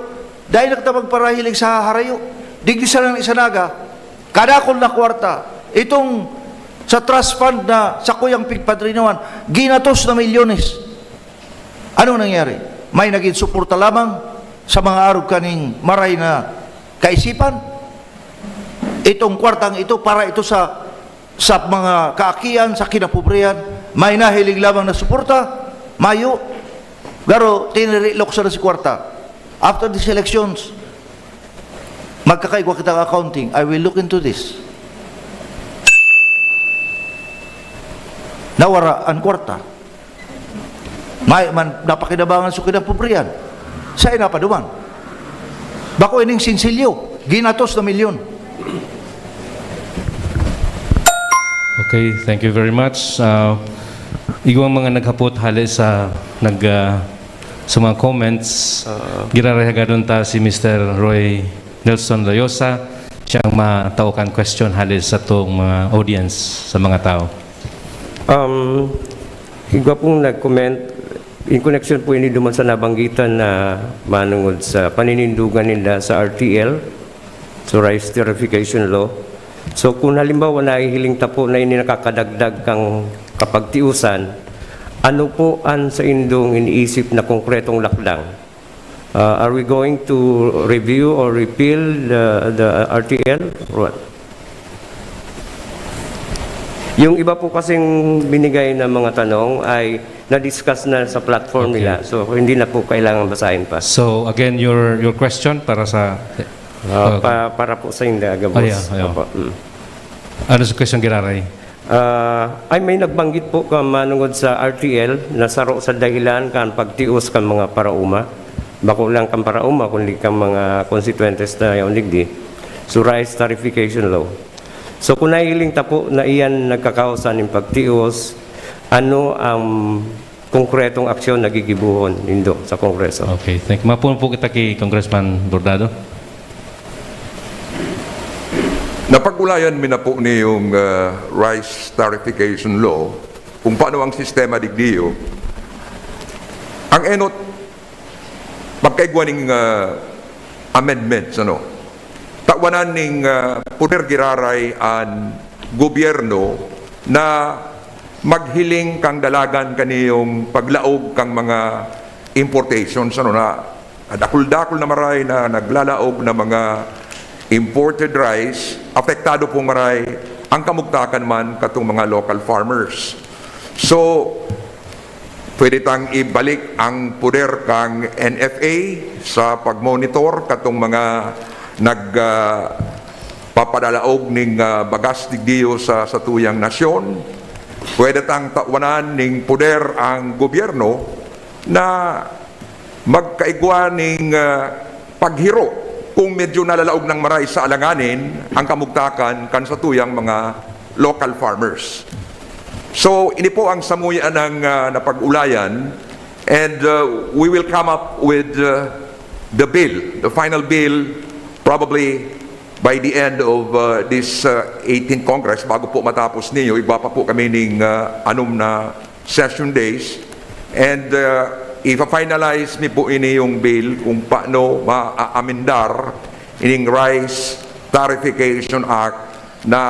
dahil nagtabag parahiling sa harayo, digdi sa nang isanaga, kadakol na kwarta, itong sa trust fund na sa kuyang pigpadrinuhan, ginatos na milyones. Ano nangyari? May naging suporta lamang sa mga arog kaning maray na kaisipan? Itong kwartang ito para ito sa, sa mga kaakian, sa kinapobrehan, may nahiling lamang na suporta? Mayo. Garo, tinirilok sa si kwarta. After these elections, magkakaigwa kita ng accounting. I will look into this. Nawara ang kwarta. May man napakinabangan sa kinapobrihan. Sa inapaduman. Bako ining sinsilyo, ginatos na milyon. Okay, thank you very much. Uh, igwang mga naghapot hali sa nag uh, sa mga comments, uh, giraray hagadon ta si Mister Roy Nelson Loyosa, siyang matao kan question hali sa tong mga audience, sa mga tao. Um, igwa pong nag-comment, in connection po ini duman sa nabanggitan na manungod sa paninindugan nila sa R T L, so Rice Tarification Law. So kung halimbawa nahihiling ta po na ini nakakadagdag kang kapagtiusan, ano po an sa indong iniisip na konkretong lakdang? Uh, are we going to review or repeal the, the R T L? Or what? Yung iba po kasing binigay na mga tanong ay na-discuss na sa platform Okay. nila. So, hindi na po kailangan basahin pa. So again, your your question para sa Ah, Okay. pa, para po sa inyo, Agabos. Ah, yeah, yeah. Opo, mm. Ano sa question giraray? Ah, ay may nagbanggit po ka manungod sa R T L na saro sa dahilan kan pagtios kan mga paraoma. Bako lang kan paraoma, kundi kan mga konstituyentes na yaon digdi. So, rice tarification law. So, kung nahiling ta po na iyan nagkakausa nin pagtios, ano ang konkretong aksyon na gigibuhon nindo sa Kongreso? Okay, thank you. Mapuno po kita kay Congressman Bordado. Napag-ulayan mi na po niyong ah, rice tarification law kung paano ang sistema digdiyo. Ang enot, magkaigwa ning ah, amendments, ano? Tawanan ning ah, poder giraray an gobyerno na maghiling kang dalagan kaniyong paglaog kang mga importations, ano na, dakul-dakul na maray na naglalaog na mga imported rice, apektado po maray ang kamugtakan man katong mga local farmers. So, pwede tang ibalik ang poder kang N F A sa pagmonitor katong mga nag ah, papadalaog ning ah, bagas digdiyo sa satuyang nasyon. Pwede tang tawanan ning poder ang gobyerno na magkaigwa ning ah, paghiro kung medyo nalalaog ng maray sa alanganin ang kamugtakan kan satuyang mga local farmers. So, ini po ang samuya ng ah, napag-ulayan, and ah, we will come up with ah, the bill, the final bill, probably by the end of ah, this ah, eighteenth Congress, bago po matapos niyo, iba pa po kami ning ah, anom na session days. And uh, ipa-finalize mi po ini yung bill kung paano ma-amendar ining Rice Tarification Act na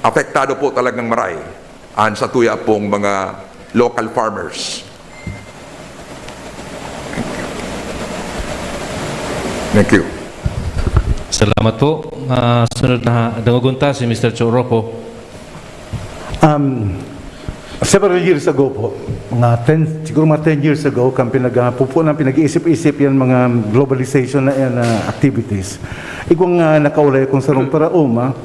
apektado po talagang maray an satuya pong mga local farmers. Thank you. Salamat po. Ah, sunod na dangogon ta si Mister Cho Roco. Um, several years ago po, mga ten, siguro mga ten years ago, kan pinag-, pupunan, pinag-iisip-isip yan, mga globalization na yan, na activities. Igwang uh, nakaulay akong sarong paraoma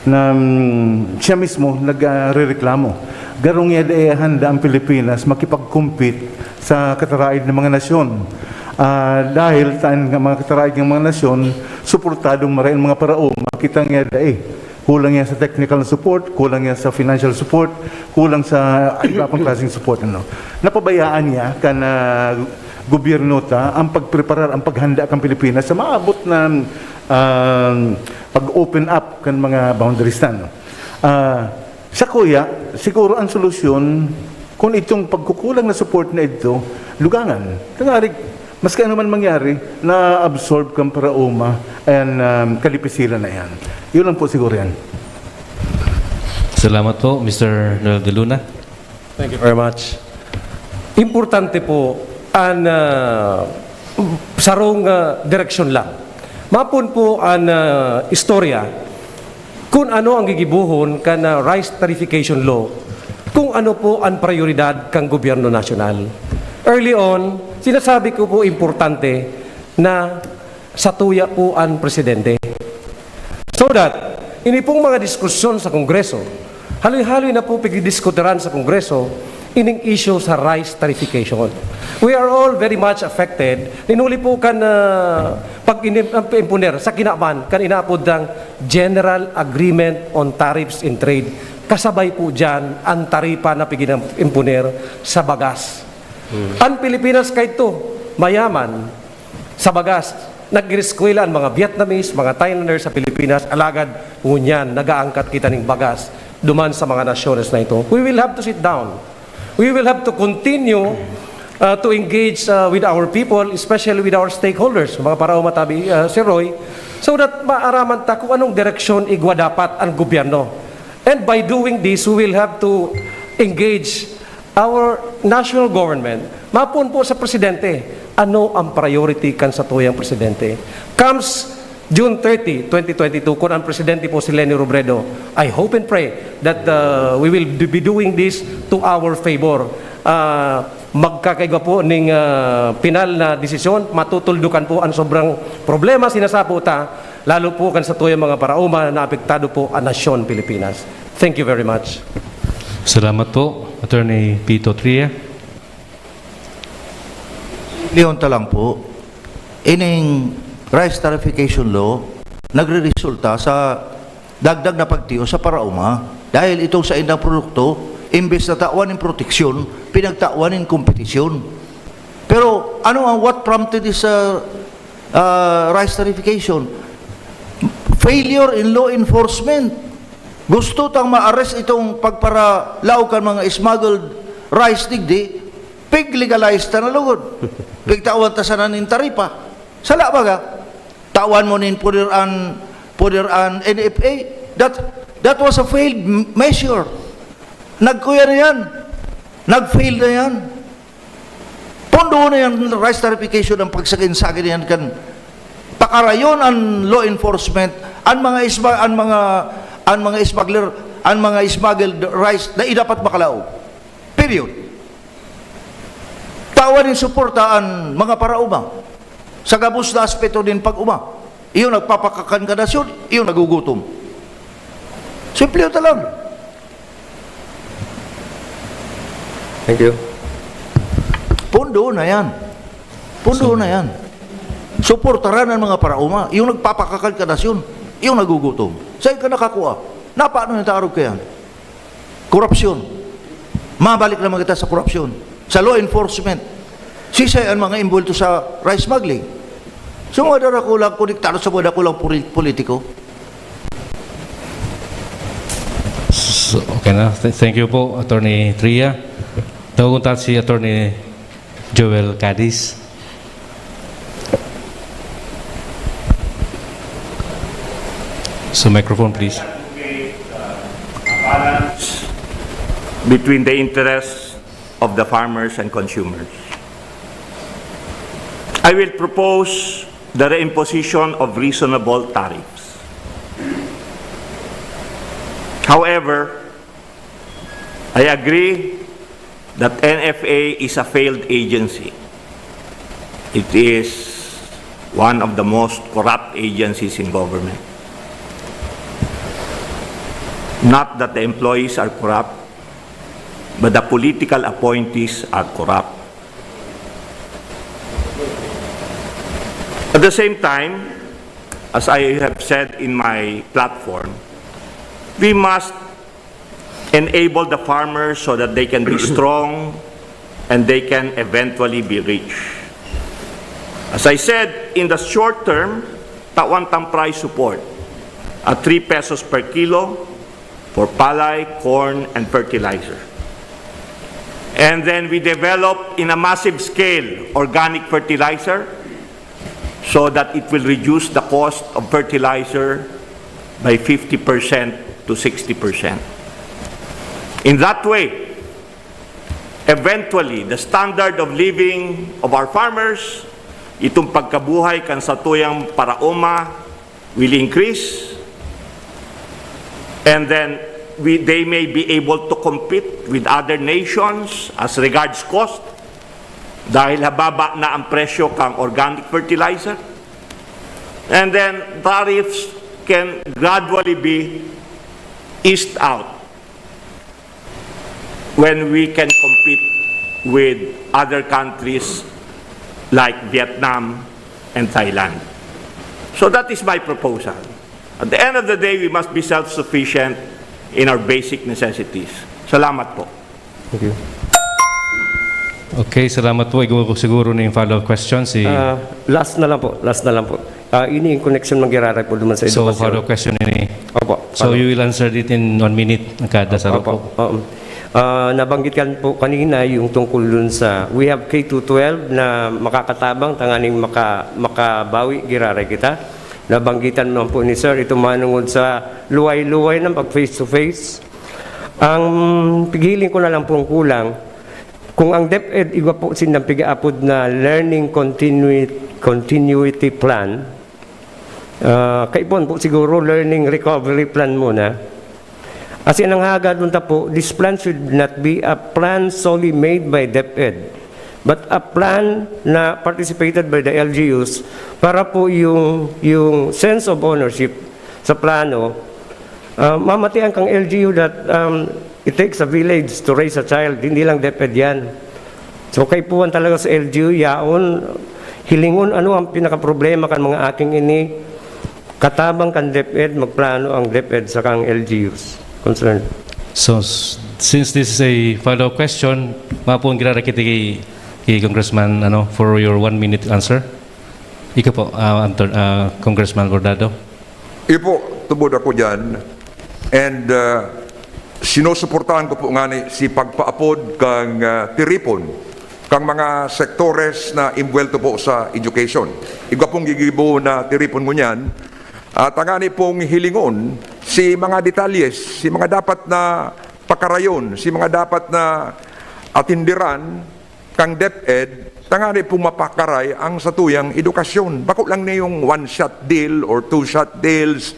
na um, siya mismo nagrereklamo. Garong iya dai handa ang Pilipinas makipag-compete sa kataraid ng mga nasyon. Ah, dahil taan nga mga kataraid ng mga nasyon, suportadong maray ang mga paraoma, kita nga dai. Kulang yan sa technical na support, kulang yan sa financial support, kulang sa iba pang klaseng support. Ano. Napabayaan niya kan ah, gobyerno ta ang pagpreparar, ang paghanda kan Pilipinas sa maabot na ah, pag-open up kan mga boundaries ta. No. Ah, sa kuya, siguro ang solusyon, kung itong pagkukulang na support na ito, lugangan. Tangarig, maski ano man mangyari, na-absorb kan paraoma and um, kalipisilan na yan. Yun lang po siguro yan. Salamat po, Mister Noel de Luna. Thank you very much. Importante po ang ah, sarong ah, direksyon lang. Mapon po ang ah, istorya kung ano ang gigibuhon kan ah, rice tarification law, kung ano po ang prioridad kan gobyerno nasyonal. Early on, sinasabi ko po importante na satuya po ang presidente. So that, ini pong mga diskusyon sa Kongreso, haloy-haloy na po pagdidiskutiran sa Kongreso, ining issue sa rice tarification. We are all very much affected. Linuli po kan uh, pag-imponer sa kinaban, kan inaapod ng General Agreement on Tariffs and Trade. Kasabay po dyan ang taripa na pag-imponer sa bagas. Hmm. Ang Pilipinas kaito, mayaman, sa bagas, nag-eskwela ang mga Vietnamese, mga Thailanders sa Pilipinas, alagad ngunyan, nagaangkat kita ning bagas duman sa mga nasyones na ito. We will have to sit down. We will have to continue uh, to engage uh, with our people, especially with our stakeholders, mga paraoma tabi, uh, Sir Roy, so that maaraman ta kung anong direksyon igwa dapat ang gobyerno. And by doing this, we will have to engage our national government, mapon po sa presidente, ano ang priority kan satuyang presidente? Comes June thirty, twenty twenty-two, kung ang presidente po si Leni Robredo, I hope and pray that uh, we will be doing this to our favor. Uh, magkakaigwa po ning uh, pinal na desisyon, matutuldukan po ang sobrang problema sinasapo ta, lalo po kan satuyang mga paraoma na apektado po ang nasyon Pilipinas. Thank you very much. Salamat po, Attorney Pito Tria. Leon ta lang po, ining rice tarification law nagreresulta sa dagdag na pagtios sa paraoma dahil itong sa indang produkto, imbes na tawan ng proteksyon, pinagtawan ng kompetisyon. Pero ano ang what prompted this uh, uh, rice tarification? Failure in law enforcement. Gusto tang ma-arrest itong pagparalaog kan mga smuggled rice digdi, pig-legalize ta na lugod. Pigtawan ta sana nin taripa. Sala baga, tawan mo nin puder an, puder an N F A. That, that was a failed m- measure. Nagkuya na yan. Nag-fail na yan. Pondo na yan, rice tarification ang pagsagin-sagin na yan kan pakarayon ang law enforcement, ang mga isma, ang mga ang mga smuggler, ang mga smuggled rice na dapat makalaog. Period. Tawan nin suporta ang mga parauma sa gabos na aspeto nin pag-uma. Iyo nagpapakakan ka nasyon, iyo nagugutom. Simple ta lang. Thank you. Pondo na yan. Pondo na yan. Suportaran ang mga parauma. Yung nagpapakakan ka nasyon, yung nagugutom. Saan ka nakakuha? Napaano yung taarog ka yan? Korupsyon. Mabalik naman kita sa korupsyon. Sa law enforcement. Sisay ang mga imbulto sa rice smuggling? So mga darakulang konektado sa mga dakulang puri- politiko. So, okay na. Th- Thank you po, Attorney Tria. Tawagon ta si Attorney Joel Cadiz. So microphone, please. Between the interests of the farmers and consumers. I will propose the reimposition of reasonable tariffs. However, I agree that N F A is a failed agency. It is one of the most corrupt agencies in government. Not that the employees are corrupt, but the political appointees are corrupt. At the same time, as I have said in my platform, We must enable the farmers so that they can be strong and they can eventually be rich. As I said, in the short term, tawan tang price support at three pesos per kilo for palay, corn, and fertilizer. And then we develop in a massive scale organic fertilizer so that it will reduce the cost of fertilizer by fifty percent to sixty percent. In that way, eventually, the standard of living of our farmers, itong pagkabuhay kan satuyang paraoma, will increase, and then we, they may be able to compete with other nations as regards cost, dahil hababa na ang presyo kang organic fertilizer. And then tariffs can gradually be eased out when we can compete with other countries like Vietnam and Thailand. So that is my proposal. At the end of the day, we must be self-sufficient in our basic necessities. Salamat po. Thank you. Okay, salamat po. Igo siguro na yung follow-up question si... Ah, last na lang po, last na lang po. Ah, ini in connection man giraray po duman sa so, edukasyon. Follow-up question ini. Opo. So, follow. You will answer it in one minute ang kada sa Opo. po. Oo. Ah, nabanggit kan po kanina yung tungkol dun sa we have K to twelve na makakatabang tanganing maka, makabawi giraray kita. Nabanggitan naman po ni Sir ito manungod sa luway-luway ng pag face to face. Ang pighiling ko na lang pong kulang kung ang DepEd igwa po sindang pigaapod na learning continui- continuity plan, ah, kaipon po siguro learning recovery plan muna. As in, ang hagad unta po, this plan should not be a plan solely made by DepEd, but a plan na participated by the L G Us para po yung, yung sense of ownership sa plano, ah, mamatian kang L G U that um, it takes a village to raise a child, hindi lang DepEd yan. So kaipuhan talaga sa L G U yaon, hilingon ano ang pinakaproblema kan mga aking ini, katabang kan DepEd, magplano ang DepEd sa kang L G Us concerned. So, s- since this is a follow-up question, mapon giraray kita kay, kay Congressman ano, for your one-minute answer. Ikaw po, ah, Anton, ah, Congressman Cordado. Iyo po, tubod ako dyan. And uh, sinusuportahan ko po nga ni si pagpaapod kang uh, tiripon, kang mga sektores na imbuwelto po sa education. Igwa pong gigibo na tiripon ngunyan, at tangani pong hilingon si mga detalyes, si mga dapat na pakarayon, si mga dapat na atindiran, kang DepEd, tangani pong mapakaray ang satuyang edukasyon. Bako lang na yung one-shot deal or two-shot deals.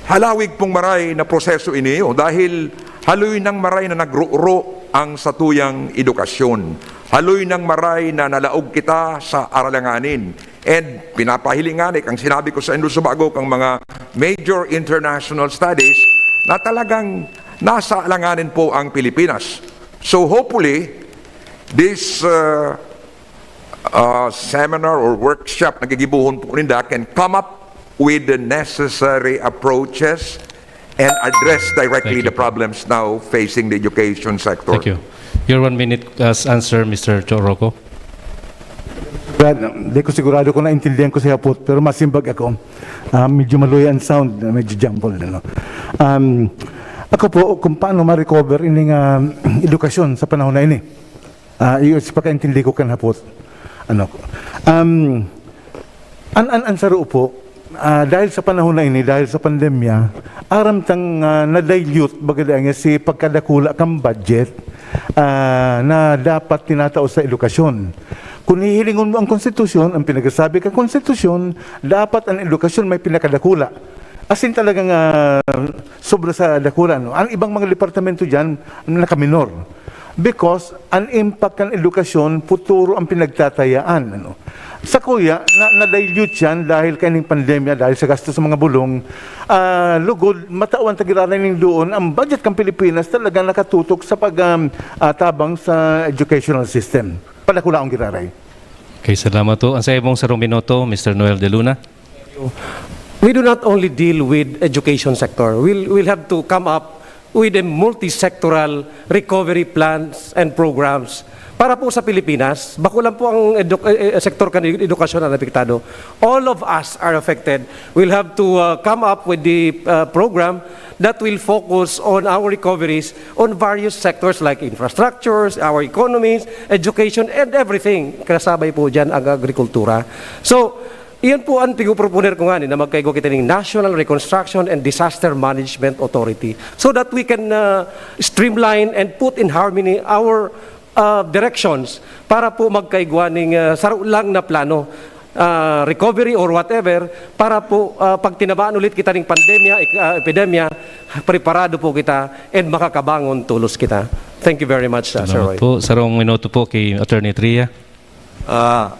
Halawig pong maray na proseso iniyo dahil haloy nang maray na nagruro ang satuyang edukasyon. Haloy nang maray na nalaog kita sa aralanganin. And pinapahiling nga ni, kang sinabi ko sa Indo Subago, kang mga major international studies na talagang nasa alanganin po ang Pilipinas. So hopefully, this uh, uh, seminar or workshop na gigibuhon po ninda can come up with the necessary approaches and address directly Thank you the problems now facing the education sector. Thank you. Your one minute as answer, Mister Choroco. Brad, di ko sigurado kung naintindihan ko si Hapot, pero masimbag ako. Ah, medyo maluya ang sound, medyo jumble. Ano? Um, ako po, kung paano ma-recover ining ah, edukasyon sa panahon na ini. Ah, iyo, sa pagkaintindi ko kan Hapot. Ano, um, an, an, an saro po, ah, dahil sa panahon na ini, dahil sa pandemya, aram tang ah, na-dilute, baga dahil nga si pagkadakula kang budget ah, na dapat tinatao sa edukasyon. Kung hihilingon mo ang konstitusyon, ang pinagsasabi ka konstitusyon, dapat ang edukasyon may pinakadakula. As in talagang ah, sobra sa dakula. No? Ang ibang mga departamento dyan, nakaminor. Because ang impact ng edukasyon, futuro ang pinagtatayaan. Ano? Sa kuya, na, na-dilute yan dahil kaining pandemya, dahil sa gasto sa mga bulong. Ah, lugod, matawan tagiranan ning doon, ang budget ng Pilipinas talaga nakatutok sa pag um, ah, tabang sa educational system. Padakulaong giraray. Okay, salamat po. Ang sa ibong sarong minuto, Mister Noel De Luna. we do not only deal with education sector. We'll, we'll have to come up with a multi-sectoral recovery plans and programs para po sa Pilipinas. Bako lang po ang edu- eh, eh, sektor kan edukasyon ang apektado. All of us are affected. We'll have to uh, come up with the uh, program that will focus on our recoveries on various sectors like infrastructures, our economies, education, and everything. Kasabay po dyan ang agrikultura. So, iyon po ang pinoproponer ko ngani na magkaigwa kita ning National Reconstruction and Disaster Management Authority so that we can uh, streamline and put in harmony our uh, directions para po magkaigwa ning uh, saro lang na plano, uh, recovery or whatever, para po uh, pag tinamaan ulit kita ning pandemya, ek- uh, epidemya, preparado po kita and makakabangon tulos kita. Thank you very much, uh, Sir Roy. Salamat po. Sarong minuto po kay Attorney Tria. Uh,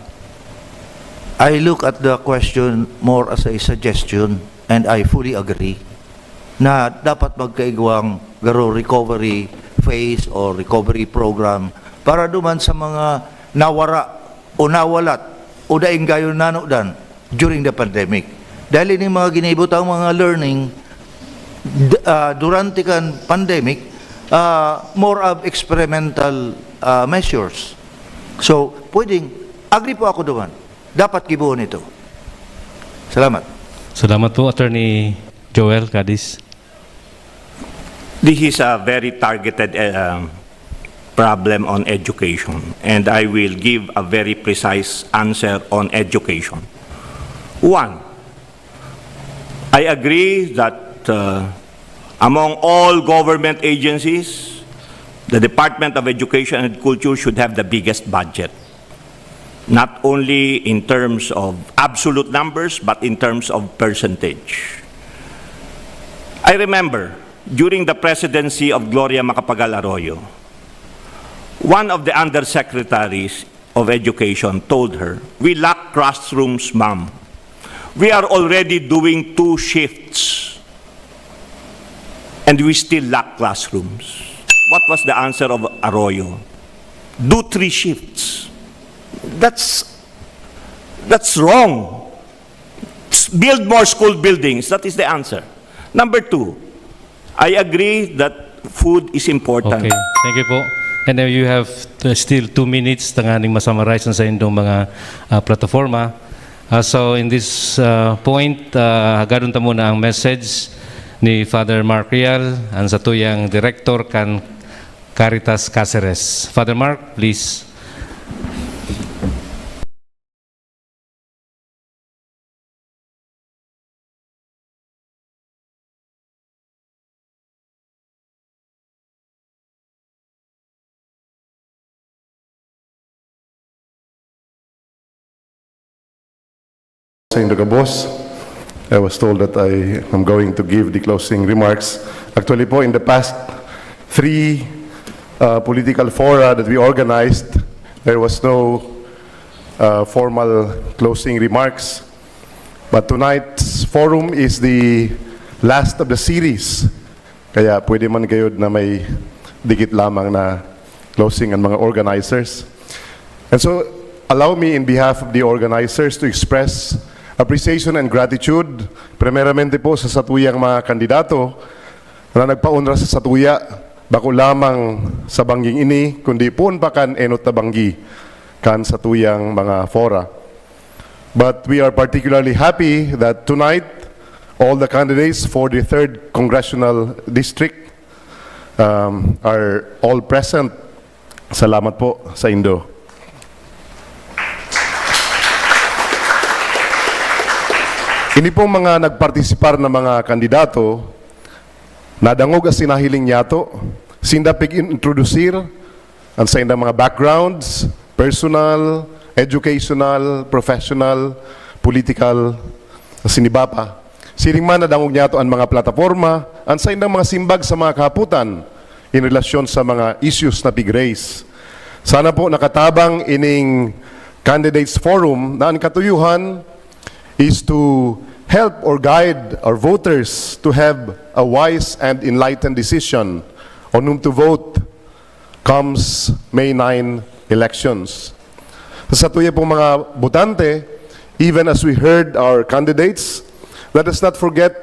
I look at the question more as a suggestion, and I fully agree na dapat magkaigwang garo recovery phase or recovery program para duman sa mga nawara o nawalat o daing gayon nanodan during the pandemic. Dahil ini mga ginibo tang mga learning d- uh, durante kan pandemic, uh, more of experimental uh, measures. So, pwedeng, agree po ako doon. Dapat gibohon ito. Salamat. Salamat po, Attorney Joel Cadiz. This is a very targeted uh, problem on education, and I will give a very precise answer on education. One, I agree that uh, among all government agencies, the Department of Education and Culture should have the biggest budget, not only in terms of absolute numbers, but in terms of percentage. I remember, during the presidency of Gloria Macapagal Arroyo, one of the undersecretaries of Education told her, "We lack classrooms, ma'am. We are already doing two shifts, and we still lack classrooms." What was the answer of Arroyo? "Do three shifts." That's that's wrong. "Build more school buildings." That is the answer. Number two, I agree that food is important. Okay, thank you po. And then you have uh, still two minutes tanganing masummarize ang sa indong mga uh, plataforma. Uh, so in this uh, point, uh, hagadon ta muna ang message ni Father Mark Real, ang satuyang director kan Caritas Caceres. Father Mark, please. Sa indo gabos, I was told that I am going to give the closing remarks. Actually po, in the past three uh, political fora that we organized, there was no uh, formal closing remarks. But tonight's forum is the last of the series. Kaya pwede man gayod na may dikit lamang na closing ang mga organizers. And so, allow me in behalf of the organizers to express appreciation and gratitude, primeramente po sa satuyang mga kandidato na nagpaunra sa satuya, bako lamang sa bangging ini, kundi poon pa kan enot na banggi kan satuyang mga fora. But we are particularly happy that tonight, all the candidates for the third Congressional District um, are all present. Salamat po sa indo. Ini pong mga nagpartisipar na mga kandidato, nadangog asin nahiling niyato, sinda pig-introdusir, ang saindang mga backgrounds, personal, educational, professional, political, asin iba pa. Siring man nadangog niyato an mga plataporma, ang saindang mga simbag sa mga kahapotan in relasyon sa mga issues na pig-raise. Sana po nakatabang ining candidates forum na ang katuyuhan is to help or guide our voters to have a wise and enlightened decision on whom to vote comes May nine elections. Sa tuya pong mga botante, even as we heard our candidates, Let us not forget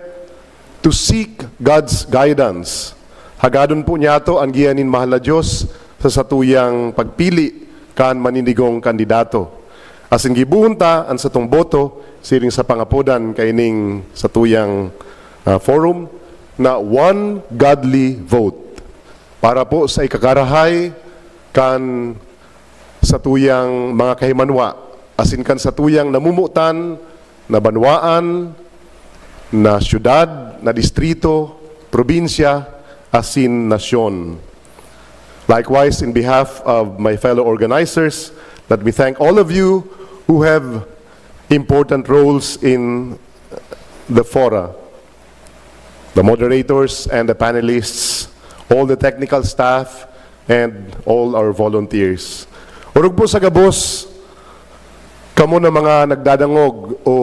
to seek God's guidance. Hagadon po niyato an giya nin mahal na Dios sa satuyang pagpili kan maninigong kandidato. Asin gibohon ta an satong boto siring sa pangapodan kaining satuyang, ah, forum na one godly vote para po sa ikakarahay kan satuyang mga kahimanwa asin kan satuyang namumutan na banwaan, na syudad, na distrito, probinsya, asin nasyon. Likewise, in behalf of my fellow organizers, let me thank all of you who have important roles in the fora, the moderators and the panelists, all the technical staff, and all our volunteers. Orog po sa gabos, kamo na mga nagdadangog o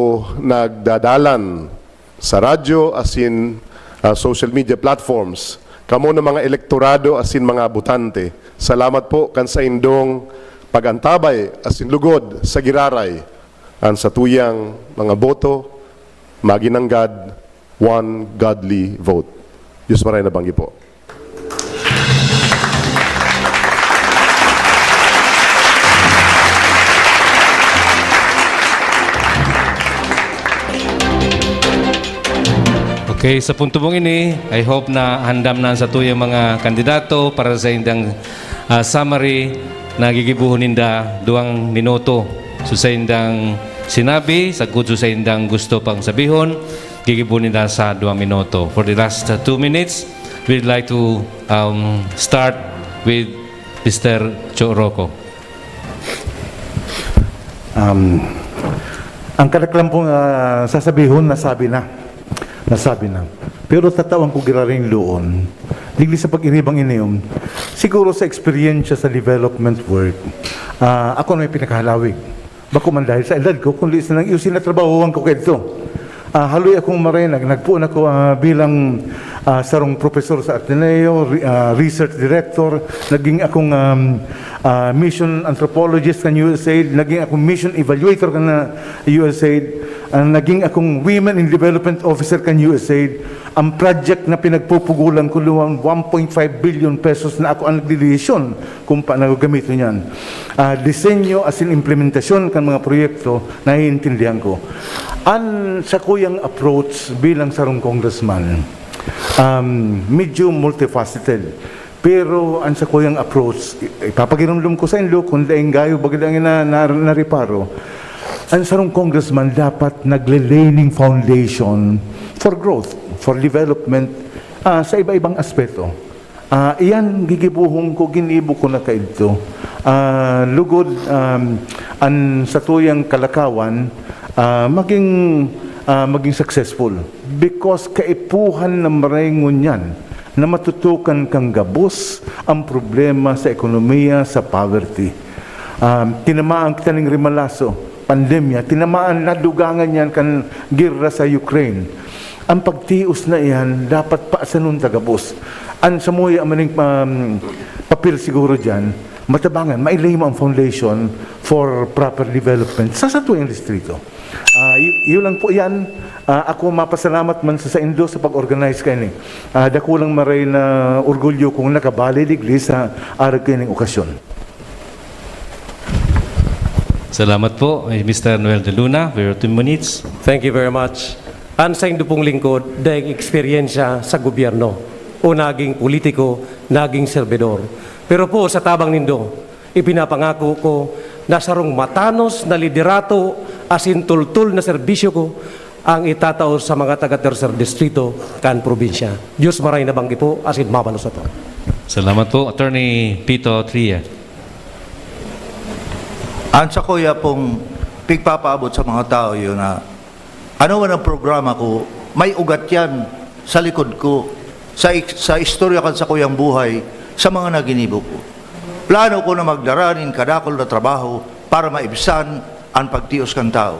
nagdadalan sa radyo asin, ah, social media platforms, kamo na mga elektorado asin mga botante, salamat po kan saindong pag-antabay asin lugod sa giraray. An satuyang mga boto, maginanggad, one godly vote. Diyos maray na banggi po. Okay, sa punto mong ini, I hope na handam na sa tuyang mga kandidato para sa indang, ah, summary na gigibuhon ninda duwang minuto. So, sa indang sinabi, sagkod so sa indang gusto pang sabihon, gigibuhon ninda sa duwang minuto. For the last, uh, two minutes, we'd like to, um, start with Mister Cho Rocco. Um, ang kadaklan pong, ah, sasabihon, nasabi na. Nasabi na. Pero tatawan ko giraring loon. Digdi sa pag-iribang ini, um, siguro sa eksperyensya sa development work, ah, ako na may pinakahalawig. Bako man dahil sa edad ko, kundi sa nang iyo sinatrabahoan ko kaidto. Ah, haloy akong maray, nag-, nagpoon ako, ah, bilang, ah, sarong profesor sa Ateneo, re- ah, research director, naging akong, um, ah, mission anthropologist kan U S A I D, naging akong mission evaluator kan, ah, U S A I D, ah, naging akong women in development officer kan U S A I D. Ang project na pinagpupugulan ko, luwang one point five billion pesos na ako ang nagdedesisyon kung paano gamiton yan. Ah, disenyo asin implementasyon kan mga proyekto, naiintindihan ko. An sakuyang approach bilang sarong congressman, um, medyo multifaceted. Pero an sakuyang approach, i- ipapaginomdom ko sa inyo, kung daing gayo, baga daing na, na, nareparo, an sarong congressman dapat nagle-laying foundation for growth, for development, ah, sa iba-ibang aspeto. Ah, iyan gigibuhon ko, ginibo ko na kaidto. Ah, lugod, um, an satuyang kalakawan, ah, maging, ah, maging successful. Because kaipuhan na maray ngunyan na matutukan kan gabos ang problema sa ekonomiya, sa poverty. Um, tinamaan kita ning rimalaso, pandemya, tinamaan, nadugangan yan kan gera sa Ukraine. Ang pagtios na iyan, dapat paasanon ta gabos. An samuya maning, um, papel siguro diyan, matabangan, mailay mo ang foundation for proper development sa satuyang distrito. Ah, y- yun lang po yan. Ah, ako mapasalamat man sa saindo sa pag-organize kaini. Ah, dakulang maray na orgulyo kong nakabali digdi sa arog kaining okasyon. Salamat po, eh, Mister Noel de Luna, for your two minutes. Thank you very much. An saindo pong lingkod, daing eksperyensya sa gobyerno o naging politiko, naging serbidor. Pero po, sa tabang nindo, ipinapangako ko na sarong matanos na liderato asin tultol na serbisyo ko ang itatao sa mga taga Tercer Distrito kan probinsya. Diyos maray na banggi po asin mabalos ato. Salamat po, Attorney Pito Tria. Ang sakuya pong pigpapaabot sa mga tao yun na ano man ang programa ko, may ugat yan sa likod ko, sa, sa istorya kan sakuyang buhay, sa mga naginibo ko. Plano ko na magdara nin kadakol na trabaho para maibsan ang pagtios kan tao.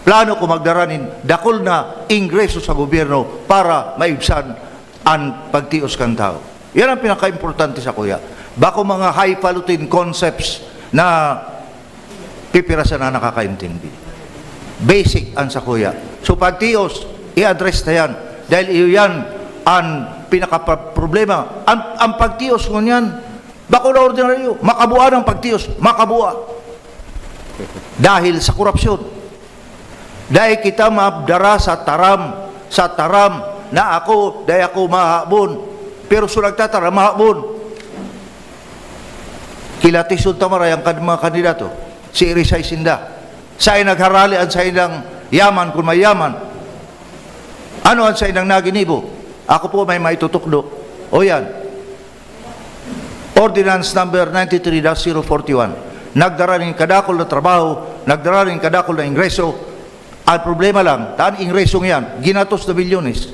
Plano ko magdara nin dakol na ingreso sa gobyerno para maibsan ang pagtios kan tao. Yan ang pinaka-importante sa kuya. Bako mga highfalutin concepts na pipira sana nakakaintindi. Basic ang sa kuya. So pagtios, I-address ta yan. Dahil iyo yan ang pinakaproblema. Ang, ang pagtios ngunyan, bako na ordinaryo. Makabua ng pagtios. Makabua. Dahil sa korupsyon. Dai kita madara sa taram, sa taram na ako, dai ako mahabon. Pero sa nagtataram, mahabon. Kilatisod ta maray ang kan-, mga kandidato. Si Irisay sinda. Sain nagharali ang saindang yaman, kung may yaman. Ano ang saindang naginibo? Ako po may maitutukdo. O yan. Ordinance number ninety-three dash zero forty-one. Nagdara nin kadakul na trabaho, nagdara nin kadakul na ingreso. Ang problema lang, taan ingresong yan, ginatos na milyones.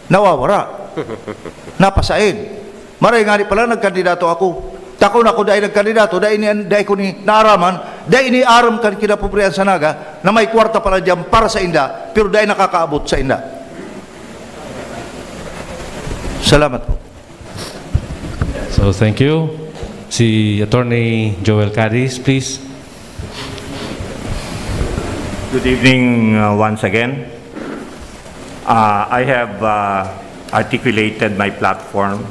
Nawawara. Napasain. Maray ngani pala nagkandidato ako. Takon ako dai nagkandidato, dai ni, dai ko ni naaraman, dai ni aram kan kinapobre an Sanaga na may kwarta pala diyan para sa inda, pero dai nakakaabot sa inda. Salamat po. So, thank you. Si Attorney Joel Cadiz, please. Good evening uh, once again. Uh, I have uh, articulated my platform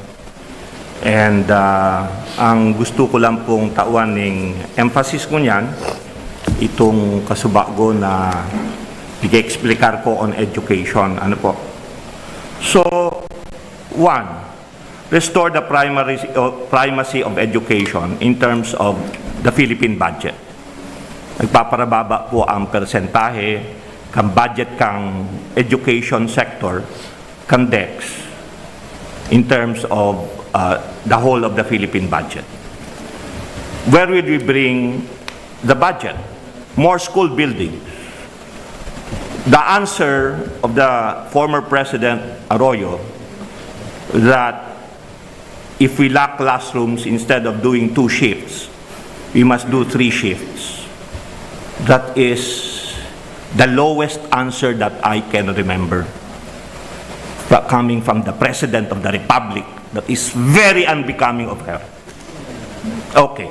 and uh, ang gusto ko lang pong tawan ning emphasis ko niyan, itong kasubago na pag-explicar ko on education. Ano po? So, one, restore the primary, uh, primacy of education in terms of the Philippine budget. Nagpaparababa po ang persentahe kan budget kan education sector kan DepEd in terms of uh, the whole of the Philippine budget. Where will we bring the budget? More school buildings. The answer of the former President Arroyo that if we lack classrooms, instead of doing two shifts, we must do three shifts. That is the lowest answer that I can remember coming from the President of the Republic. That is very unbecoming of her. Okay.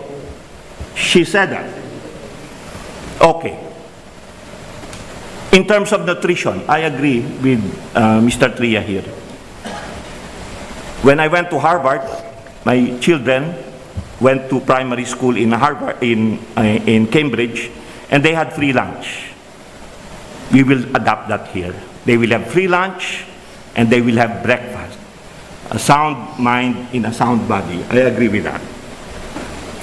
She said that. Okay. In terms of nutrition, I agree with uh, Mister Tria here. When I went to Harvard, my children went to primary school in Harvard in uh, in Cambridge, and they had free lunch. We will adapt that here. They will have free lunch and they will have breakfast. A sound mind in a sound body. I agree with that.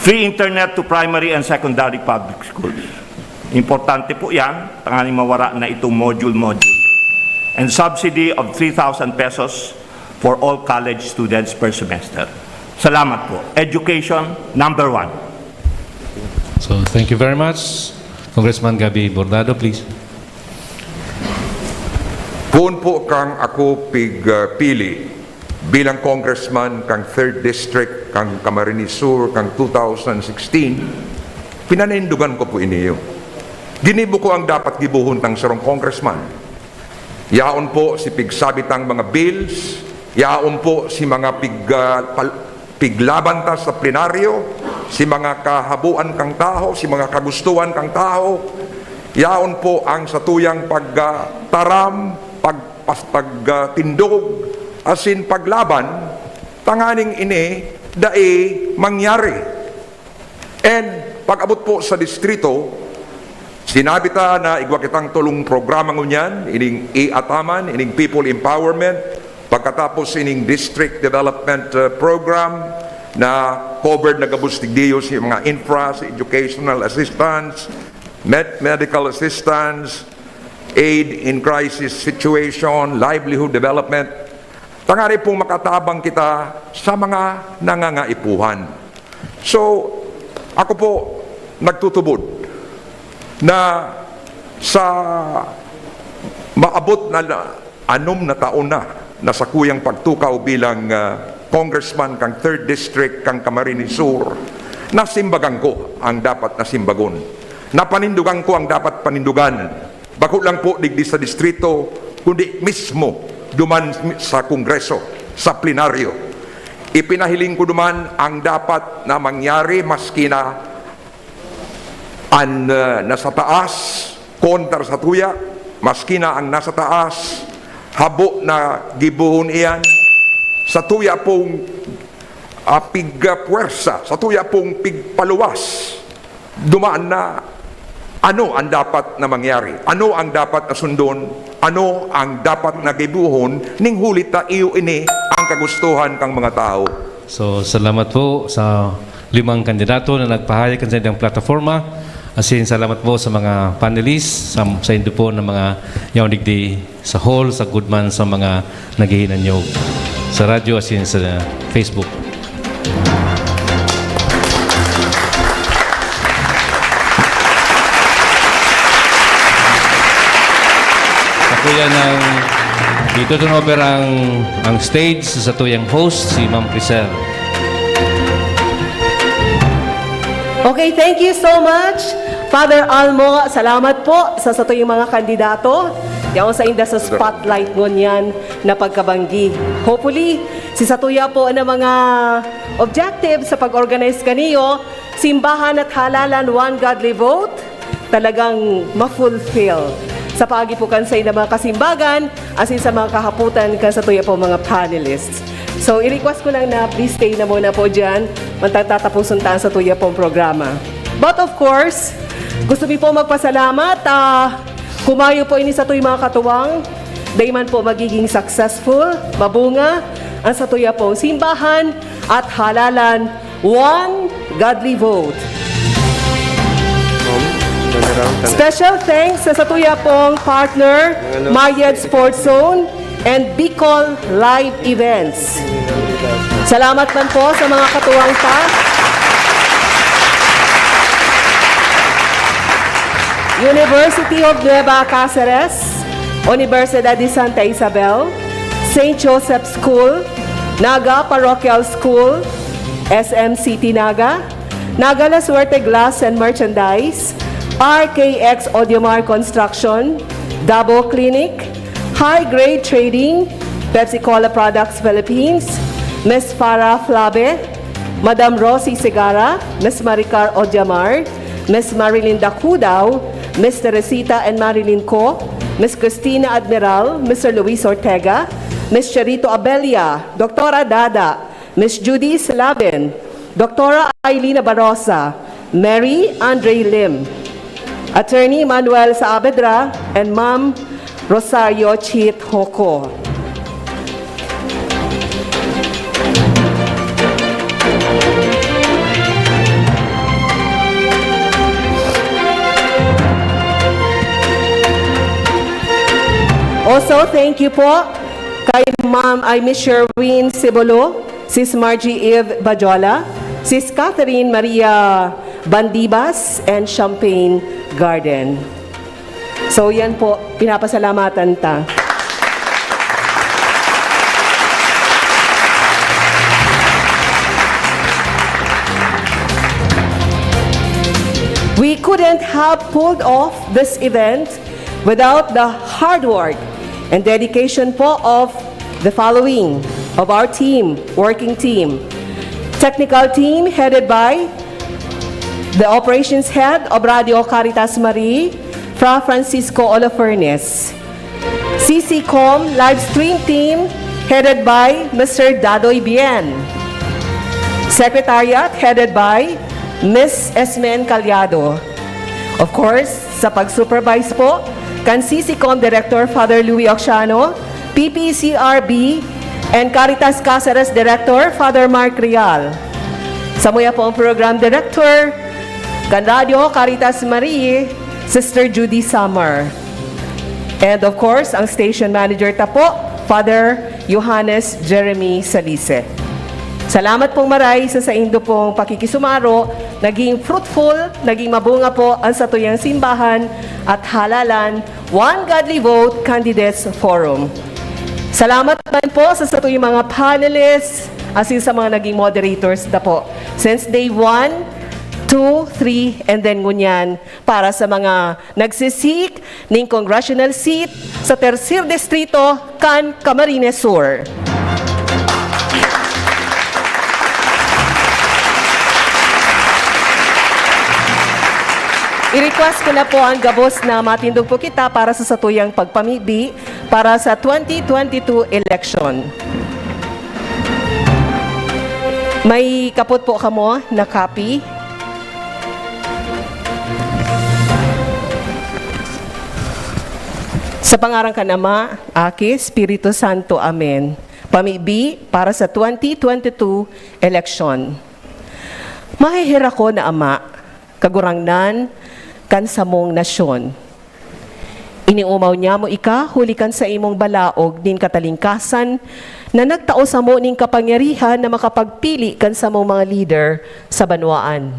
Free internet to primary and secondary public schools. Importante po yan. Tanganing mawara na itong module-module. And subsidy of three thousand pesos for all college students per semester. Salamat po. Education, number one. So, thank you very much. Congressman Gabby Bordado, please. Poon po kang ako pigpili bilang congressman kang third District kang Camarines Sur kang two thousand sixteen, pinanindugan ko po iniyo. Ginibo ko ang dapat gibohon tang sarong congressman. Yaon po si pigsabitang mga bills, yaon po si mga pig, ah, pal- piglaban ta sa plenaryo, si mga kahaboan kang tawo, si mga kagustuhan kang tawo, yaon po ang satuyang pagtaram, pag, pas- pagtindog, asin paglaban, tanganing ini dai mangyari. And pag-abot po sa distrito, sinabi ta na igwa kitang tolong programa ngunyan, ining e-Ataman, ining People Empowerment, pagkatapos ining District Development uh, Program na covered na gabos digdiyo si mga infra, si educational assistance, med- medical assistance, aid in crisis situation, livelihood development. Tangani pong makatabang kita sa mga nangangaipuhan. So, ako po nagtutubod na sa maabot na anom na taon na na sakuyang pagtukaw bilang uh, congressman kang third District kang Camarines Sur, nasimbagan ko ang dapat nasimbagon. Napanindugan ko ang dapat panindugan. Bako lang po digdi sa distrito, kundi mismo duman sa Kongreso, sa plenaryo. Ipinahiling ko duman ang dapat na mangyari maski na ang uh, nasa taas kontra sa tuya, maski na ang nasa taas habo na gibohon iyan, satuya pong, ah, pigpuwersa, satuya pong pigpaluwas, duman na ano ang dapat na mangyari, ano ang dapat na sundon, ano ang dapat na gibohon, ning huli ta iyo ini ang kagustuhan kan mga tawo. So, salamat po sa limang kandidato na nagpahayag kan saindang plataforma. Asin salamat po sa mga panelists, sa, saindo po na mga yaon digdi sa hall, sagkod man sa mga naghihinanyog sa radyo asin sa Facebook. Sa kuya ng, dito turn over ang, ang stage sa satuyang host, si Ma'am Crisel. Okay, thank you so much, Father Almo. Salamat po sa satuyang mga kandidato. Yaon sainda sa spotlight ngunyan na pagkabanggi. Hopefully, si satuya po na mga objective sa pag-organize kaniyo, simbahan at halalan, one godly vote, talagang ma-fulfill sa paagi po kan sainda mga kasimbagan, asin sa mga kahapotan kan satuya po mga panelists. So, i-request ko lang na please stay na muna po dyan. Magtatapuson ta ang satuya pong programa. But of course, gusto mi po magpasalamat, ah, kumayo po ini satuya mga katuwang. Dai man po magiging successful, mabunga, ang satuya pong simbahan at halalan, one godly vote. Special thanks sa satuya pong partner, Mayed Sports Zone and Bicol Live Events. Salamat man po sa mga katuwang ta. University of Nueva Cáceres, Universidad de Santa Isabel, Saint Joseph School, Naga Parochial School, S M City Naga, Naga La Suerte Glass and Merchandise, R K X Audiomar Construction, Dabo Clinic, High Grade Trading, Pepsi Cola Products Philippines, Miss Farah Flabe, Madam Rosie Segarra, Miss Maricar Odiamar, Miss Marilyn Dacudao, Miss Teresita and Marilyn Co, Miss Christina Admiral, Mister Luis Ortega, Miss Cherito Abella, Doktora Dada, Miss Judy Slavin, Doktora Ailina Barosa, Mary Andre Lim, Attorney Manuel Saavedra, and Ma'am Rosario Chit Hoco. Also, thank you po kay Ma'am, ay, Miss Sherwin Sibolo, Sis Margie Eve Bajola, Sis Catherine Maria Bandibas, and Champagne Garden. So, yan po, pinapasalamatan ta. We couldn't have pulled off this event without the hard work and dedication po of the following of our team, working team. Technical team headed by the operations head of Radio Caritas Marie, Fra Francisco Holofernes. C C Com live stream team headed by Mister Dadoy Bien. Secretariat headed by Miss Esmen Caliado. Of course, sa pag-supervise po kan C C Com Director Father Louis Occiano, P P C R B, and Caritas Caceres Director Father Mark Real. Samuya po ang Program Director kan Radyo Caritas Marie, Sister Judy Samar. And of course, ang station manager ta po, Father Johannes Jeremy Salise. Salamat pong maray sa saindo pong pakikisumaro. Naging fruitful, naging mabunga po ang satuyang simbahan at halalan, One Godly Vote Candidates Forum. Salamat man po sa satuyang mga panelists, asin sa mga naging moderators na po. Since day one, two, three, and then ngunyan, para sa mga nagsisik ning congressional seat sa Tercer Distrito kan Camarines Sur. I-request ko na po ang gabos na matindog po kita para sa satuyang pagpamibi para sa twenty twenty-two election. May kapot po kamo na copy? Sa pangaran kan Ama, Aki, Espiritu Santo. Amen. Pamibi para sa twenty twenty-two election. Maheherak ko na Ama, Kagurangnan kan samong nasyon. Iniomaw niamo ika huli kan saimong balaog nin katalingkasan na nagtao samo nin kapangyarihan na makapagpili kan samong mga lider sa banwaan.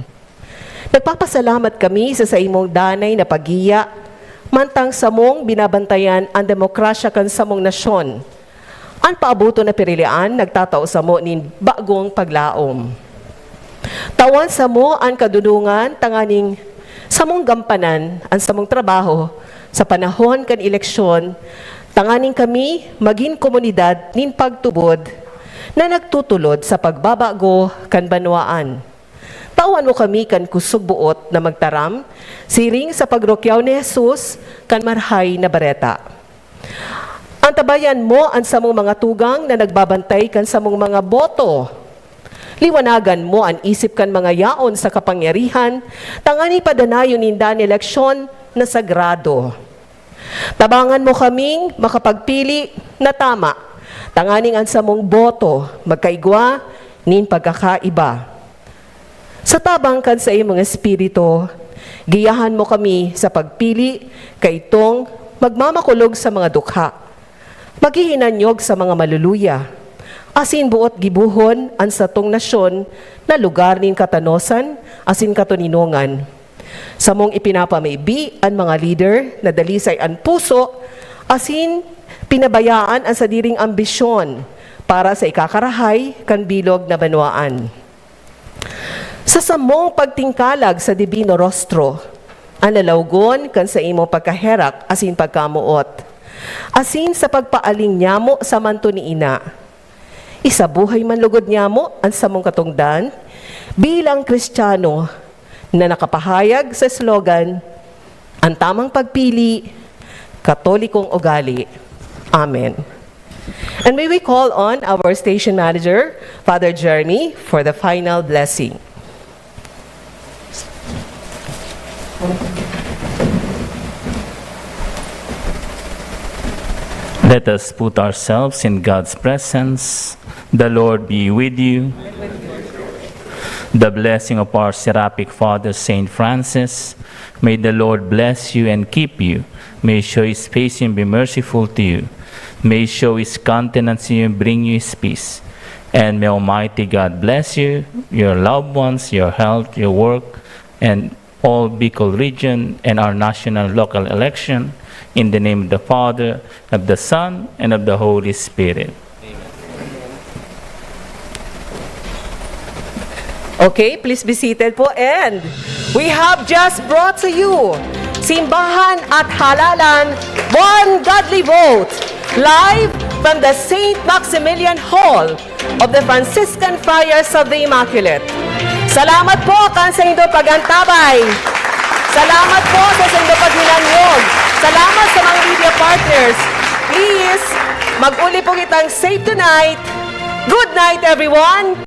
Nagpapasalamat kami sa saimong danay na paggiya, mantang samong binabantayan an demokrasya kan samong nasyon. An paaboton na pirilian nagtatao samo nin bagong paglaom. Tawan samo an kadunongan tanganing samong gampanan an samong trabaho sa panahon kan eleksyon, tanganing kami magin komunidad nin pagtubod na nagtutulod sa pagbabago kan banwaan. Tawan mo kami kan kusog boot na magtaram siring sa pagrukyaw ni Jesus kan Marahay na Bareta. Antabayan mo an samong mga tugang na nagbabantay kan samong mga boto. Liwanagan mo an isip kan mga yaon sa kapangyarihan, tanganing padanayon ninda an eleksyon na sagrado. Tabangan mo kaming makapagpili na tama, tanganing an samong boto magkaigwa nin pagkakaiba. Sa tabang kan saimong Espiritu, giyahan mo kami sa pagpili kaitong magmamakulog sa mga dukha, maghihinanyog sa mga maluluya, asin boot gibohon an satong nasyon na lugar nin katanosan asin katoninongan. Samong ipinapamibi an mga lider na dalisay an puso asin pinabayaan an sadiring ambisyon para sa ikakarahay kan bilog na banwaan. Sa samong pagtingkalag sa dibino rostro, an lalawgon kan saimong pagkaherak asin pagkamoot, asin sa pagpaaling nyamo sa manto ni Ina, isabuhay man lugod nyamo an samong katongdan bilang Kristiyano na nakapahayag sa slogan, "An tamang pagpili, Katolikong ugali." Amen. And may we call on our station manager, Father Jeremy, for the final blessing. Let us put ourselves in God's presence. The Lord be with you. The blessing of our Seraphic Father, Saint Francis, may the Lord bless you and keep you. May He show His face and be merciful to you. May He show His countenance to you and bring you His peace. And may Almighty God bless you, your loved ones, your health, your work, and all Bicol region and our national local election. In the name of the Father, of the Son, and of the Holy Spirit. Okay, please be seated po. And we have just brought to you Simbahan at Halalan, One Godly Vote, live from the Saint Maximilian Hall of the Franciscan Friars of the Immaculate. Salamat po kan saindo pag-antabay. Salamat po sa saindo paghinanyog. Salamat sa mga media partners. Please, mag-uli po kitang safe tonight. Good night, everyone.